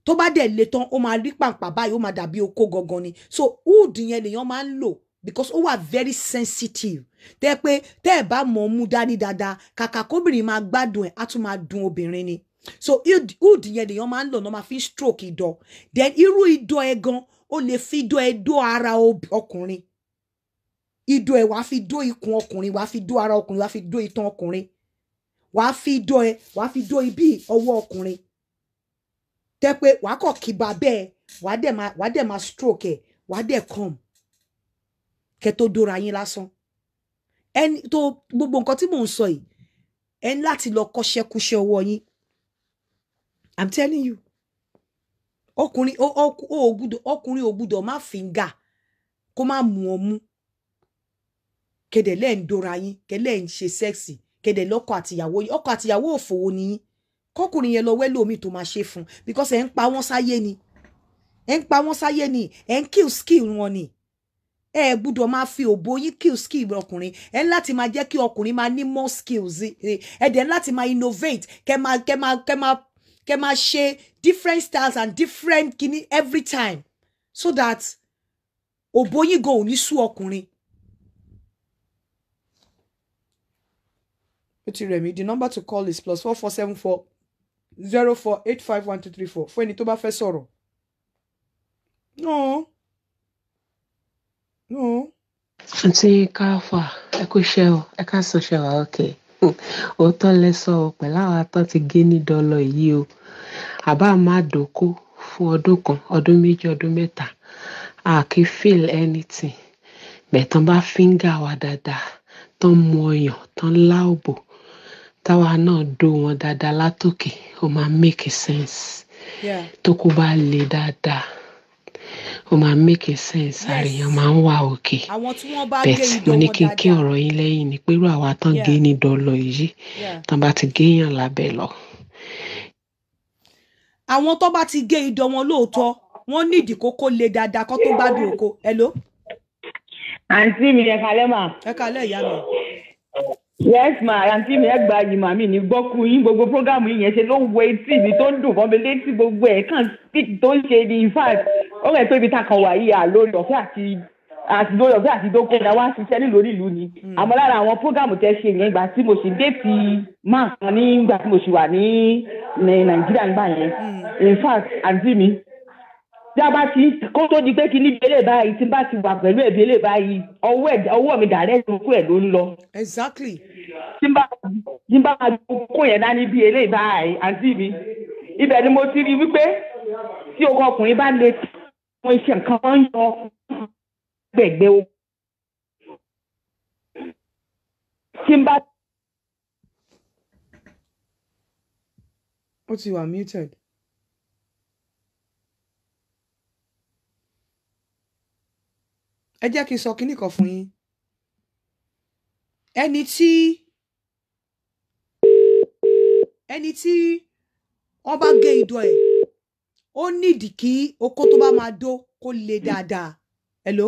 Tó bá dẹ̀ le tán, ó máa rí pàǹpà báyìí, ó máa dàbí okó gangan ni. So hood yẹn lèèyàn máa ń lò because ó wà very sensitive, tẹ́ pé tẹ́ ẹ̀ bá mọ̀ ọ́ mú dání dáadáa, kàkà kóbìnrin máa gbádùn ẹ̀, á tún máa dùn obìnrin ni. So hood yẹn lèèyàn máa ń lò náà máa fi stroke ìdọ̀. Then irú ìdọ̀ ẹ gan, ó lè fi ìdọ̀ ẹ dó ara ọkùnrin. Ìdọ̀ ẹ, wàá fi dó ikùn ọkùnrin, wàá fi dó ara ọkùnrin, wàá fi dó itan ọkùnrin, wàá fi ìdọ̀ ẹ, wàá fi dó ibi ọwọ́ ọkùnrin, tẹ́ pé wàá kọ̀ kíba bẹ́ẹ̀, wàá dẹ̀ máa stroke ẹ̀, wàá dẹ̀ come kẹ́ tó dóra yín lásán. Ẹni tó gbogbo nǹkan tí mò ń sọ yìí, ẹ ní láti lọ kọ́ṣẹ́kúṣẹ́ ọwọ́ yín. I'm telling you, ọkùnrin ó gbúdọ̀, ọkùnrin ò gbúdọ̀ má finger, kó má mu ọmú, kẹdẹ lẹ́ ń dóra yín, kẹlẹ́ ń ṣe sex, kẹdẹ lọ́kọ àtìyàwó yín. Ọkọ àtìyàwó òfòwò ni yín. Kọkùnrin yẹn lọ wẹ́lómi tó máa ṣe fún, because ẹ̀ ń pa wọ́n sáyé ni, ẹ̀ ń pa wọ́n sáyé ni, ẹ̀ ń kill skill wọn ni. Ẹ gbúdọ̀ máa fi òbò yín kill skill ọkùnrin. Ẹ ń láti máa jẹ́ kí ọkùnrin máa ní more skills. Ẹ dẹ̀ ń láti máa innovate, kẹ́ máa ṣe different styles and different kini every time, so that òbò yín gan ò ní sú ọkùnrin. Ó ti rẹ̀ mí. The number to call is +44 7404 851234 fún ẹni tó bá fẹ́ sọ̀rọ̀. No, no. Àǹtí Káfà, ẹ kú iṣẹ́ o, ẹ káàsán. Ṣe wà òkè? Òótọ́ lẹ sọ o, pẹ̀lú àwa tán ti gé ní dọ́lọ́ yìí o. Àbá má dóko fún ọdún 1, ọdún 2, ọdún 3. A kì í feel anything. Bẹ̀ tán bá finger wa dáadáa, tán mu ọyàn, tán lá òbò, táwa náà dó wọn dáadáa látòkè, ó máa make sense. Yeah. Tókó bá le dáadáa, ó máa make sense, ara èèyàn máa ń wà òkè. Àwọn tí wọ́n bá Bet gé mo idọ̀ ní wọn kí n kí dáadáa. ọ̀rọ̀ yín lẹ́yìn ni pé irú àwa tán gé Yeah. ní dọ́lọ yìí, Yeah. tán bá ti géèyàn lábẹ́ lọ. Àwọn tó bá ti gé idọ̀ wọn lóòótọ́, wọ́n nídìí kókó le dáadáa kó tó gbádùn oko. Hello. Àǹtí mi, ẹ kalẹ́ mà. Ẹ kalẹ́, ìyá mi. Yes ma, àǹtí mi, ẹ gba yìí mà. Mí ní gbọ́kú yín. Gbogbo program yìí yẹn ṣe ló ń wọ etí mi tó ń dùn mọ́ mi létí, gbogbo ẹ̀ kàn speak tó ń ṣe ni. In fact, ó rẹ̀ tó ibi tá a kan wà yìí, à lórí ọ̀fẹ́ àti lórí ọ̀fẹ́ àti dókòwò náà wá ṣiṣẹ́ nílùú nílùú ni. Àmọ́ lára àwọn program tẹ́ ṣe yẹn, ìgbà tí mo sì dé ti máa kan nígbà tí mo sì wà ní Nàìjíríà nígbà yẹn, in fact, àǹtí mi, tí a bá ti kó tó di pé kí níbi eléyìí báyìí, tí n bá ti wà pẹ̀lú ẹ̀bí eléyìí báyìí, ọwọ́ ẹ̀, ọwọ́ mi dàrẹ́ lóko ẹ̀ ló ń lọ. Tí n bá máa kó yẹn dání bí eléyìí báyìí, àǹtí mi, ibẹ̀ ni mo ti rí wípé tí okọ ọkùnrin bá le, wọn iṣẹ́ nǹkan wọn ń yọ gbẹ̀gbẹ́ o. Tí n bá. Ó ti wà muted. Ẹ jẹ́ kí n sọ kinní kan fún yín. Ẹni tí wọ́n bá gé idọ̀ ẹ̀, ó nídìí kí okó tó bá máa dó kó le dáadáa. Hello.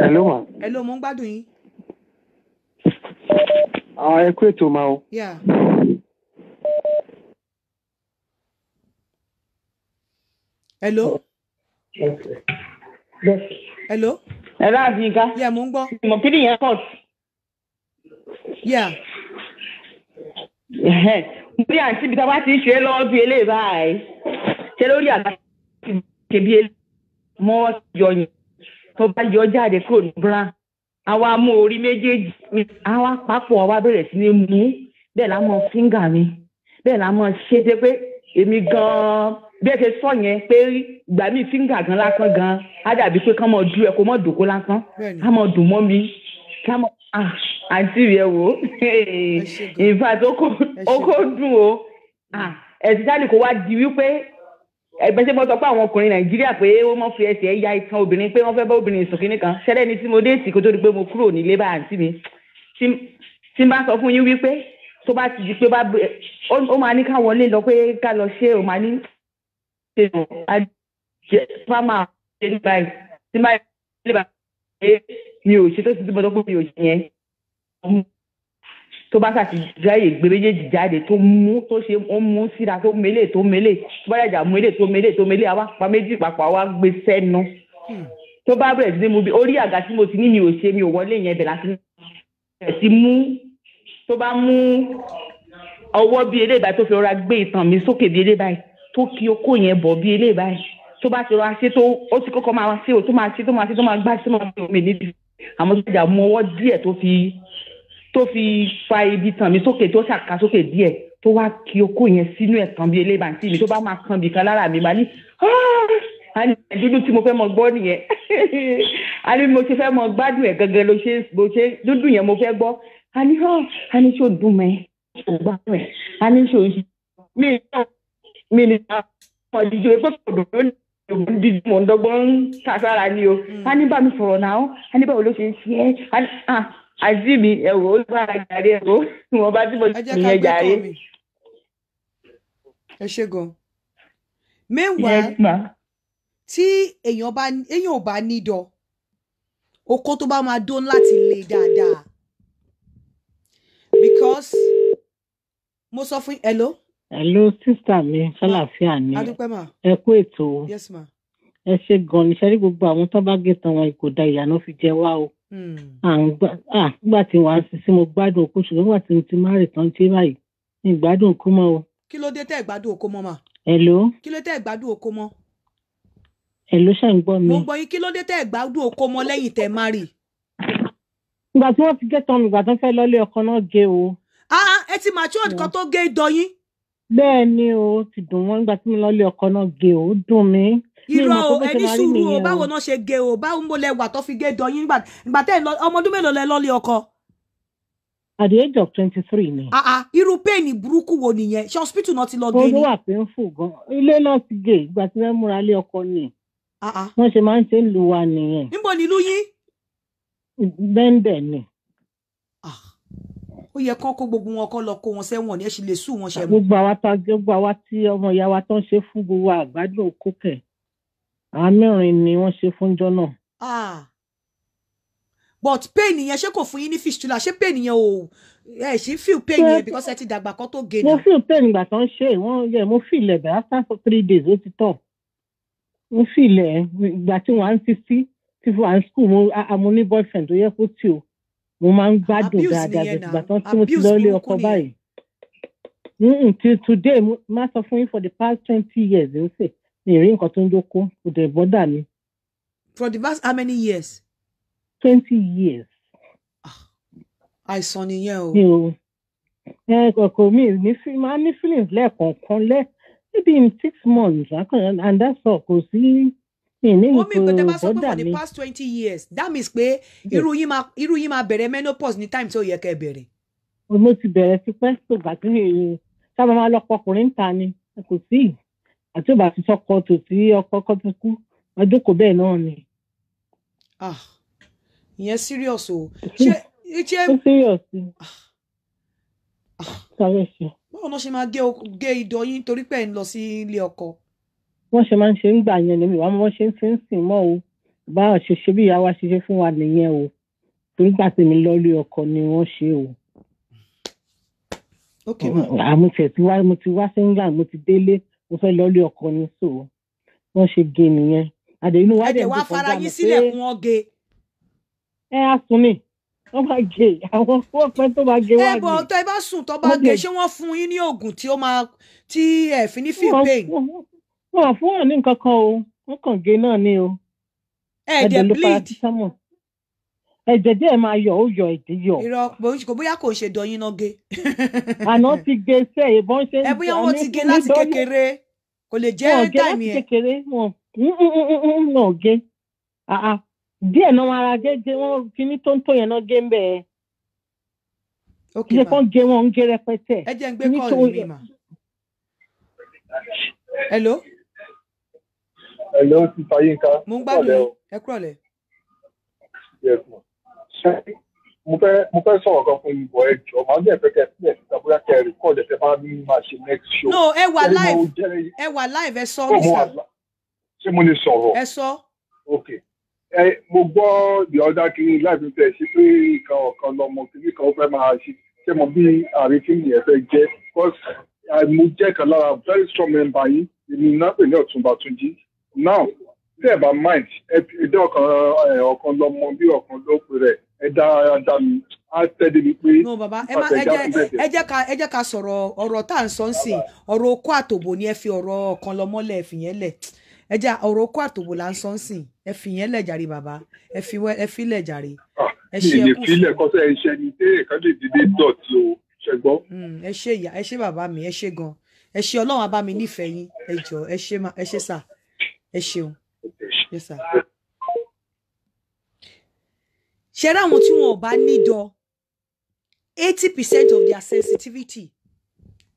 Hello ma. Hello, mo ń gbádùn yín. Àwọn, ẹ kú ètò ma o. Yeah. Hello. Hello. Ẹ láàfin nǹkan. Yeah, mo ń gbọ́. Ìmọ̀ kí nìyẹn kọ̀. Yeah. Bí àǹtí mi, tá a bá ti ń ṣe é lọ́wọ́ bí eléyìí báyìí, ṣe lórí àgbà ṣe bí eléyìí mọ́ yọ yẹn, tó bá yọ jáde kúrò ní bra, àwa mú orí méjèèjì, àwa papọ̀, àwa bẹ̀rẹ̀ sí ní mú bẹ́ẹ̀ la mọ finger mi, bẹ́ẹ̀ la mọ ṣe dé pé èmi gan-an, bí ẹ ṣe sọ yẹn pé ìgbà míì finger gan lásán gan á dàbí pé kán mọ dú ẹ kó mọ dòkó lásán, á mọ dùn mọ́ mi ká mọ. Ah, àǹtí rẹ, wò ó, in fact, ó kó dùn o. Ah, ẹ̀sìn kò wá di wípé ẹgbẹ́ ṣé mo sọ pé àwọn ọkùnrin Nàìjíríà pé wọ́n mọ̀ fi ẹsẹ̀ ya itan obìnrin, pé wọ́n fẹ́ bá obìnrin sùn kínní kan ṣẹlẹ̀ ní tí mo dé sí kó tó di pé mo kúrò nílé bá. Àǹtí mi, tí n bá sọ fún yín wípé tó bá ti di pé bá ó máa ní ká wọlé lọ pé ká lọ ṣe, ó máa ní ṣe bá máa ṣe ní báyìí, tí máa ṣe bá pé mi ò ṣe tó ti mo sọ pé mi ò ṣe yẹn, tó bá ṣàti ráyè gbé méjèèjì jáde, tó mú, tó ṣe, ó mú síra, tó mélè, tó mélè, tó bá yàjà mú élè, tó mélè, tó mélè, àwa pa méjì papọ̀, àwa gbé sẹ́nu. Tó bá bẹ̀rẹ̀ sí ní mú bí orí àga tí mo ti ní mi ò ṣe, mi ò wọlé yẹn, bẹ̀rẹ̀ láti bẹ̀rẹ̀ sí mú. Tó bá mú ọwọ́ bí eléyìí báyìí, tó fi rọra gbé itan mi sókè bí eléyìí báyìí, tó kí okó yẹn bọ̀ bí eléyìí báyìí, tó bá ti rọra ṣe, tó ó ti kọ́kọ́ máa ṣe o, tó máa ṣe, tó máa ṣe, tó máa gbá, tó máa gbé omi níbi, àmọ́ tó jà mú ọwọ́ díẹ̀, tó fi fa ibi tàn mí sókè, tó ṣàkà sókè díẹ̀, tó wá kí okó yẹn sínú ẹ̀ tán bí eléyìí báyìí mi, tó bá máa kan bìkan lára mi, máa ní dúdú tí mo fẹ́ mọ gbọ́ nìyẹn. A ní mo ṣe fẹ́ mọ gbádùn ẹ̀ gangan ló ṣe bó ṣe dúdú yẹn mo fẹ́ gbọ́. A ní hàn, a ní ṣó dùn mẹ́, ṣó gbádùn ẹ̀, a ní ṣó mi mi ní ọmọ ìdíje pé kò dùn lónìí, dídí mò ń dọ́gbọ́n ń ta sára ni o. A ní bá mi sọ̀rọ̀ náà, a ní báwo ló ṣe ń ṣe é. Àǹtí mi, ẹ wò ó, bá a jàre, ẹ wò ó, ìwọ̀nba tí mo Ẹ jẹ́ ká nìyẹn gbé jàre. kọ́ mi. Ẹ ṣe gan. Meanwhile, Yes ma. tí èèyàn bá, èèyàn ò bá nídọ̀, okó tó bá máa dó láti le dáadáa, because mo sọ fún, hello. Hello, sister mi, ṣàlàáfíà ni? Adúpẹ́ mà. Ẹ kú ètò o. Yes ma. Ẹ ṣe gan ni. Ṣe rí gbogbo àwọn tó bá gé tán wọn kò da, ìyà náà fi jẹ wá o. À ń gbà à nígbà tí wàá sisi, mo gbádùn òkú, ṣùgbọ́n nígbà tí mo ti má rè tán tí báyìí, mi gbádùn òkú mọ́ o. Kí ló dé tẹ́ ẹ̀ gbádùn okó mọ́ mà? Hello. Kí ló dé tẹ́ ẹ̀ gbádùn okó mọ́? Hello, ṣe ń gbọ́ mi? Mo ń gbọ́ yín. Kí ló dé tẹ́ ẹ̀ gbádùn okó mọ́ lẹ́yìn tẹ́ má rì? Ìgbà tí wọ́n ti gé tán mi, ìgbà tó fẹ́ lọ́lé ọkọ náà gé o. Ah ah, ẹ ti matured kan tó gé idọ̀ yín? Bẹ́ẹ̀ ni o, ó ti dùn wọ́n. Nígbà tí mo lọ́lé ọkọ náà gé o, ó dùn mí. Irọ́ o, ẹ ní sùúrù o, báwo náà ṣe gé o, báwo mo lẹ wà tó fi gé dọyín nígbà tẹ́ ẹ lọ, ọmọ ọdún mélòó lẹ lọ́lé ọkọ? At the age of 23 ni. Ah ah, irú pain burúkú wo nìyẹn? Ṣé hospital náà ti lọ gé ni? Ó wà painful gan. Ilé náà ti gé, ìgbà tí wọ́n múra lé ọkọ ni. Ah ah. Wọ́n ṣe máa ń ṣe ń lu wa nìyẹn. Níbo ni ìlú yín? Bẹ́ńdẹ̀ ni. Ó yẹ kán kó gbogbo wọn kán lọ kó wọn sẹ́wọ̀n ní ẹ sì lè sùn wọn ṣẹ̀mú. Gbogbo àwa tí ọmọ ìyá wa tó ń ṣe fún gbogbo àgbádùn kókè. Àwọn mẹ́rin ni wọ́n ṣe fúnjọ́ náà. Ah. But pain yẹn, ṣé kò fún yín ní fistula? Ṣé pain yẹn o, ẹ ṣì ń feel pain yẹn because ẹ ti dàgbà kan tó gé Mo náà? feel pain ìgbà tó ń ṣe wọ́n yẹ, mo feel ẹ̀ bẹ́ẹ̀ after 3 days ó ti tọ̀. Mo feel ẹ̀ ìgbà tí wọ́n á ń ti sí tí wọ́n á ń school, mo ní boyfriend tó yẹ kó tì o. Mo máa ń gbádùn Abuse dáadáa nìyẹn bẹ́ẹ̀ ìgbà náà. tán tí mo ti Abuse lọ ilé burúkú ọkọ nìyẹn. báyìí. Till today, mo máa sọ fún yín for the past 20 years ó sì mi ì rí nǹkan tó ń jókòó, kò dẹ̀ bọ́dà mi. For the past how many years? 20 years. Àìsàn nìyẹn o. Mi ò ẹ kò mi ní máa ní feelings lẹ́ẹ̀kọ̀ọ̀kan lẹ́ maybe in 6 months and that's all, kò sí mi ní Ó mì pé tẹ́ bá sọ pé bọ́dà for the mi. past 20 years, that means pé irú yín máa bẹ̀rẹ̀ menopause ní time tí ó yẹ kẹ́ bẹ̀rẹ̀. Mo ti bẹ̀rẹ̀ tipẹ́ tó gbà tí mi sábà máa lọ pọkùnrin ń ta ni kò sí àti òbá ti sọkọ tó tí ọkọ kọ ti kú ọdún kò bẹ́ẹ̀ náà ni. Ah, ìyẹn serious o. Ṣé Ó serious ni. Sáré ṣe. Báwo náà ṣe máa gé idọ̀ yín torí pé ẹ̀ ń lọ sí ilé ọkọ? Wọ́n ṣe máa ń ṣe ń gbà yẹn ni wọ́n wọ́n ṣe ń fi ń sìn mọ́ o. Báwo ṣe ṣe bí ìyá wa ṣe ṣe fún wa nìyẹn o. Torí gbà tí mi lọ ilé ọkọ ni wọ́n ṣe o. Ok ma. Àmọ́ tiẹ̀ ti wá, mo ti wá sí England, mo ti délé, mo fẹ́ lọ ilé ọkọ ni so. Wọ́n ṣe gé nìyẹn. Àdé inú wa Ẹ dẹ̀ dẹ̀ ń wá dùn fara kọjá yín mọ̀ sílẹ̀ pé kún wọn gé. Ẹ á sùn ni. Wọ́n máa gé àwọn fún tó máa gé wá Ẹ bọ̀ ni. tó ẹ bá sùn tó bá Wọ́n gé, dẹ̀ ṣé wọ́n fún yín ní oògùn tí ó máa tí ẹ fi ní feel pain? Wọ́n fún wọn ní nǹkan kan o. Wọ́n kàn gé náà ni o. Ẹ dẹ̀ Ẹ̀dẹ̀ ló bleed. paracetamol. Ẹ̀jẹ̀ díẹ̀ máa yọ, ó yọ ẹ̀jẹ̀ yọ. Irọ́ kò bóyá kò ṣe dọyín náà gé. Àná ti gé sẹ́ ìbọn ṣe ń Ẹ bóyá wọ́n ti gé láti kékeré, kò lè jẹ́ Wọ́n gé time láti yẹn. kékeré, wọ́n wọ́n gé. Díẹ̀ náà ara gé gé wọ́n kíní tó ń tó yẹn náà gé ń bẹ̀. Ok Kí ṣe ma. kán gé wọn ń gé rẹpẹtẹ. Ẹ jẹ́ ń gbé Kíní kọ́ọ̀lù tó mi mà. Hello? Hello, Sister Yinka. Mo ń gbádùn yín. Ẹ kúrọ̀lẹ́. Yes, ma. Ṣé mo fẹ́ sọ̀rọ̀ kan fún yín bọ̀, ẹ jọ̀ọ́, màá dẹ̀ fẹ́ kẹ́ ẹ sílẹ̀ síta bóyá kẹ́ ẹ record ẹ̀ tẹ́ bá ní máa ṣe next show. No, ẹ wà Ṣé mo live. jẹ́ Ẹ wà live, ẹ sọ Oh, mo wà Mr. Ṣé mo lè sọ̀rọ̀? Ẹ sọ. Okay. Ẹ mo gbọ́ the other kini live mi tẹ̀ ṣe pé ìkan ọ̀kan lọmọ kìíní kan ó fẹ́ máa ṣe ṣé mo bí àrífín yẹn fẹ́ jẹ́, because mo jẹ́ kan lára very strong member yín, èmi náà pè ní Ọ̀túnba Túnjí. Now, tí ẹ bá mind, ẹ dá ọ̀kan ọ̀kan lọmọ bí ọ̀kan ló pè rẹ̀, ẹ dá dá mi á tẹ́lẹ̀ mi pé No bàbá, ẹ má ẹ jẹ́ ẹ jẹ́ ká sọ̀rọ̀ ọ̀rọ̀ tá à ń sọ ń sìn, ọ̀rọ̀ okó àtòbò ni ẹ fi ọ̀rọ̀ ọ̀kan lọ mọ́lẹ̀, ẹ fi yẹn lẹ̀. Ẹ jẹ́ ọ̀rọ̀ okó àtòbò là ń sọ ń sìn, ẹ fi yẹn lẹ̀ jàre bàbá, ẹ fi ẹ fi lẹ̀ jàre. Ẹ Mi ṣe lè ẹ kú filẹ̀ fún kọ́sẹ́ iṣẹ́ ni tí èèkàn lè dìde dọ̀tí o, ṣẹgbọ́n. Ẹ ṣé ìyá, ẹ ṣé bàbá mi, ẹ ṣé gan. Ẹ ṣé, Ọlọ́run á bá mi nífẹ̀ẹ́ yín. Ẹ jọ̀ọ́, ẹ ṣé ma, ẹ ṣé sà. Ẹ ṣeun. Yes sir. Ṣé rí àwọn tí wọn ò bá nídọ̀, 80% of their sensitivity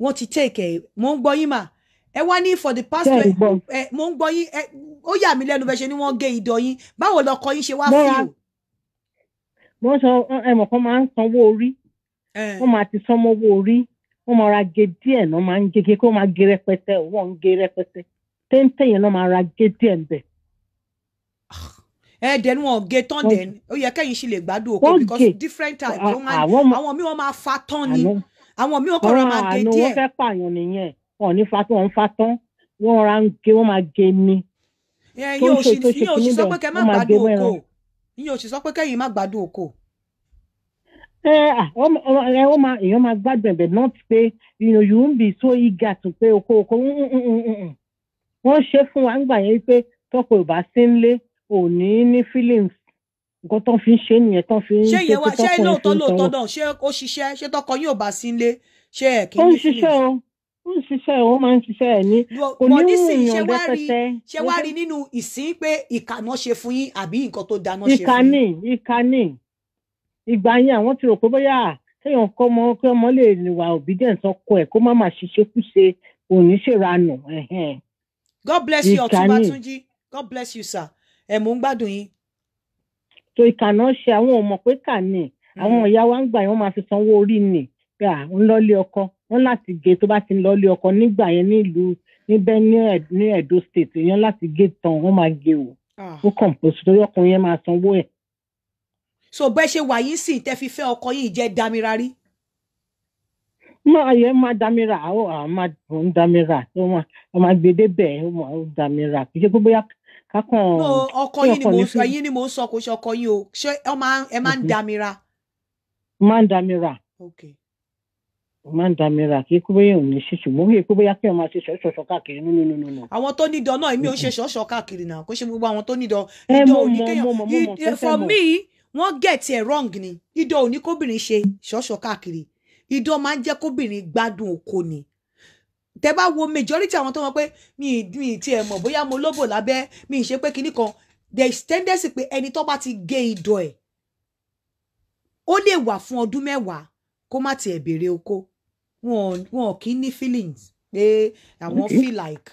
wọ́n ti take ẹ̀. Mo ń gbọ́ yín mà. Ẹ wá ní for the past Ṣé ẹ ń gbọ́? Ẹ mo ń gbọ́ yín. Ẹ ó yà mí lẹ́nu bẹ́ẹ̀ ṣe ni wọ́n gé idọ̀ yín. Báwo lọkọ yín ṣe wá Bọ́ra feel? wọ́n sọ ẹ mọ̀ kan máa ń sanwó orí. Wọ́n máa ti sanwó owó orí. Wọ́n máa ra gé díẹ̀ náà máa ń gé gé kó máa gé rẹpẹtẹ, wọ́n ń gé rẹpẹtẹ. Téńté yẹn náà máa ra gé díẹ̀ ń bẹ̀. Ẹ dẹ̀ ni wọn gé tán Wọ́n dẹ̀ ó yẹ kẹ́yìn sì lè gbádùn oko wọ́n because gé. different type ló máa ń Àwọn àwọn míì wọ́n máa fa tán ni, àná àwọn míì wọ́n kọ̀ọ̀rọ̀ ọ̀rọ̀ máa gé àánú wọ́n díẹ̀. fẹ́ pààyàn nìyẹn. Wọn ò ní fa tán, wọ́n ń fa tán. Wọ́n ra ń gé, wọ́n máa gé ni. Ẹ Tó ìyẹn ń ò ṣe sì tó ṣe ìyẹn ò sì kinní sọ bẹ̀, pé kẹ́ má wọ́n máa gé gbádùn oko. mẹ́ran. Ìyẹn ò sì sọ pé kẹ́yìn má gbádùn oko. Ẹ à, ẹ ó máa èèyàn máa gbádùn ẹ̀bẹ̀, not pé you know you won't be so eager to pé oko oko. Wọ́n ṣe fún wa ńgbà yẹn pé tọkọ ò bá sí ńlé ò ní ní feelings, nǹkan tó fi ń ṣe nìyẹn, tó fi ń Ṣé ṣe ìyẹn pé wá ṣé tọkùnrin fi lóòótọ́ ń lóòótọ́ sanwó. náà ṣé ó ṣiṣẹ́? Ṣé tọkọ yín ò bá sí nílé, ṣé ẹ kì Ó í ń ní ṣiṣẹ́ feelings? o, ó Ó ń ṣiṣẹ́, ó máa ń ṣiṣẹ́ ẹ̀ ní kò Bọ̀ ní nísìnyí, ṣé wùyàn wá rí, rẹpẹtẹ. ṣé wá rí nínú ìsín pé ìkànnà ṣe fún yín àbí nǹkan tó dáná ṣe Ìkà fún ni yín? Ìkà ni. Ìgbà yẹn àwọn ti rò pé bóyá kéèyàn kọ́ ọmọ, kí ọmọ lè wà obedient ọkọ ẹ̀, kó má má ṣiṣẹ́ kúṣe, kò ní ṣèranù, ẹ̀hẹ́n. God bless you. Ìkà Ọ̀túnba ni. Túnjí, God bless you, sir. Ẹ mò ń gbádùn yín. Tó ìkà náà ṣe, àwọn ò mọ̀ pé kà ni. Àwọn ìyá wa ń gbà yẹn, wọ́n máa fi sanwó orí ni pé à ń lọ́lé ọkọ wọ́n láti gé. Tó bá ti ń lọ́lé ọkọ nígbà yẹn nílùú níbẹ̀ ní Edo State, èèyàn láti gé tán, wọ́n máa gé o. Ah. Ó compulsory torí ọkùnrin yẹn máa sanwó ẹ̀. So bẹ́ẹ̀ ṣe wà yín sì tẹ́ fi fẹ́ ọkọ yín jẹ́ damira rí? Máa yẹ máa dámírà, ó à máa ń dámírà, ó máa gbé débẹ̀, ó máa ó dámírà. Kì í ṣe pé bóyá kákan No, ọkọ kí yín ni ọkàn mò ní ń sọ, fi ẹ̀yin ni mò ń sọ, kò ṣe ọkọ yín o. Ṣé ọ máa ẹ máa ń damira? Máa ń dámírà. Okay. Máa ń dámírà. Kì í pé bóyá òun ní ṣe, ṣùgbọ́n kì í pé bóyá kí ọ máa ṣe ṣọ̀ṣọ̀ṣọ̀ káàkiri. No, no, no, no, no. Àwọn tó nídọ̀ náà, èmi ò ń ṣe ṣọ́ọ̀ṣọ́ káàkiri náà. Kò ṣe gbogbo àwọn tó nídọ̀. Ẹ Ìdọ̀ mo ò ní mọ̀, kéèyàn mo mọ̀, mo mọ̀ pé fẹ́ for mọ̀. me, wọ́n get it wrong ni. Ìdọ̀ ò ní kóbìnrin ṣe ṣọ́ọ̀ṣọ́ káàkiri. Ìdọ̀ máa ń jẹ́ kóbìnrin gbádùn oko ni. Tẹ bá wo majority àwọn tó mọ̀ pé mi ì tiẹ̀ mọ̀ bóyá mo lóbò lábẹ́, mi ì ṣe pé kinní kan, there is tendency pé ẹni tó bá ti gé ìdọ̀ ẹ̀, ó lè wà fún ọdún 10 kó má tiẹ̀ béèrè oko. Wọn kì í ní feelings pé àwọn feel like.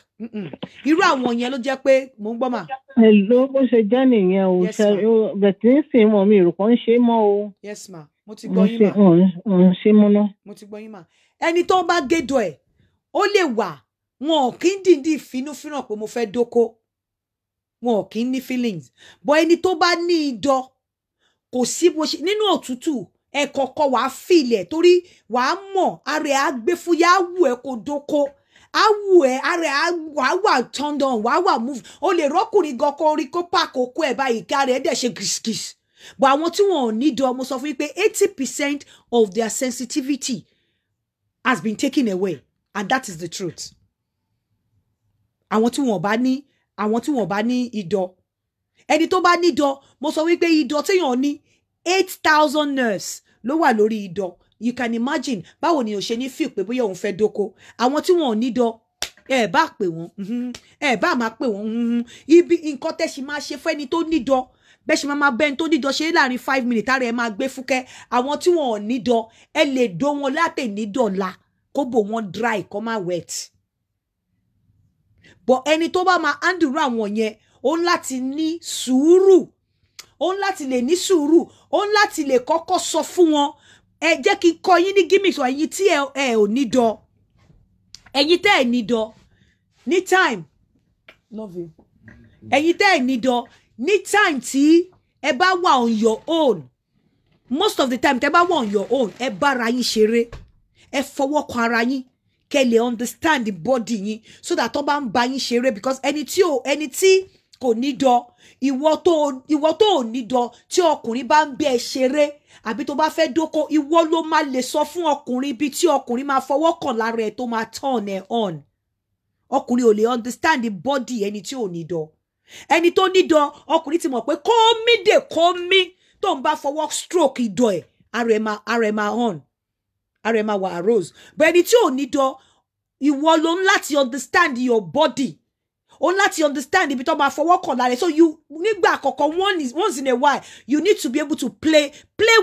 Irú àwọn yẹn ló jẹ́ pé mò ń gbọ́ mà. Hello, bó ṣe jẹ́ nìyẹn o. Yes, ṣe ma. Bẹ̀tí ń sìn mọ́ mi ìrò kan ń ṣe é mọ́ o. Yes ma, mo ti gbọ́ Wọ́n yín ṣe mà. Wọ́n ń ṣe mọ́ ná. Mo ti gbọ́ yín mà. Ẹni tó bá gédọ̀ ẹ̀, ó lè wà, wọn ò kí ń dìndín ìfinúfínà pé mo fẹ́ dóko, wọn ò kí ń ní feelings. But ẹni tó bá ní idọ̀, kò sí bó ṣe nínú òtútù, ẹ kọ̀ọ̀kan wàá fìlẹ̀ torí wàá mọ̀ ara ẹ̀ á gbé fúyà, á wù ẹ́ kó dóko, á wù ẹ́, ara ẹ̀ á wàá wà turned on, wàá wà move. O lè rọ́kùnrin gan kó rí kó pàkó kó ẹ̀ báyìí kí ara ẹ̀ dẹ̀ ṣe gìsgìs. But àwọn tí wọn ò ní dọ̀, mo sọ fún yín pé 80% of their sensitivity has been taken away, and that is the truth. Àwọn tí wọn bá ní idọ̀, ẹni tó bá ní idọ̀, mo sọ wípé idọ̀ téèyàn ní, 8,000 nerves ló wà lórí idọ̀. You can imagine báwo ni o ṣe ní feel pé bóyá òun fẹ́ dóko. Àwọn tí wọn ò ní idọ̀, ẹ bá pè wọ́n, ẹ bá máa pè wọ́n, ibi nǹkan tẹ́ ṣe máa ṣe fún ẹni tó nídọ̀, bẹ́ẹ̀ ṣe máa máa bẹ́ni tó nídọ̀ ṣe láàrin 5 minutes, ara ẹ máa gbé fúkẹ́. Àwọn tí wọn ò nídọ̀, ẹ lè dó wọn látẹ̀ nídọ̀la kó bò wọn dry, kó má wet. But ẹni tó bá máa handle àwọn yẹn, ó ń láti ní sùúrù, ó ń láti lè ní sùúrù, ó ń láti lè kọ́kọ́ sọ fún wọn, ẹ jẹ́ kí n kọ́ yín ní gimmicks. Ẹ̀yin tí ẹ ò ní dọ̀, ẹ̀yin tẹ́ ẹ̀ ní dọ̀ ní time, love you, ẹ̀yin tẹ́ ẹ̀ ní dọ̀ ní time tí ẹ bá wà on your own, most of the time tẹ́ bá wà on your own, ẹ bára yín ṣeré, ẹ fọwọ́ kan ara yín, kẹ́ lè understand the body yín, so that tó bá ń bá yín ṣeré, because ẹni tí kò ní dọ̀, ìwọ tó ò ní dọ̀, tí ọkùnrin bá ń bẹ ẹ ṣeré àbí tó bá fẹ́ dóko, ìwọ ló máa lè sọ fún ọkùnrin ibi tí ọkùnrin máa fọwọ́ kàn lára ẹ tó máa turn ẹ on. Ọkùnrin ò lè understand the body ẹni tí ò ní dọ̀. Ẹni tó ní dọ̀, ọkùnrin ti mọ̀ pé kó mí dè kó mí, tó ń bá fọwọ́ stroke ìdọ̀ ẹ̀, ara ẹ̀ máa on, ara ẹ̀ máa wà aroused. But ẹni tí ò ní dọ̀, ìwọ ló ń láti understand your body, ó ń láti understand ibi tó máa fọwọ́ kàn lára ẹ̀. So you nígbà àkọ́kọ́, once in a while, you need to be able to play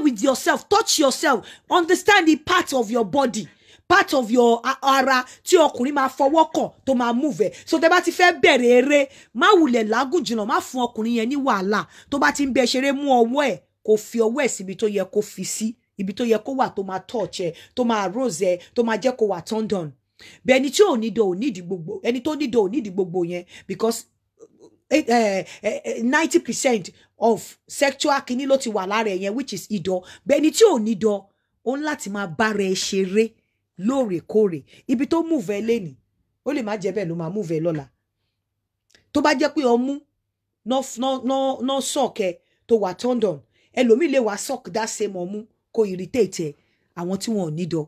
with yourself, touch yourself, understand the part of your body, part of your ara tí ọkùnrin máa fọwọ́ kàn tó máa move ẹ̀. So tẹ́ bá ti fẹ́ bẹ̀rẹ̀ eré, má wulẹ̀ lágùn jìnnà, má fún ọkùnrin yẹn ní wàhálà. Tó bá ti ń bẹ ṣeré, mú ọwọ́ ẹ̀, kó fi ọwọ́ ẹ̀ síbi tó yẹ kó fi sí, ibi tó yẹ kó wà, tó máa touch ẹ, tó máa arouse ẹ, tó máa jẹ́ kó wà turned on. Bẹ́ẹ̀ ẹni tí ò ní dọ̀ ò nídìí gbogbo, ẹni tó ní dọ̀ ò nídìí gbogbo yẹn, because 90% of sexual kini ló ti wà lára ẹ̀ yẹn, which is idọ̀. Bẹ́ẹ̀ ẹni tí ò ní dọ̀, ó ń láti máa bára ẹ ṣeré lóòrèkóòrè. Ibi tó move ẹ lénìí, ó lè má jẹ́ bẹ́ẹ̀ ló máa move ẹ lọ́la. Tó bá jẹ́ pé ọmú ná suck ẹ tó wà turned on, ẹlòmíì lè wá suck that same ọmú kó irritate ẹ. Àwọn tí wọn ò ní dọ̀,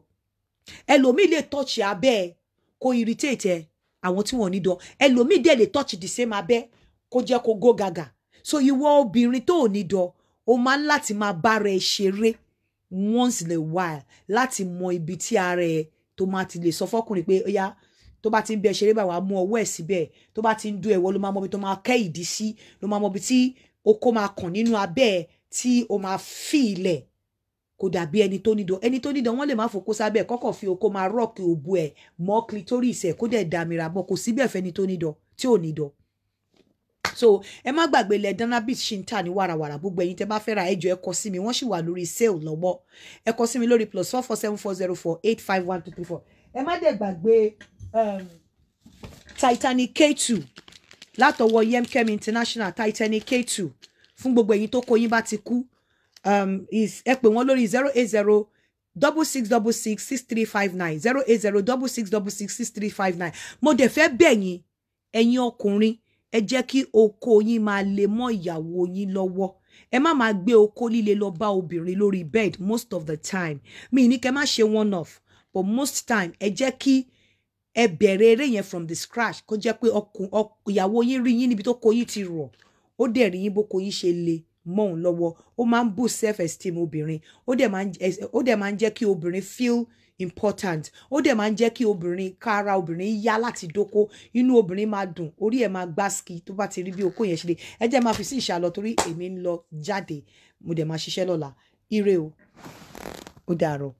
ẹlòmíì lè touch abẹ́ ẹ kó irritate ẹ. Àwọn tí wọn ò ní dọ̀, ẹlòmíì dẹ̀ lè touch the same abẹ́ kó jẹ́ kó go gaga. So ìwọ obìnrin tó ò ní dọ̀, o máa ń láti máa bára ẹ ṣeré once in a while láti mọ ibi tí ara ẹ Tó máa ti lè sọ fọ́kùnrin pé ó yá, tó bá ti ń bẹ ṣeré bá wàá mú ọwọ́ ẹ̀ síbẹ̀, tó bá ti ń dún ẹ̀wọ́, ló máa mọ ibi tó máa kẹ́ ìdí sí, ló máa mọ ibi tí okó máa kàn nínú abẹ́ ẹ̀ tí o máa fi ilẹ̀. Kò dàbí ẹni tó nídọ̀. Ẹni tó nídọ̀, wọ́n lè má fokó sábẹ́, kọ́kọ́ fi okó máa rọ́ọ̀kì òbu ẹ̀ mọ́ clitoris ẹ̀, kó dẹ̀ dàmìrà bọ́. Kò síbẹ̀ fẹ́ni tó nídọ̀ tí ò nídọ̀. So ẹ má gbàgbé ilẹ̀ Danabit ṣì ń tà ní wàràwàrà. Gbogbo ẹ̀yin tẹ́ bá fẹ́ ra, ẹ jọ̀ọ́, ẹ kọ sí mi. Wọ́n sì wà lórí sale lọ́wọ́. Ẹ kọ sí mi lórí +44 7404 851234. Ẹ má dẹ̀ gbàgbé Titanic K2 látọwọ́ Yemkem International. Titanic K2 fún gbogbo ẹ̀yin tó kó yín bá ti kú. Ẹ pè wọ́n lórí 08066666359, 08066666359. Mo dẹ̀ fẹ́ bẹ̀ yín, ẹ̀yin ọkùnrin, ẹ jẹ́ kí oko yín máa lè mọ́ ìyàwó yín lọ́wọ́. Ẹ má máa gbé okó líle lọ bá obìnrin lórí bed most of the time. Mi ní kẹ́ má ṣe one off, but most time, ẹ jẹ́ kí ẹ bẹ̀rẹ̀ eré yẹn from the scratch, kó jẹ́ pé ìyàwó yín rí yín níbi tó kó yín ti rọ̀, ó dẹ̀ rí yín bó kó yín ṣe le mọ́ òun lọ́wọ́. Ó máa ń boost self esteem obìnrin, ó dẹ̀ máa ń jẹ́ kí obìnrin feel important, ó dẹ̀ máa ń jẹ́ kí obìnrin kára obìnrin yá láti dóko. Inú obìnrin máa dùn, orí ẹ̀ máa gbá ski tó bá ti rí bí okó yẹn ṣe lè. Ẹ jẹ́ máa fi sí ìṣàlọ torí èmi ń lọ jáde, mo dẹ̀ máa ṣiṣẹ́ lọ́la. Ire o, ó dàárọ̀.